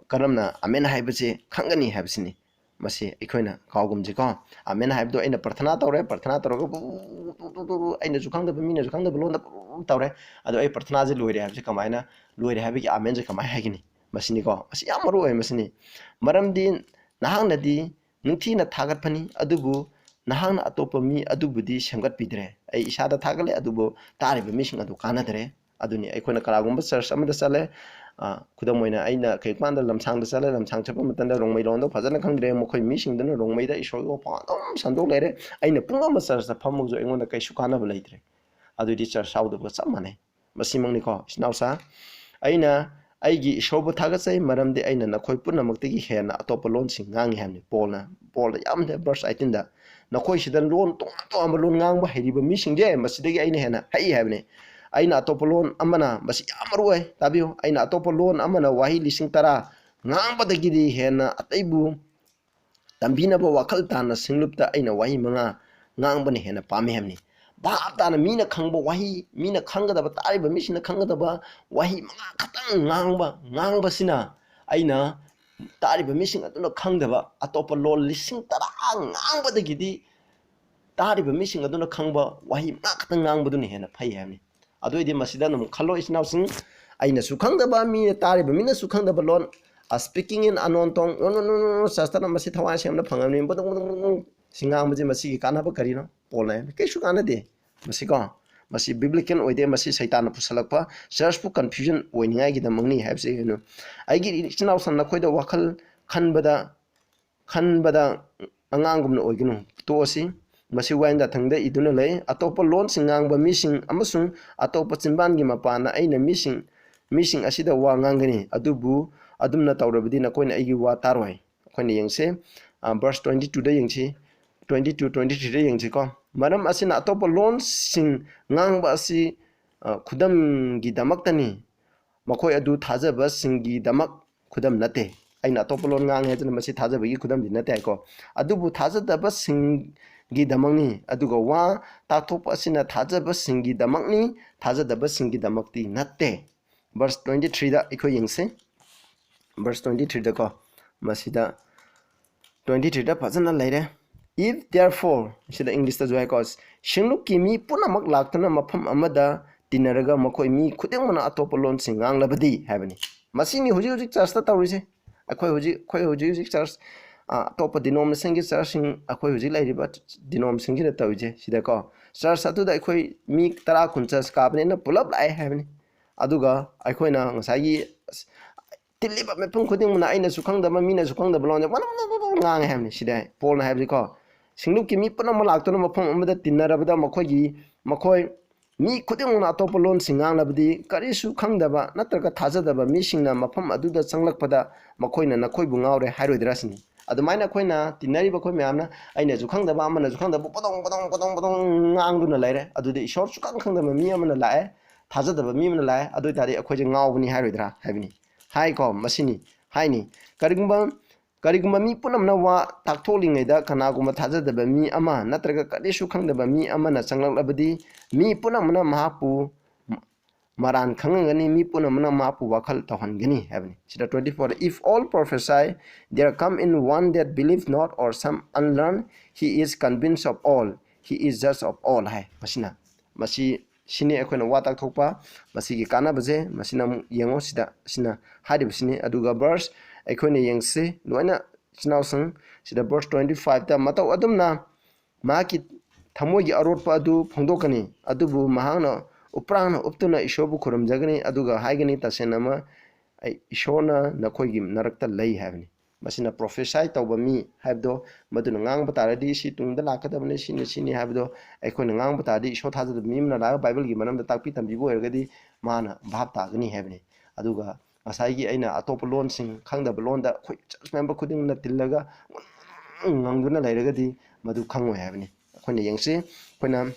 ꯀꯔꯝꯅ ꯑꯃꯦꯟ ꯍꯥꯏꯕꯁꯦ ꯈꯪꯒꯅꯤ ꯍꯥꯏꯕꯁꯤꯅꯤ꯫ ꯃꯁꯤ ꯑꯩꯈꯣꯏꯅ ꯀꯥꯎꯒꯨꯝꯁꯤꯀꯣ꯫ ꯑꯃꯦꯟ ꯍꯥꯏꯕꯗꯣ ꯑꯩꯅ ꯄ꯭ꯔꯊꯅꯥ ꯇꯧꯔꯦ, ꯄ꯭ꯔꯊꯅꯥ ꯇꯧꯔꯒ ꯄꯨ-, ꯄꯨ-, ꯄꯨ-, ꯄꯨ-, ꯄꯨ-, ꯑꯩꯅꯁꯨ ꯈꯪꯗꯕ ꯃꯤꯅꯁꯨ ꯈꯪꯗꯕ ꯂꯣꯟꯗ ꯄꯨ-, ꯄꯨ-, ꯇꯧꯔꯦ꯫ ꯑꯗꯣ ꯑꯩ ꯄ꯭ꯔꯊꯅꯥꯁꯦ ꯂꯣꯏꯔꯦ ꯍꯥꯏꯕꯁꯦ ꯀꯃꯥꯏꯅ, ꯂꯣꯏꯔꯦ ꯍꯥꯏꯕꯒꯤ ꯑꯃꯦꯟꯁꯦ ꯀꯃꯥꯏꯅ ꯍꯥꯏꯒꯅꯤ? ꯃꯁꯤꯅꯤꯀꯣ꯫ ꯃꯁꯤ ꯌꯥꯝ ꯃꯔꯨ ꯑꯣꯏ꯫ ꯃꯁꯤꯅꯤ꯫ ꯃꯔꯝꯗꯤ ꯅꯍꯥꯛꯅꯗꯤ ꯅꯤꯡꯊꯤꯅ ꯊꯥꯒꯠꯐꯅꯤ, ꯑꯗꯨꯕꯨ ꯅꯍꯥꯛꯅ ꯑꯇꯣꯞꯄ ꯃꯤ ꯑꯗꯨꯕꯨꯗꯤ ꯁꯦꯝꯒꯠꯄꯤꯗ꯭ꯔꯦ꯫ ꯑꯩ ꯏꯁꯥꯗ ꯊꯥꯒꯠꯂꯦ, ꯑꯗꯨꯕꯨ ꯇꯥꯔꯤꯕ ꯃꯤꯁꯤꯡ ꯑꯗꯨ ꯀꯥꯟꯅꯗ꯭ꯔꯦ꯫ ꯑꯗꯨꯅꯤ, ꯑꯩꯈꯣꯏꯅ ꯀꯅꯥꯒꯨꯝꯕ church ꯑꯃꯗ ꯆꯠꯂꯦ, ꯑ, ꯈꯨꯗꯝ ꯑꯣꯏꯅ ꯑꯩꯅ ꯀꯩꯒꯨꯝꯕ ꯀꯥꯟꯗ ꯂꯝꯁꯥꯡꯗ ꯆꯠꯂꯦ, ꯂꯝꯁꯥꯡ ꯆꯠꯄ ꯃꯇꯝꯗ ꯔꯣꯡꯃꯩ ꯂꯣꯟꯗꯣ ꯐꯖꯅ ꯈꯪꯗ꯭ꯔꯦ, ꯃꯈꯣꯏ ꯃꯤꯁꯤꯡꯗꯨꯅ ꯔꯣꯡꯃꯩꯗ ꯏꯁꯣꯔꯒꯤ ꯋꯥꯐꯝ ꯑꯗꯨꯝ ꯁꯟꯗꯣꯛ ꯂꯩꯔꯦ꯫ ꯑꯩꯅ ꯄꯨꯡ ꯑꯃ churchꯇ ꯐꯝꯃꯒꯁꯨ ꯑꯩꯉꯣꯟꯗ ꯀꯩꯁꯨ ꯀꯥꯟꯅꯕ ꯂꯩꯇ꯭ꯔꯦ꯫ ꯑꯗꯨꯗꯤ church ꯌꯥꯎꯗꯕꯒ ꯆꯞ ꯃꯥꯟꯅꯩ꯫ ꯃꯁꯤꯃꯛꯅꯤꯀꯣ, ꯏꯆꯤꯟ ꯏꯅꯥꯎꯁꯥ꯫ ꯑꯩꯅ ꯑꯩꯒꯤ ꯏꯁꯣꯔꯕꯨ ꯊꯥꯒꯠꯆꯩ, ꯃꯔꯝꯗꯤ ꯑꯩꯅ ꯅꯈꯣꯏ ꯄꯨꯝꯅꯃꯛꯇꯒꯤ ꯍꯦꯟꯅ ꯑꯇꯣꯞꯄ ꯂꯣꯟꯁꯤꯡ ꯉꯥꯡꯉꯤ ꯍꯥꯏꯕꯅꯤ꯫ ꯄꯣꯜꯅ, ꯄꯣꯜꯗ ꯌꯥꯝ ꯂꯩ, verse eighteenꯗ, "ꯅꯈꯣꯏꯁꯤꯗ ꯂꯣꯟ ꯇꯣꯉꯥꯟ ꯇꯣꯉꯥꯟꯕ ꯂꯣꯟ ꯉꯥꯡꯕ ꯍꯩꯔꯤꯕ ꯃꯤꯁꯤꯡꯁꯦ ꯃꯁꯤꯗꯒꯤ ꯑꯩꯅ ꯍꯦꯟꯅ ꯍꯩ" ꯍꯥꯏꯕꯅꯤ꯫ ꯑꯩꯅ ꯑꯇꯣꯞꯄ ꯂꯣꯟ ꯑꯃꯅ, ꯃꯁꯤ ꯌꯥꯝ ꯃꯔꯨ ꯑꯣꯏ, ꯇꯥꯕꯤꯌꯨ, "ꯑꯩꯅ ꯑꯇꯣꯞꯄ ꯂꯣꯟ ꯑꯃꯅ ꯋꯥꯍꯩ ꯂꯤꯁꯤꯡ ꯇꯔꯥ ꯉꯥꯡꯕꯗꯒꯤꯗꯤ ꯍꯦꯟꯅ ꯑꯇꯩꯕꯨ ꯇꯝꯕꯤꯅꯕ ꯋꯥꯈꯜ ꯇꯥꯅ ꯁꯤꯡꯂꯨꯞꯇ ꯑꯩꯅ ꯋꯥꯍꯩ ꯃꯉꯥ ꯉꯥꯡꯕꯅ ꯍꯦꯟꯅ ꯄꯥꯝꯃꯤ" ꯍꯥꯏꯕꯅꯤ꯫ ꯚꯥꯞ ꯇꯥꯅ ꯃꯤꯅ ꯈꯪꯕ ꯋꯥꯍꯩ, ꯃꯤꯅ ꯈꯪꯒꯗꯕ, ꯇꯥꯔꯤꯕ ꯃꯤꯁꯤꯡꯅ ꯈꯪꯒꯗꯕ ꯋꯥꯍꯩ ꯃꯉꯥ ꯈꯛꯇꯪ ꯉꯥꯡꯕ, ꯉꯥꯡꯕꯁꯤꯅ ꯑꯩꯅ ꯇꯥꯔꯤꯕ ꯃꯤꯁꯤꯡ ꯑꯗꯨꯅ ꯈꯪꯗꯕ ꯑꯇꯣꯞꯄ ꯂꯣꯟ ꯂꯤꯁꯤꯡ ꯇꯔꯥ ꯉꯥꯡꯕꯗꯒꯤꯗꯤ ꯇꯥꯔꯤꯕ ꯃꯤꯁꯤꯡ ꯑꯗꯨꯅ ꯈꯪꯕ ꯋꯥꯍꯩ ꯃꯉꯥ ꯈꯛꯇꯪ ꯉꯥꯡꯕꯗꯨꯅ ꯍꯦꯟꯅ ꯐꯩ ꯍꯥꯏꯕꯅꯤ꯫ ꯑꯗꯨ ꯑꯣꯏꯗꯤ ꯃꯁꯤꯗ ꯑꯗꯨꯝ ꯈꯜꯂꯣ, ꯏꯆꯤꯟ ꯏꯅꯥꯎꯁꯤꯡ, ꯑꯩꯅꯁꯨ ꯈꯪꯗꯕ, ꯃꯤꯅ ꯇꯥꯔꯤꯕ ꯃꯤꯅꯁꯨ ꯈꯪꯗꯕ ꯂꯣꯟ, speaking in unknown tongue, ꯆꯔꯆꯇꯅ ꯃꯁꯤ ꯊꯋꯥꯏ ꯁꯦꯡꯅ ꯐꯪꯉꯕꯅꯤ, ꯕꯨꯗꯨꯡ ꯕꯨꯗꯨꯡ ꯕꯨꯗꯨꯡ ꯁꯤ ꯉꯥꯡꯕꯁꯤ ꯃꯁꯤꯒꯤ ꯀꯥꯟꯅꯕ ꯀꯔꯤꯅꯣ? ꯄꯣꯜꯅ ꯍꯥꯏꯕꯅꯤ, ꯀꯩꯁꯨ ꯀꯥꯟꯅꯗꯦ ꯃꯁꯤꯀꯣ꯫ ꯃꯁꯤ biblical ꯑꯣꯏꯗꯦ, ꯃꯁꯤ ꯁꯩꯇꯥꯟꯅ ꯄꯨꯁꯜꯂꯛꯄ, ꯆꯔꯆꯄꯨ confusion ꯑꯣꯏꯅꯤꯡꯉꯥꯏꯒꯤꯗꯃꯛꯅꯤ ꯍꯥꯏꯕꯁꯤ ꯀꯩꯅꯣ? ꯑꯩꯒꯤ ꯏꯆꯤꯟ ꯏꯅꯥꯎꯁꯤꯡ, ꯅꯈꯣꯏꯗ ꯋꯥꯈꯜ ꯈꯟꯕꯗ, ꯈꯟꯕꯗ ꯑꯉꯥꯡꯒꯨꯝꯅ ꯑꯣꯏꯒꯅꯨ꯫ ꯇꯣꯛꯑꯁꯤ꯫ ꯃꯁꯤ ꯋꯥꯌꯦꯜ ꯌꯥꯊꯪꯗ ꯏꯗꯨꯅ ꯂꯩ꯫ ꯑꯇꯣꯞꯄ ꯂꯣꯟꯁꯤꯡ ꯉꯥꯡꯕ ꯃꯤꯁꯤꯡ ꯑꯃꯁꯨꯡ ꯑꯇꯣꯞꯄ ꯆꯤꯟꯕꯥꯟꯒꯤ ꯃꯄꯥꯟꯅ ꯑꯩꯅ ꯃꯤꯁꯤꯡ, ꯃꯤꯁꯤꯡ ꯑꯁꯤꯗ ꯋꯥ ꯉꯥꯡꯒꯅꯤ꯫ ꯑꯗꯨꯕꯨ ꯑꯗꯨꯝꯅ ꯇꯧꯔꯕꯗꯤ ꯅꯈꯣꯏꯅ ꯑꯩꯒꯤ ꯋꯥ ꯇꯥꯔꯣꯏ꯫ ꯑꯩꯈꯣꯏꯅ ꯌꯦꯡꯁꯤ, ꯑ, verse twenty two ꯗ ꯌꯦꯡꯁꯤ, twenty two, twenty three ꯗ ꯌꯦꯡꯁꯤꯀꯣ꯫ ꯃꯔꯝ ꯑꯁꯤꯅ ꯑꯇꯣꯞꯄ ꯂꯣꯟꯁꯤꯡ ꯉꯥꯡꯕ ꯑꯁꯤ, ꯑ, ꯈꯨꯗꯝꯒꯤꯗꯃꯛꯇꯅꯤ, ꯃꯈꯣꯏ ꯑꯗꯨ ꯊꯥꯖꯕꯁꯤꯡꯒꯤꯗꯃꯛ ꯈꯨꯗꯝ ꯅꯠꯇꯦ꯫ ꯑꯩꯅ ꯑꯇꯣꯞꯄ ꯂꯣꯟ ꯉꯥꯡꯉꯦ ꯍꯥꯏꯗꯨꯅ ꯃꯁꯤ ꯊꯥꯖꯕꯒꯤ ꯈꯨꯗꯝꯗꯤ ꯅꯠꯇꯦ ꯍꯥꯏꯀꯣ꯫ ꯑꯗꯨꯕꯨ ꯊꯥꯖꯗꯕꯁꯤꯡꯒꯤꯗꯃꯛꯅꯤ, ꯑꯗꯨꯒ ꯋꯥ ꯇꯥꯛꯊꯣꯛꯄ ꯑꯁꯤꯅ ꯊꯥꯖꯕꯁꯤꯡꯒꯤꯗꯃꯛꯅꯤ, ꯊꯥꯖꯗꯕꯁꯤꯡꯒꯤꯗꯃꯛꯇꯤ ꯅꯠꯇꯦ꯫ Verse twenty three ꯗ ꯑꯩꯈꯣꯏ ꯌꯦꯡꯁꯤ꯫ Verse twenty three ꯗꯀꯣ, ꯃꯁꯤꯗ twenty three ꯗ ꯐꯖꯅ ꯂꯩꯔꯦ꯫ If therefore, ꯁꯤꯗ ꯏꯪꯂꯤꯁꯇꯁꯨ ꯍꯥꯏꯀꯣ, "ꯁꯤꯡꯂꯨꯞꯀꯤ ꯃꯤ ꯄꯨꯝꯅꯃꯛ ꯂꯥꯛꯇꯨꯅ ꯃꯐꯝ ꯑꯃꯗ ꯇꯤꯟꯅꯔꯒ ꯃꯈꯣꯏ ꯃꯤ ꯈꯨꯗꯤꯡꯃꯛꯅ ꯑꯇꯣꯞꯄ ꯂꯣꯟꯁꯤꯡ ꯉꯥꯡꯂꯕꯗꯤ" ꯍꯥꯏꯕꯅꯤ꯫ ꯃꯁꯤꯅꯤ ꯍꯧꯖꯤꯛ ꯍꯧꯖꯤꯛ ꯆꯔꯆꯇ ꯇꯧꯔꯤꯁꯦ꯫ ꯑꯩꯈꯣꯏ ꯍꯧꯖꯤꯛ, ꯑꯩꯈꯣꯏ ꯍꯧꯖꯤꯛ ꯍꯧꯖꯤꯛ ꯆꯔꯆ, ꯑ, ꯑꯇꯣꯞꯄ denominationꯒꯤ ꯆꯔꯆꯁꯤꯡ, ꯑꯩꯈꯣꯏ ꯍꯧꯖꯤꯛ ꯂꯩꯔꯤꯕ denominationꯒꯤꯗ ꯇꯧꯔꯤꯁꯦ ꯁꯤꯗꯀꯣ, ꯆꯔꯆ ꯑꯗꯨꯗ ꯑꯩꯈꯣꯏ ꯃꯤ ꯇꯔꯥ ꯀꯨꯟ ꯆꯔꯆ ꯀꯥꯕꯅꯤꯅ ꯄꯨꯂꯞ ꯂꯥꯛꯑꯦ ꯍꯥꯏꯕꯅꯤ꯫ ꯑꯗꯨꯒ ꯑꯩꯈꯣꯏꯅ ꯉꯁꯥꯏꯒꯤ, ꯑꯁ, ꯇꯤꯜꯂꯤꯕ ꯃꯤꯄꯨꯝ ꯈꯨꯗꯤꯡꯃꯛꯅ ꯑꯩꯅꯁꯨ ꯈꯪꯗꯕ, ꯃꯤꯅꯁꯨ ꯈꯪꯗꯕ ꯂꯣꯟꯁꯦ ꯋꯥ ꯉꯥꯡꯉꯦ ꯍꯥꯏꯕꯅꯤ꯫ ꯁꯤꯗ ꯄꯣꯜꯅ ꯍꯥꯏꯕꯁꯤꯀꯣ, "ꯁꯤꯡꯂꯨꯞꯀꯤ ꯃꯤ ꯄꯨꯝꯅꯃꯛ ꯂꯥꯛꯇꯨꯅ ꯃꯐꯝ ꯑꯃꯗ ꯇꯤꯟꯅꯔꯕꯗ ꯃꯈꯣꯏꯒꯤ, ꯃꯈꯣꯏ ꯃꯤ ꯈꯨꯗꯤꯡꯃꯛꯅ ꯑꯇꯣꯞꯄ ꯂꯣꯟꯁꯤꯡ ꯉꯥꯡꯂꯕꯗꯤ ꯀꯔꯤꯁꯨ ꯈꯪꯗꯕ ꯅꯠꯇ꯭ꯔꯒ ꯊꯥꯖꯗꯕ ꯃꯤꯁꯤꯡꯅ ꯃꯐꯝ ꯑꯗꯨꯗ ꯆꯪꯂꯛꯄꯗ ꯃꯈꯣꯏꯅ ꯅꯈꯣꯏꯕꯨ ꯉꯥꯎꯔꯦ ꯍꯥꯏꯔꯣꯏꯗ꯭ꯔꯥ?" ꯁꯤꯅꯤ꯫ ꯑꯗꯨꯃꯥꯏꯅ ꯑꯩꯈꯣꯏꯅ ꯇꯤꯟꯅꯔꯤꯕ ꯑꯩꯈꯣꯏ ꯃꯌꯥꯝꯅ ꯑꯩꯅꯁꯨ ꯈꯪꯗꯕ ꯑꯃꯅꯁꯨ ꯈꯪꯗꯕ ꯄꯗꯣꯡ ꯄꯗꯣꯡ ꯄꯗꯣꯡ ꯄꯗꯣꯡ ꯉꯥꯡꯗꯨꯅ ꯂꯩꯔꯦ꯫ ꯑꯗꯨꯗꯤ ꯏꯁꯣꯔ ꯁꯨꯈꯪ ꯈꯪꯗꯕ ꯃꯤ ꯑꯃꯅ ꯂꯥꯛꯑꯦ, ꯊꯥꯖꯗꯕ ꯃꯤ ꯑꯃꯅ ꯂꯥꯛꯑꯦ, ꯑꯗꯨ ꯑꯣꯏ ꯇꯥꯔꯗꯤ ꯑꯩꯈꯣꯏꯁꯦ ꯉꯥꯎꯕꯅꯤ ꯍꯥꯏꯔꯣꯏꯗ꯭ꯔꯥ ꯍꯥꯏꯕꯅꯤ꯫ ꯍꯥꯏꯀꯣ, ꯃꯁꯤꯅꯤ ꯍꯥꯏꯅꯤ꯫ ꯀꯔꯤꯒꯨꯝꯕ ꯀꯔꯤꯒꯨꯝꯕ ꯃꯤ ꯄꯨꯝꯅꯃꯛꯅ ꯋꯥ ꯇꯥꯛꯊꯣꯛꯂꯤꯉꯩꯗ ꯀꯅꯥꯒꯨꯝꯕ ꯊꯥꯖꯗꯕ ꯃꯤ ꯑꯃ ꯅꯠꯇ꯭ꯔꯒ ꯀꯔꯤꯁꯨ ꯈꯪꯗꯕ ꯃꯤ ꯑꯃꯅ ꯆꯪꯂꯛꯂꯕꯗꯤ, ꯃꯤ ꯄꯨꯝꯅꯃꯛꯅ ꯃꯍꯥꯛꯄꯨ ꯃꯔꯥꯟ ꯈꯪꯍꯟꯒꯅꯤ, ꯃꯤ ꯄꯨꯝꯅꯃꯛꯅ ꯃꯍꯥꯛꯄꯨ ꯋꯥꯈꯜ ꯇꯧꯍꯟꯒꯅꯤ ꯍꯥꯏꯕꯅꯤ꯫ ꯁꯤꯗ twenty four, "If all prophesy, there come in one that believe not, or some unlearn, he is convinced of all, he is judge of all" ꯍꯥꯏ꯫ ꯃꯁꯤꯅ, ꯃꯁꯤ, ꯁꯤꯅꯤ ꯑꯩꯈꯣꯏꯅ ꯋꯥ ꯇꯥꯛꯊꯣꯛꯄ, ꯃꯁꯤꯒꯤ ꯀꯥꯟꯅꯕꯁꯦ꯫ ꯃꯁꯤꯅ ꯑꯃꯨꯛ ꯌꯦꯡꯉꯣ, ꯁꯤꯗ, ꯁꯤꯅ ꯍꯥꯏꯔꯤꯕꯁꯤꯅꯤ꯫ ꯑꯗꯨꯒ verse ꯑꯩꯈꯣꯏꯅ ꯌꯦꯡꯁꯤ ꯂꯣꯏꯅ, ꯏꯆꯤꯟ ꯏꯅꯥꯎꯁꯤꯡ, ꯁꯤꯗ verse twenty five ꯇ, "ꯃꯇꯧ ꯑꯗꯨꯝꯅ ꯃꯍꯥꯛꯀꯤ ꯊꯃꯣꯏꯒꯤ ꯑꯔꯣꯠꯄ ꯑꯗꯨ ꯐꯣꯡꯗꯣꯛꯀꯅꯤ, ꯑꯗꯨꯕꯨ ꯃꯍꯥꯛꯅ ꯎꯄ꯭ꯔꯥꯡꯅ ꯎꯞꯇꯨꯅ ꯏꯁꯣꯔꯕꯨ ꯈꯨꯔꯨꯝꯖꯒꯅꯤ, ꯑꯗꯨꯒ ꯍꯥꯏꯒꯅꯤ, 'ꯇꯁꯦꯡꯅꯃꯛ ꯑꯩ, ꯏꯁꯣꯔꯅ ꯅꯈꯣꯏꯒꯤ ꯃꯔꯛꯇ ꯂꯩ' ꯍꯥꯏꯕꯅꯤ"꯫ ꯃꯁꯤꯅ prophesy ꯇꯧꯕ ꯃꯤ ꯍꯥꯏꯕꯗꯣ, ꯃꯗꯨꯅ ꯉꯥꯡꯕ ꯇꯥꯔꯗꯤ ꯁꯤ ꯇꯨꯡꯗ ꯂꯥꯛꯀꯗꯕꯅꯤ, ꯁꯤꯅꯤ, ꯁꯤꯅꯤ ꯍꯥꯏꯕꯗꯣ ꯑꯩꯈꯣꯏꯅ ꯉꯥꯡꯕ ꯇꯥꯔꯗꯤ, ꯏꯁꯣꯔ ꯊꯥꯖꯗꯕ ꯃꯤ ꯑꯃꯅ ꯂꯥꯛꯑꯒ ꯕꯥꯏꯕꯜꯒꯤ ꯃꯔꯝꯗ ꯇꯥꯛꯄꯤ ꯇꯝꯕꯤꯕ ꯑꯣꯏꯔꯒꯗꯤ ꯃꯥꯅ ꯚꯥꯞ ꯇꯥꯒꯅꯤ ꯍꯥꯏꯕꯅꯤ꯫ ꯑꯗꯨꯒ ꯉꯁꯥꯏꯒꯤ ꯑꯩꯅ ꯑꯇꯣꯞꯄ ꯂꯣꯟꯁꯤꯡ ꯈꯪꯗꯕ ꯂꯣꯟꯗ ꯑꯩꯈꯣꯏ church member ꯈꯨꯗꯤꯡꯃꯛꯅ ꯇꯤꯜꯂꯒ ꯉꯪꯗꯨꯅ ꯂꯩꯔꯒꯗꯤ ꯃꯗꯨ ꯈꯪꯉꯣꯏ ꯍꯥꯏꯕꯅꯤ꯫ ꯑꯩꯈꯣꯏꯅ ꯌꯦꯡꯁꯤ, ꯑꯩꯈꯣꯏꯅ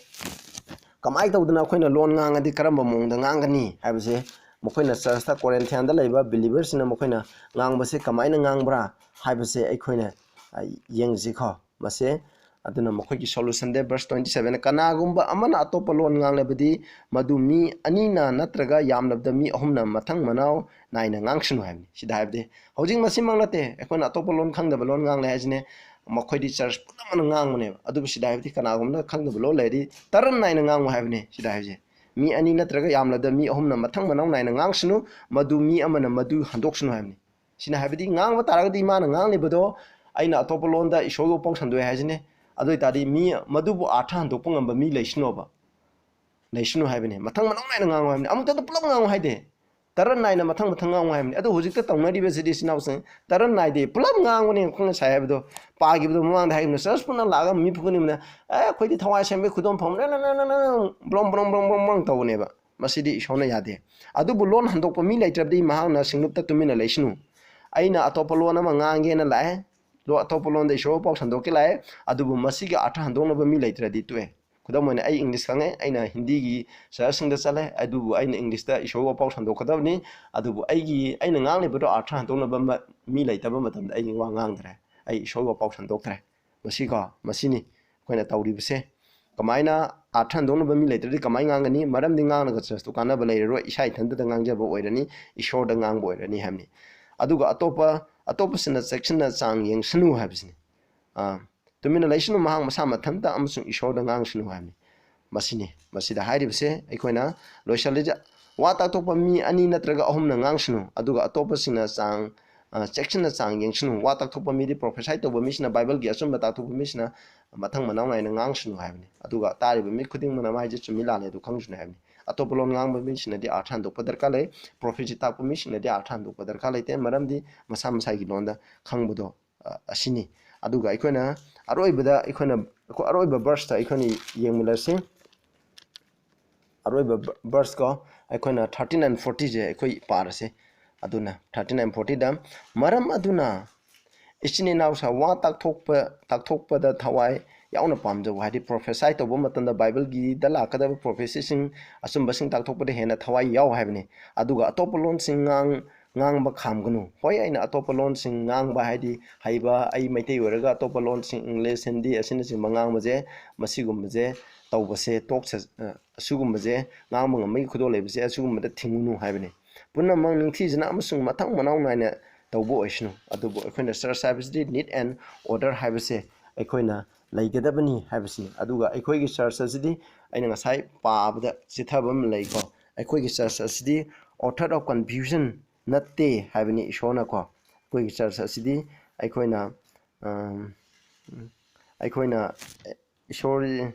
ꯀꯃꯥꯏꯅ ꯇꯧꯗꯅ ꯑꯩꯈꯣꯏꯅ ꯂꯣꯟ ꯉꯥꯡꯉꯗꯤ ꯀꯔꯝꯕ ꯃꯑꯣꯡꯗ ꯉꯥꯡꯒꯅꯤ ꯍꯥꯏꯕꯁꯦ, ꯃꯈꯣꯏꯅ church ꯇ, ꯀꯣꯔꯤꯟꯊꯤꯌꯥꯟꯗ ꯂꯩꯕ believer ꯁꯤꯡꯅ ꯃꯈꯣꯏꯅ ꯉꯥꯡꯕꯁꯦ ꯀꯃꯥꯏꯅ ꯉꯥꯡꯕ꯭ꯔꯥ ꯍꯥꯏꯕꯁꯦ ꯑꯩꯈꯣꯏꯅ, ꯑ, ꯌꯦꯡꯁꯤꯀꯣ꯫ ꯃꯁꯦ, ꯑꯗꯨꯅ ꯃꯈꯣꯏꯒꯤ solution ꯗ verse twenty seven ꯅ, "ꯀꯅꯥꯒꯨꯝꯕ ꯑꯃꯅ ꯑꯇꯣꯞꯄ ꯂꯣꯟ ꯉꯥꯡꯂꯕꯗꯤ, ꯃꯗꯨ ꯃꯤ ꯑꯅꯤꯅ ꯅꯠꯇ꯭ꯔꯒ ꯌꯥꯝꯂꯕꯗ ꯃꯤ ꯑꯍꯨꯝꯅ ꯃꯊꯪ ꯃꯅꯥꯎ ꯅꯥꯏꯅ ꯉꯥꯡꯁꯅꯨ" ꯍꯥꯏꯕꯅꯤ꯫ ꯁꯤꯗ ꯍꯥꯏꯕꯗꯤ ꯍꯧꯖꯤꯛ ꯃꯁꯤꯃꯛ ꯅꯠꯇꯦ, ꯑꯩꯈꯣꯏꯅ ꯑꯇꯣꯞꯄ ꯂꯣꯟ ꯈꯪꯗꯕ ꯂꯣꯟ ꯉꯥꯡꯂꯦ ꯍꯥꯏꯁꯤꯅꯦ, ꯃꯈꯣꯏꯗꯤ church ꯄꯨꯝꯅꯃꯛꯅ ꯉꯥꯡꯕꯅꯦꯕ꯫ ꯑꯗꯨꯕꯨ ꯁꯤꯗ ꯍꯥꯏꯕꯗꯤ ꯀꯅꯥꯒꯨꯝꯕꯅ ꯈꯪꯗꯕ ꯂꯣꯟ ꯂꯩꯔꯗꯤ ꯇꯔꯟ ꯅꯥꯏꯅ ꯉꯥꯡꯉꯨ ꯍꯥꯏꯕꯅꯦ꯫ ꯁꯤꯗ ꯍꯥꯏꯕꯁꯦ ꯃꯤ ꯑꯅꯤ ꯅꯠꯇ꯭ꯔꯒ ꯌꯥꯝꯂꯕꯗ ꯃꯤ ꯑꯍꯨꯝꯅ ꯃꯊꯪ ꯃꯅꯥꯎ ꯅꯥꯏꯅ ꯉꯥꯡꯁꯅꯨ, ꯃꯗꯨ ꯃꯤ ꯑꯃꯅ ꯃꯗꯨ ꯍꯟꯗꯣꯛꯁꯅꯨ ꯍꯥꯏꯕꯅꯤ꯫ ꯁꯤꯅ ꯍꯥꯏꯕꯗꯤ ꯉꯥꯡꯕ ꯇꯥꯔꯒꯗꯤ ꯃꯥꯅ ꯉꯥꯡꯂꯤꯕꯗꯣ ꯑꯩꯅ ꯑꯇꯣꯞꯄ ꯂꯣꯟꯗ ꯏꯁꯣꯔꯒꯤ ꯄꯥꯎ ꯁꯟꯗꯣꯛꯑꯦ ꯍꯥꯏꯁꯤꯅꯦ꯫ ꯑꯗꯨ ꯑꯣꯏꯇꯥꯔꯗꯤ ꯃꯤ ꯃꯗꯨꯕꯨ ꯑꯥꯔꯊ ꯍꯟꯗꯣꯛꯄ ꯉꯝꯕ ꯃꯤ ꯂꯩꯁꯅꯣꯕ, ꯂꯩꯁꯅꯨ ꯍꯥꯏꯕꯅꯦ꯫ ꯃꯊꯪ ꯃꯅꯥꯎ ꯅꯥꯏꯅ ꯉꯥꯡꯉꯨ ꯍꯥꯏꯕꯅꯦ꯫ ꯑꯃꯨꯛꯇꯗ ꯄꯨꯂꯞ ꯉꯥꯡꯉꯨ ꯍꯥꯏꯗꯦ꯫ ꯇꯔꯟ ꯅꯥꯏꯅ ꯃꯊꯪ ꯃꯊꯪ ꯉꯥꯡꯉꯨ ꯍꯥꯏꯕꯅꯤ꯫ ꯑꯗꯨ ꯍꯧꯖꯤꯛꯇ ꯇꯧꯅꯔꯤꯕꯁꯤꯗꯤ ꯏꯆꯤꯟ ꯏꯅꯥꯎꯁꯤꯡ ꯇꯔꯟ ꯅꯥꯏꯗꯦ, ꯄꯨꯂꯞ ꯉꯥꯡꯕꯅꯦ꯫ ꯑꯩꯈꯣꯏ ꯉꯁꯥꯏ ꯍꯥꯏꯕꯗꯣ, ꯄꯥꯈꯤꯕꯗꯣ ꯃꯃꯥꯡꯗ ꯍꯥꯏꯈꯤꯕꯅ, church ꯄꯨꯟꯅ ꯂꯥꯛꯑꯒ ꯃꯤ ꯈꯨꯗꯤꯡꯃꯛꯅ, "ꯑꯦ, ꯑꯩꯈꯣꯏꯗꯤ ꯊꯋꯥꯏ ꯁꯦꯡꯕꯒꯤ ꯈꯨꯗꯣꯜ ꯐꯪꯕꯅꯦ, ꯅ, ꯅ, ꯅ, ꯅ, ꯅ, ꯕ꯭ꯔꯣꯡ, ꯕ꯭ꯔꯣꯡ, ꯕ꯭ꯔꯣꯡ, ꯕ꯭ꯔꯣꯡ, ꯕ꯭ꯔꯣꯡ" ꯇꯧꯕꯅꯦꯕ꯫ ꯃꯁꯤꯗꯤ ꯏꯁꯣꯔꯅ ꯌꯥꯗꯦ꯫ ꯑꯗꯨꯕꯨ ꯂꯣꯟ ꯍꯟꯗꯣꯛꯄ ꯃꯤ ꯂꯩꯇ꯭ꯔꯕꯗꯤ ꯃꯍꯥꯛꯅ ꯁꯤꯡꯂꯨꯞꯇ ꯇꯨꯃꯤꯟꯅ ꯂꯩꯁꯅꯨ꯫ ꯑꯩꯅ ꯑꯇꯣꯞꯄ ꯂꯣꯟ ꯑꯃ ꯉꯥꯡꯒꯦꯅ ꯂꯥꯛꯑꯦ, ꯂꯣ-, ꯑꯇꯣꯞꯄ ꯂꯣꯟꯗ ꯏꯁꯣꯔ ꯄꯥꯎ ꯁꯟꯗꯣꯛꯀꯦ ꯂꯥꯛꯑꯦ, ꯑꯗꯨꯕꯨ ꯃꯁꯤꯒꯤ ꯑꯥꯔꯊ ꯍꯟꯗꯣꯛꯅꯕ ꯃꯤ ꯂꯩꯇ꯭ꯔꯗꯤ ꯇꯣꯛꯑꯦ꯫ ꯈꯨꯗꯝ ꯑꯣꯏꯅ, ꯑꯩ ꯏꯪꯂꯤꯁ ꯈꯪꯉꯦ, ꯑꯩꯅ ꯍꯤꯟꯗꯤꯒꯤ ꯆꯔꯆꯁꯤꯡꯗ ꯆꯠꯂꯦ, ꯑꯗꯨꯕꯨ ꯑꯩꯅ ꯏꯪꯂꯤꯁꯇ ꯏꯁꯣꯔꯒꯤ ꯋꯥꯄꯥꯎ ꯁꯟꯗꯣꯛꯀꯗꯕꯅꯤ, ꯑꯗꯨꯕꯨ ꯑꯩꯒꯤ, ꯑꯩꯅ ꯉꯥꯡꯂꯤꯕꯗꯣ ꯑꯥꯔꯊ ꯍꯟꯗꯣꯛꯅꯕ ꯃ-, ꯃꯤ ꯂꯩꯇꯕ ꯃꯇꯝꯗ ꯑꯩ ꯋꯥ ꯉꯥꯡꯗ꯭ꯔꯦ, ꯑꯩ ꯏꯁꯣꯔꯒꯤ ꯋꯥꯄꯥꯎ ꯁꯟꯗꯣꯛꯇ꯭ꯔꯦ꯫ ꯃꯁꯤꯀꯣ, ꯃꯁꯤꯅꯤ ꯑꯩꯈꯣꯏꯅ ꯇꯧꯔꯤꯕꯁꯦ꯫ ꯀꯃꯥꯏꯅ ꯑꯥꯔꯊ ꯍꯟꯗꯣꯛꯅꯕ ꯃꯤ ꯂꯩꯇ꯭ꯔꯗꯤ ꯀꯃꯥꯏꯅ ꯉꯥꯡꯒꯅꯤ? ꯃꯔꯝꯗꯤ ꯉꯥꯡꯂꯒ ꯆꯔꯆꯇꯨ ꯀꯥꯟꯅꯕ ꯂꯩꯔꯔꯣꯏ, ꯏꯁꯥ ꯏꯊꯟꯇꯗ ꯉꯥꯡꯖꯕ ꯑꯣꯏꯔꯅꯤ, ꯏꯁꯣꯔꯗ ꯉꯥꯡꯕ ꯑꯣꯏꯔꯅꯤ ꯍꯥꯏꯕꯅꯤ꯫ ꯑꯗꯨꯒ ꯑꯇꯣꯞꯄ, ꯑꯇꯣꯞꯄꯁꯤꯅ ꯆꯦꯛꯁꯤꯟꯅ ꯆꯥꯡ ꯌꯦꯡꯁꯅꯨ ꯍꯥꯏꯕꯁꯤꯅꯤ꯫ ꯑꯥ, ꯇꯨꯃꯤꯟꯅ ꯂꯩꯁꯅꯨ, ꯃꯍꯥꯛ ꯃꯁꯥ ꯃꯊꯟꯇ ꯑꯃꯁꯨꯡ ꯏꯁꯣꯔꯗ ꯉꯥꯡꯁꯅꯨ ꯍꯥꯏꯕꯅꯤ꯫ ꯃꯁꯤꯅꯤ, ꯃꯁꯤꯗ ꯍꯥꯏꯔꯤꯕꯁꯦ ꯑꯩꯈꯣꯏꯅ ꯂꯣꯏꯁꯤꯜꯂꯤꯁꯦ꯫ ꯋꯥ ꯇꯥꯛꯊꯣꯛꯄ ꯃꯤ ꯑꯅꯤ ꯅꯠꯇ꯭ꯔꯒ ꯑꯍꯨꯝꯅ ꯉꯥꯡꯁꯅꯨ, ꯑꯗꯨꯒ ꯑꯇꯣꯞꯄꯁꯤꯡꯅ ꯆꯥꯡ, ꯑ, ꯆꯦꯛꯁꯤꯟꯅ ꯆꯥꯡ ꯌꯦꯡꯁꯅꯨ꯫ ꯋꯥ ꯇꯥꯛꯊꯣꯛꯄ ꯃꯤꯗꯤ, ꯄ꯭ꯔꯣꯐꯦꯁꯥꯏ ꯇꯧꯕ ꯃꯤꯁꯤꯅ, ꯕꯥꯏꯕꯜꯒꯤ ꯑꯆꯨꯝꯕ ꯇꯥꯛꯊꯣꯛꯄ ꯃꯤꯁꯤꯅ ꯃꯊꯪ ꯃꯅꯥꯎ ꯅꯥꯏꯅ ꯉꯥꯡꯁꯅꯨ ꯍꯥꯏꯕꯅꯤ꯫ ꯑꯗꯨꯒ ꯇꯥꯔꯤꯕ ꯃꯤ ꯈꯨꯗꯤꯡꯃꯛꯅ ꯃꯥꯏꯁꯦ ꯆꯨꯝꯃꯤ ꯂꯥꯜꯂꯤ ꯑꯗꯨ ꯈꯪꯁꯅꯨ ꯍꯥꯏꯕꯅꯤ꯫ ꯑꯇꯣꯞꯄ ꯂꯣꯟ ꯉꯥꯡꯕ ꯃꯤꯁꯤꯡꯅꯗꯤ ꯑꯥꯔꯊ ꯍꯟꯗꯣꯛꯄ ꯗꯔꯀꯥꯔ ꯂꯩ, ꯄ꯭ꯔꯣꯐꯦꯁꯤ ꯇꯥꯛꯄ ꯃꯤꯁꯤꯡꯅꯗꯤ ꯑꯥꯔꯊ ꯍꯟꯗꯣꯛꯄ ꯗꯔꯀꯥꯔ ꯂꯩꯇꯦ, ꯃꯔꯝꯗꯤ ꯃꯁꯥ ꯃꯁꯥꯒꯤ ꯂꯣꯟꯗ ꯈꯪꯕꯗꯣ, ꯑ, ꯑꯁꯤꯅꯤ꯫ ꯑꯗꯨꯒ ꯑꯩꯈꯣꯏꯅ ꯑꯔꯣꯏꯕꯗ, ꯑꯩꯈꯣꯏꯅ, ꯑꯩꯈꯣꯏ ꯑꯔꯣꯏꯕ ꯚꯔꯁꯇ ꯑꯩꯈꯣꯏꯅ ꯌꯦꯡꯃꯤꯟꯅꯁꯤ꯫ ꯑꯔꯣꯏꯕ ꯚ-, ꯚꯔꯁꯀꯣ, ꯑꯩꯈꯣꯏꯅ ꯊꯥꯔꯇꯤ ꯅꯥꯏꯟ ꯐꯣꯔꯇꯤꯁꯦ ꯑꯩꯈꯣꯏ ꯄꯥꯔꯁꯤ꯫ ꯑꯗꯨꯅ ꯊꯥꯔꯇꯤ ꯅꯥꯏꯟ ꯐꯣꯔꯇꯤꯗ, "ꯃꯔꯝ ꯑꯗꯨꯅ ꯏꯆꯤꯟ ꯏꯅꯥꯎꯁꯥ ꯋꯥ ꯇꯥꯛꯊꯣꯛꯄ, ꯇꯥꯛꯊꯣꯛꯄꯗ ꯊꯋꯥꯏ ꯌꯥꯎꯅ ꯄꯥꯝꯖꯧ", ꯍꯥꯏꯗꯤ ꯄ꯭ꯔꯣꯐꯦꯁꯥꯏ ꯇꯧꯕ ꯃꯇꯝꯗ ꯕꯥꯏꯕꯜꯒꯤꯗ ꯂꯥꯛꯀꯗꯕ ꯄ꯭ꯔꯣꯐꯦꯁꯤꯁꯤꯡ, ꯑꯆꯨꯝꯕꯁꯤꯡ ꯇꯥꯛꯊꯣꯛꯄꯗ ꯍꯦꯟꯅ ꯊꯋꯥꯏ ꯌꯥꯎ ꯍꯥꯏꯕꯅꯤ꯫ ꯑꯗꯨꯒ ꯑꯇꯣꯞꯄ ꯂꯣꯟꯁꯤꯡ ꯉꯥꯡ-, ꯉꯥꯡꯕ ꯈꯥꯝꯒꯅꯨ꯫ ꯍꯣꯏ, ꯑꯩꯅ ꯑꯇꯣꯞꯄ ꯂꯣꯟꯁꯤꯡ ꯉꯥꯡꯕ ꯍꯥꯏꯗꯤ ꯍꯩꯕ, ꯑꯩ ꯃꯩꯇꯩ ꯑꯣꯏꯔꯒ ꯑꯇꯣꯞꯄ ꯂꯣꯟꯁꯤꯡ, ꯏꯪꯂꯤꯁ, ꯍꯤꯟꯗꯤ ꯑꯁꯤꯅꯆꯤꯡꯕ ꯉꯥꯡꯕꯁꯦ, ꯃꯁꯤꯒꯨꯝꯕꯁꯦ ꯇꯧꯕꯁꯦ ꯇꯣꯛꯁ-, ꯑ, ꯑꯁꯤꯒꯨꯝꯕꯁꯦ ꯉꯥꯡꯕ ꯉꯝꯕꯒꯤ ꯈꯨꯗꯣꯜ ꯂꯩꯕꯁꯦ ꯑꯁꯤꯒꯨꯝꯕꯗ ꯊꯤꯡꯒꯅꯨ ꯍꯥꯏꯕꯅꯤ꯫ ꯄꯨꯝꯅꯃꯛ ꯅꯤꯡꯊꯤꯖꯅ ꯑꯃꯁꯨꯡ ꯃꯊꯪ ꯃꯅꯥꯎ ꯅꯥꯏꯅ ꯇꯧꯕ ꯑꯣꯏꯁꯅꯨ꯫ ꯑꯗꯨꯕꯨ ꯑꯩꯈꯣꯏꯅ ꯆꯔꯆ ꯍꯥꯏꯕꯁꯤꯗꯤ neat and order ꯍꯥꯏꯕꯁꯦ ꯑꯩꯈꯣꯏꯅ ꯂꯩꯒꯗꯕꯅꯤ ꯍꯥꯏꯕꯁꯤꯅꯤ꯫ ꯑꯗꯨꯒ ꯑꯩꯈꯣꯏꯒꯤ ꯆꯔꯆ ꯑꯁꯤꯗꯤ ꯑꯩꯅ ꯉꯁꯥꯏ ꯄꯥꯕꯗ ꯆꯤꯊꯕ ꯑꯃ ꯂꯩꯀꯣ, ꯑꯩꯈꯣꯏꯒꯤ ꯆꯔꯆ ꯑꯁꯤꯗꯤ author of confusion ꯅꯠꯇꯦ ꯍꯥꯏꯕꯅꯤ ꯏꯁꯣꯔꯅꯀꯣ꯫ ꯑꯩꯈꯣꯏꯒꯤ ꯆꯔꯆ ꯑꯁꯤꯗꯤ ꯑꯩꯈꯣꯏꯅ, ꯑꯝ, ꯑꯩꯈꯣꯏꯅ ꯏꯁꯣꯔ,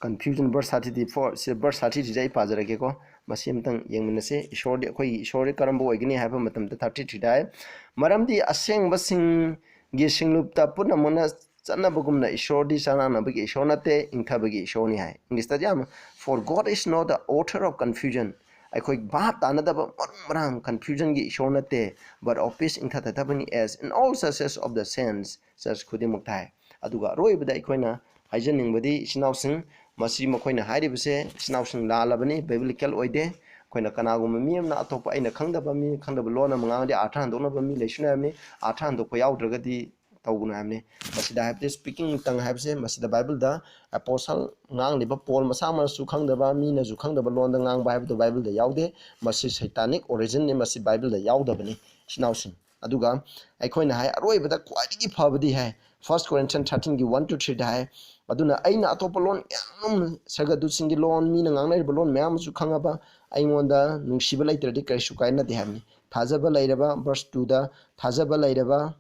confusion verse thirty four, ꯁꯤ verse thirty three ꯁꯦ ꯑꯩ ꯄꯥꯖꯔꯛꯀꯦꯀꯣ, ꯃꯁꯤ ꯑꯃꯇꯪ ꯌꯦꯡꯃꯤꯟꯅꯁꯤ꯫ ꯏꯁꯣꯔꯗꯤ, ꯑꯩꯈꯣꯏꯒꯤ ꯏꯁꯣꯔꯗꯤ ꯀꯔꯝꯕ ꯑꯣꯏꯒꯅꯤ ꯍꯥꯏꯕ ꯃꯇꯝꯗ, thirty three ꯗ ꯍꯥꯏ, "ꯃꯔꯝꯗꯤ ꯑꯁꯦꯡꯕꯁꯤꯡꯒꯤ ꯁꯤꯡꯂꯨꯞꯇ ꯄꯨꯝꯅꯃꯛꯅ ꯆꯠꯅꯕꯒꯨꯝꯅ ꯏꯁꯣꯔꯗꯤ ꯆꯔꯥꯡꯅꯕꯒꯤ ꯏꯁꯣꯔ ꯅꯠꯇꯦ, ꯏꯪꯊꯕꯒꯤ ꯏꯁꯣꯔꯅꯤ" ꯍꯥꯏ꯫ ꯏꯪꯂꯤꯁꯇꯗꯤ ꯌꯥꯝ, "For God is not the author of confusion", ꯑꯩꯈꯣꯏ ꯚꯥꯞ ꯇꯥꯅꯗꯕ ꯃꯔꯨ ꯃꯔꯥꯡ confusion ꯒꯤ ꯏꯁꯣꯔ ꯅꯠꯇꯦ, "but of peace", ꯏꯪꯊ ꯇꯊꯕꯅꯤ, "as in all churches of the saints", ꯆꯔꯆ ꯈꯨꯗꯤꯡꯃꯛꯇ ꯍꯥꯏ꯫ ꯑꯗꯨꯒ ꯑꯔꯣꯏꯕꯗ ꯑꯩꯈꯣꯏꯅ ꯍꯥꯏꯖꯅꯤꯡꯕꯗꯤ, ꯏꯆꯤꯟ ꯏꯅꯥꯎꯁꯤꯡ, ꯃꯁꯤ ꯃꯈꯣꯏꯅ ꯍꯥꯏꯔꯤꯕꯁꯦ ꯏꯆꯤꯟ ꯏꯅꯥꯎꯁꯤꯡ ꯂꯥꯜꯂꯕꯅꯤ, biblical ꯑꯣꯏꯗꯦ꯫ ꯑꯩꯈꯣꯏꯅ ꯀꯅꯥꯒꯨꯝꯕ ꯃꯤ ꯑꯃꯅ ꯑꯇꯣꯞꯄ ꯑꯩꯅ ꯈꯪꯗꯕ ꯃꯤ, ꯈꯪꯗꯕ ꯂꯣꯟ ꯑꯃ ꯉꯥꯡꯉꯗꯤ ꯑꯥꯔꯊ ꯍꯟꯗꯣꯛꯅꯕ ꯃꯤ ꯂꯩꯁꯅꯨ ꯍꯥꯏꯕꯅꯤ꯫ ꯑꯥꯔꯊ ꯍꯟꯗꯣꯛꯄ ꯌꯥꯎꯗ꯭ꯔꯒꯗꯤ ꯇꯧꯒꯅꯨ ꯍꯥꯏꯕꯅꯤ꯫ ꯃꯁꯤꯗ ꯍꯥꯏꯕꯗꯤ speaking tongue ꯍꯥꯏꯕꯁꯦ ꯃꯁꯤꯗ Bible ꯗ apostle ꯉꯥꯡꯂꯤꯕ ꯄꯣꯜ ꯃꯁꯥꯃꯛꯅꯁꯨ ꯈꯪꯗꯕ, ꯃꯤꯅꯁꯨ ꯈꯪꯗꯕ ꯂꯣꯟꯗ ꯉꯥꯡꯕ ꯍꯥꯏꯕꯗꯨ Bible ꯗ ꯌꯥꯎꯗꯦ꯫ ꯃꯁꯤ satanic origin ꯅꯤ, ꯃꯁꯤ Bible ꯗ ꯌꯥꯎꯗꯕꯅꯤ, ꯏꯆꯤꯟ ꯏꯅꯥꯎꯁꯤꯡ꯫ ꯑꯗꯨꯒ ꯑꯩꯈꯣꯏꯅ ꯍꯥꯏ ꯑꯔꯣꯏꯕꯗ ꯈ꯭ꯋꯥꯏꯗꯒꯤ ꯐꯕꯗꯤ ꯍꯥꯏ, First Corinthians thirteen ꯒꯤ one to three ꯗ ꯍꯥꯏ, "ꯑꯗꯨꯅ ꯑꯩꯅ ꯑꯇꯣꯞꯄ ꯂꯣꯟ ꯃꯌꯥꯝ ꯑꯃ, ꯁꯔꯒꯗꯨꯠꯁꯤꯡꯒꯤ ꯂꯣꯟ, ꯃꯤꯅ ꯉꯥꯡꯅꯔꯤꯕ ꯂꯣꯟ ꯃꯌꯥꯝ ꯑꯃꯁꯨ ꯈꯪꯉꯕ, ꯑꯩꯉꯣꯟꯗ ꯅꯨꯡꯁꯤꯕ ꯂꯩꯇ꯭ꯔꯗꯤ ꯀꯔꯤꯁꯨ ꯀꯥꯟꯅꯗꯦ" ꯍꯥꯏꯕꯅꯤ꯫ ꯊꯥꯖꯕ ꯂꯩꯔꯕ, verse two ꯗ, "ꯊꯥꯖꯕ ꯂꯩꯔꯕ,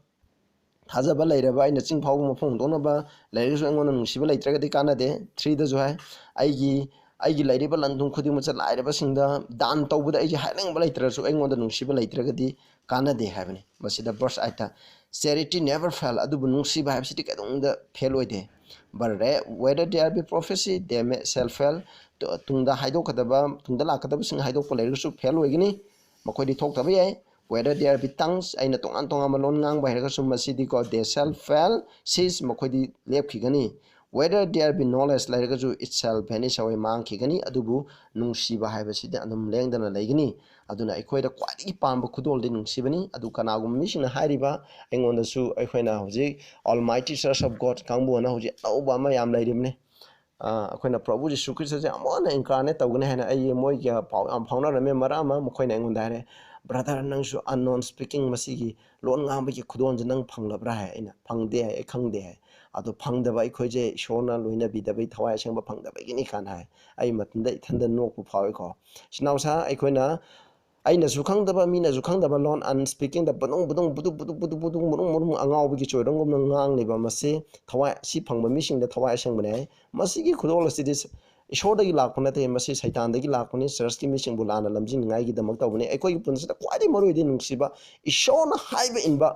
ꯊꯥꯖꯕ ꯂꯩꯔꯕ ꯑꯩꯅ ꯆꯤꯡ ꯐꯥꯎꯕ ꯃꯐꯝ ꯍꯣꯡꯗꯣꯛꯅꯕ ꯂꯩꯔꯒꯁꯨ ꯑꯩꯉꯣꯟꯗ ꯅꯨꯡꯁꯤꯕ ꯂꯩꯇ꯭ꯔꯒꯗꯤ ꯀꯥꯟꯅꯗꯦ"꯫ Three ꯗꯁꯨ ꯍꯥꯏ, "ꯑꯩꯒꯤ, ꯑꯩꯒꯤ ꯂꯩꯔꯤꯕ ꯂꯟ ꯊꯨꯝ ꯈꯨꯗꯤꯡꯃꯛꯁꯦ ꯂꯥꯏꯔꯕꯁꯤꯡꯗ ꯗꯥꯟ ꯇꯧꯕꯗ ꯑꯩꯁꯦ ꯍꯥꯏꯅꯤꯡꯕ ꯂꯩꯇ꯭ꯔꯁꯨ ꯑꯩꯉꯣꯟꯗ ꯅꯨꯡꯁꯤꯕ ꯂꯩꯇ꯭ꯔꯒꯗꯤ ꯀꯥꯟꯅꯗꯦ" ꯍꯥꯏꯕꯅꯤ꯫ ꯃꯁꯤꯗ verse eight ꯇ, "Charity never fail", ꯑꯗꯨꯕꯨ ꯅꯨꯡꯁꯤꯕ ꯍꯥꯏꯕꯁꯤꯗꯤ ꯀꯩꯗꯧꯅꯨꯡꯗ fail ꯑꯣꯏꯗꯦ꯫ "But re-, whether there be prophecy, they may shall fail", two-, ꯇꯨꯡꯗ ꯍꯥꯏꯗꯣꯛꯀꯗꯕ, ꯇꯨꯡꯗ ꯂꯥꯛꯀꯗꯕꯁꯤꯡ ꯍꯥꯏꯗꯣꯛꯄ ꯂꯩꯔꯒꯁꯨ fail ꯑꯣꯏꯒꯅꯤ, ꯃꯈꯣꯏꯗꯤ ꯊꯣꯛꯇꯕ ꯌꯥꯏ꯫ "Whether there be tongues", ꯑꯩꯅ ꯇꯣꯉꯥꯟ ꯇꯣꯉꯥꯟꯕ ꯂꯣꯟ ꯉꯥꯡꯕ ꯍꯩꯔꯒꯁꯨ ꯃꯁꯤꯗꯤꯀꯣ, "They shall fail", cease, ꯃꯈꯣꯏꯗꯤ ꯂꯦꯞꯈꯤꯒꯅꯤ꯫ "Whether there be knowledge", ꯂꯩꯔꯒꯁꯨ, "It shall vanish away", ꯃꯥꯡꯈꯤꯒꯅꯤ꯫ ꯑꯗꯨꯕꯨ ꯅꯨꯡꯁꯤꯕ ꯍꯥꯏꯕꯁꯤꯗꯤ ꯑꯗꯨꯝ ꯂꯦꯡꯗꯅ ꯂꯩꯒꯅꯤ꯫ ꯑꯗꯨꯅ ꯑꯩꯈꯣꯏꯗ ꯈ꯭ꯋꯥꯏꯗꯒꯤ ꯄꯥꯝꯕ ꯈꯨꯗꯣꯜꯗꯤ ꯅꯨꯡꯁꯤꯕꯅꯤ꯫ ꯑꯗꯨ ꯀꯅꯥꯒꯨꯝꯕ ꯃꯤꯁꯤꯡꯅ ꯍꯥꯏꯔꯤꯕ, ꯑꯩꯉꯣꯟꯗꯁꯨ ꯑꯩꯈꯣꯏꯅ ꯍꯧꯖꯤꯛ Almighty Church of God ꯀꯥꯡꯕꯨꯅ ꯍꯧꯖꯤꯛ ꯑꯅꯧꯕ ꯑꯃ ꯌꯥꯝ ꯂꯩꯔꯤꯕꯅꯤ꯫ ꯑ, ꯑꯩꯈꯣꯏꯅ ꯄ꯭ꯔꯚꯨ ꯖꯤꯁꯨ ꯈ꯭ꯔꯤꯁꯇꯁꯦ ꯑꯃꯨꯛ ꯍꯟꯅ incarnate ꯇꯧꯒꯅꯤ ꯍꯥꯏꯅ ꯑꯩꯒꯤ ꯃꯣꯏꯒ ꯄꯥꯎ ꯌꯥꯝ ꯐꯥꯎꯅꯔꯝꯃꯦ꯫ ꯃꯔꯛ ꯑꯃ ꯃꯈꯣꯏꯅ ꯑꯩꯉꯣꯟꯗ ꯍꯥꯏꯔꯦ, "Brother, ꯅꯪꯁꯨ unknown speaking, ꯃꯁꯤꯒꯤ ꯂꯣꯟ ꯉꯥꯡꯕꯒꯤ ꯈꯨꯗꯣꯜꯁꯦ ꯅꯪ ꯐꯪꯂꯕ꯭ꯔꯥ?" ꯍꯥꯏ꯫ ꯑꯩꯅ, "ꯐꯪꯗꯦ" ꯍꯥꯏ, "ꯑꯩ ꯈꯪꯗꯦ" ꯍꯥꯏ꯫ ꯑꯗꯣ ꯐꯪꯗꯕ ꯑꯩꯈꯣꯏꯁꯦ ꯏꯁꯣꯔꯅ ꯂꯣꯏꯅꯕꯤꯗꯕꯩ, ꯊꯋꯥꯏ ꯑꯁꯦꯡꯕ ꯐꯪꯗꯕꯒꯤꯅꯤ ꯀꯥꯏꯅ ꯍꯥꯏ꯫ ꯑꯩ ꯃꯊꯟꯇ ꯏꯊꯟꯇ ꯅꯣꯛꯄ ꯐꯥꯎꯏꯀꯣ꯫ ꯏꯆꯤꯟ ꯏꯅꯥꯎꯁꯥ, ꯑꯩꯈꯣꯏꯅ ꯑꯩꯅꯁꯨ ꯈꯪꯗꯕ, ꯃꯤꯅꯁꯨ ꯈꯪꯗꯕ ꯂꯣꯟ, unspeaking ꯗ ꯕꯨꯗꯨꯡ ꯕꯨꯗꯨꯡ ꯕꯨꯗꯨꯡ ꯕꯨꯗꯨꯡ ꯕꯨꯗꯨꯡ ꯕꯨꯗꯨꯡ ꯕꯨꯗꯨꯡ ꯕꯨꯗꯨꯡ ꯃꯔꯨꯝ ꯃꯔꯨꯝ ꯑꯉꯥꯎꯕꯒꯤ ꯆꯣꯏꯔꯣꯡꯒꯨꯝꯅ ꯉꯥꯡꯂꯤꯕ ꯃꯁꯤ ꯊꯋꯥꯏ, ꯁꯤ ꯐꯪꯕ ꯃꯤꯁꯤꯡꯗ ꯊꯋꯥꯏ ꯑꯁꯦꯡꯕꯅꯦ ꯍꯥꯏ꯫ ꯃꯁꯤꯒꯤ ꯈꯨꯗꯣꯜ ꯑꯁꯤꯗꯤ ꯏꯁꯣꯔꯗꯒꯤ ꯂꯥꯛꯄ ꯅꯠꯇꯦ, ꯃꯁꯤ ꯁꯩꯇꯥꯟꯗꯒꯤ ꯂꯥꯛꯄꯅꯤ, ꯆꯔꯆꯀꯤ ꯃꯤꯁꯤꯡꯕꯨ ꯂꯥꯟꯅ ꯂꯝꯖꯤꯡꯅꯤꯡꯉꯥꯏꯒꯤꯗꯃꯛ ꯇꯧꯕꯅꯤ꯫ ꯑꯩꯈꯣꯏꯒꯤ ꯄꯨꯟꯁꯤꯗ ꯈ꯭ꯋꯥꯏꯗꯒꯤ ꯃꯔꯨꯑꯣꯏꯗꯤ ꯅꯨꯡꯁꯤꯕ, ꯏꯁꯣꯔꯅ ꯍꯥꯏꯕ ꯏꯟꯕ,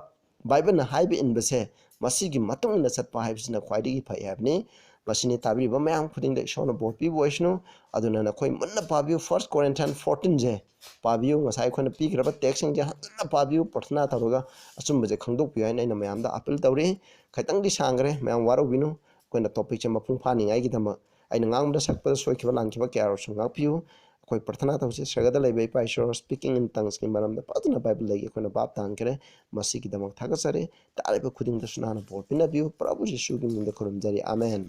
ꯕꯥꯏꯕꯜꯅ ꯍꯥꯏꯕ ꯏꯟꯕꯁꯦ, ꯃꯁꯤꯒꯤ ꯃꯇꯨꯡ ꯏꯟꯅ ꯆꯠꯄ ꯍꯥꯏꯕꯁꯤꯅ ꯈ꯭ꯋꯥꯏꯗꯒꯤ ꯐꯩ ꯍꯥꯏꯕꯅꯤ꯫ ꯃꯁꯤꯅꯤ ꯇꯥꯕꯤꯔꯤꯕ ꯃꯌꯥꯝ ꯈꯨꯗꯤꯡꯗ ꯏꯁꯣꯔꯅ ꯕꯣꯔ ꯄꯤꯕ ꯑꯣꯏꯁꯅꯨ꯫ ꯑꯗꯨꯅ ꯅꯈꯣꯏ ꯃꯨꯟꯅ ꯄꯥꯕꯤꯌꯨ, First Corinthians fourteen ꯁꯦ ꯄꯥꯕꯤꯌꯨ꯫ ꯉꯁꯥꯏ ꯑꯩꯈꯣꯏꯅ ꯄꯤꯈ꯭ꯔꯕ text ꯁꯤꯡꯁꯦ ꯍꯟꯖꯟꯅ ꯄꯥꯕꯤꯌꯨ, ꯄ꯭ꯔꯊꯅꯥ ꯇꯧꯔꯒ ꯑꯆꯨꯝꯕꯁꯦ ꯈꯪꯗꯣꯛꯄꯤꯌꯨ ꯍꯥꯏꯅ ꯑꯩꯅ ꯃꯌꯥꯝꯗ appeal ꯇꯧꯔꯤ꯫ ꯈꯤꯇꯪꯗꯤ ꯁꯥꯡꯈ꯭ꯔꯦ, ꯃꯌꯥꯝ ꯋꯥꯔꯧꯕꯤꯅꯨ꯫ ꯑꯩꯈꯣꯏꯅ ꯇꯣꯄꯤꯛꯁꯦ ꯃꯄꯨꯡ ꯐꯥꯅꯤꯡꯉꯥꯏꯒꯤꯗꯃꯛ ꯑꯩꯅ ꯉꯥꯡꯕꯗ ꯁꯛꯄꯗ ꯁꯣꯏꯈꯤꯕ ꯂꯥꯟꯈꯤꯕ ꯀꯌꯥ ꯑꯣꯏꯔꯁꯨ ꯉꯥꯛꯄꯤꯌꯨ꯫ ꯑꯩꯈꯣꯏ ꯄ꯭ꯔꯊꯅꯥ ꯇꯧꯁꯤ꯫ ꯁ꯭ꯋꯔꯒꯗ ꯂꯩꯕ ꯏꯄꯥ ꯏꯁꯣꯔ, ꯁ꯭ꯄꯤꯀꯤꯡ ꯏꯟ ꯇꯪꯁꯀꯤ ꯃꯔꯝꯗ ꯐꯖꯅ ꯕꯥꯏꯕꯜꯗꯒꯤ ꯑꯩꯈꯣꯏꯅ ꯚꯥꯞ ꯇꯥꯍꯟꯈ꯭ꯔꯦ꯫ ꯃꯁꯤꯒꯤꯗꯃꯛ ꯊꯥꯒꯠꯆꯔꯤ꯫ ꯇꯥꯔꯤꯕ ꯈꯨꯗꯤꯡꯗꯁꯨ ꯅꯍꯥꯛꯅ ꯕꯣꯔ ꯄꯤꯅꯕꯤꯌꯨ꯫ ꯄ꯭ꯔꯚꯨ ꯌꯤꯁꯨꯒꯤ ꯃꯤꯡꯗ ꯈꯨꯔꯨꯝꯖꯔꯤ꯫ ꯑꯥꯃꯦꯟ꯫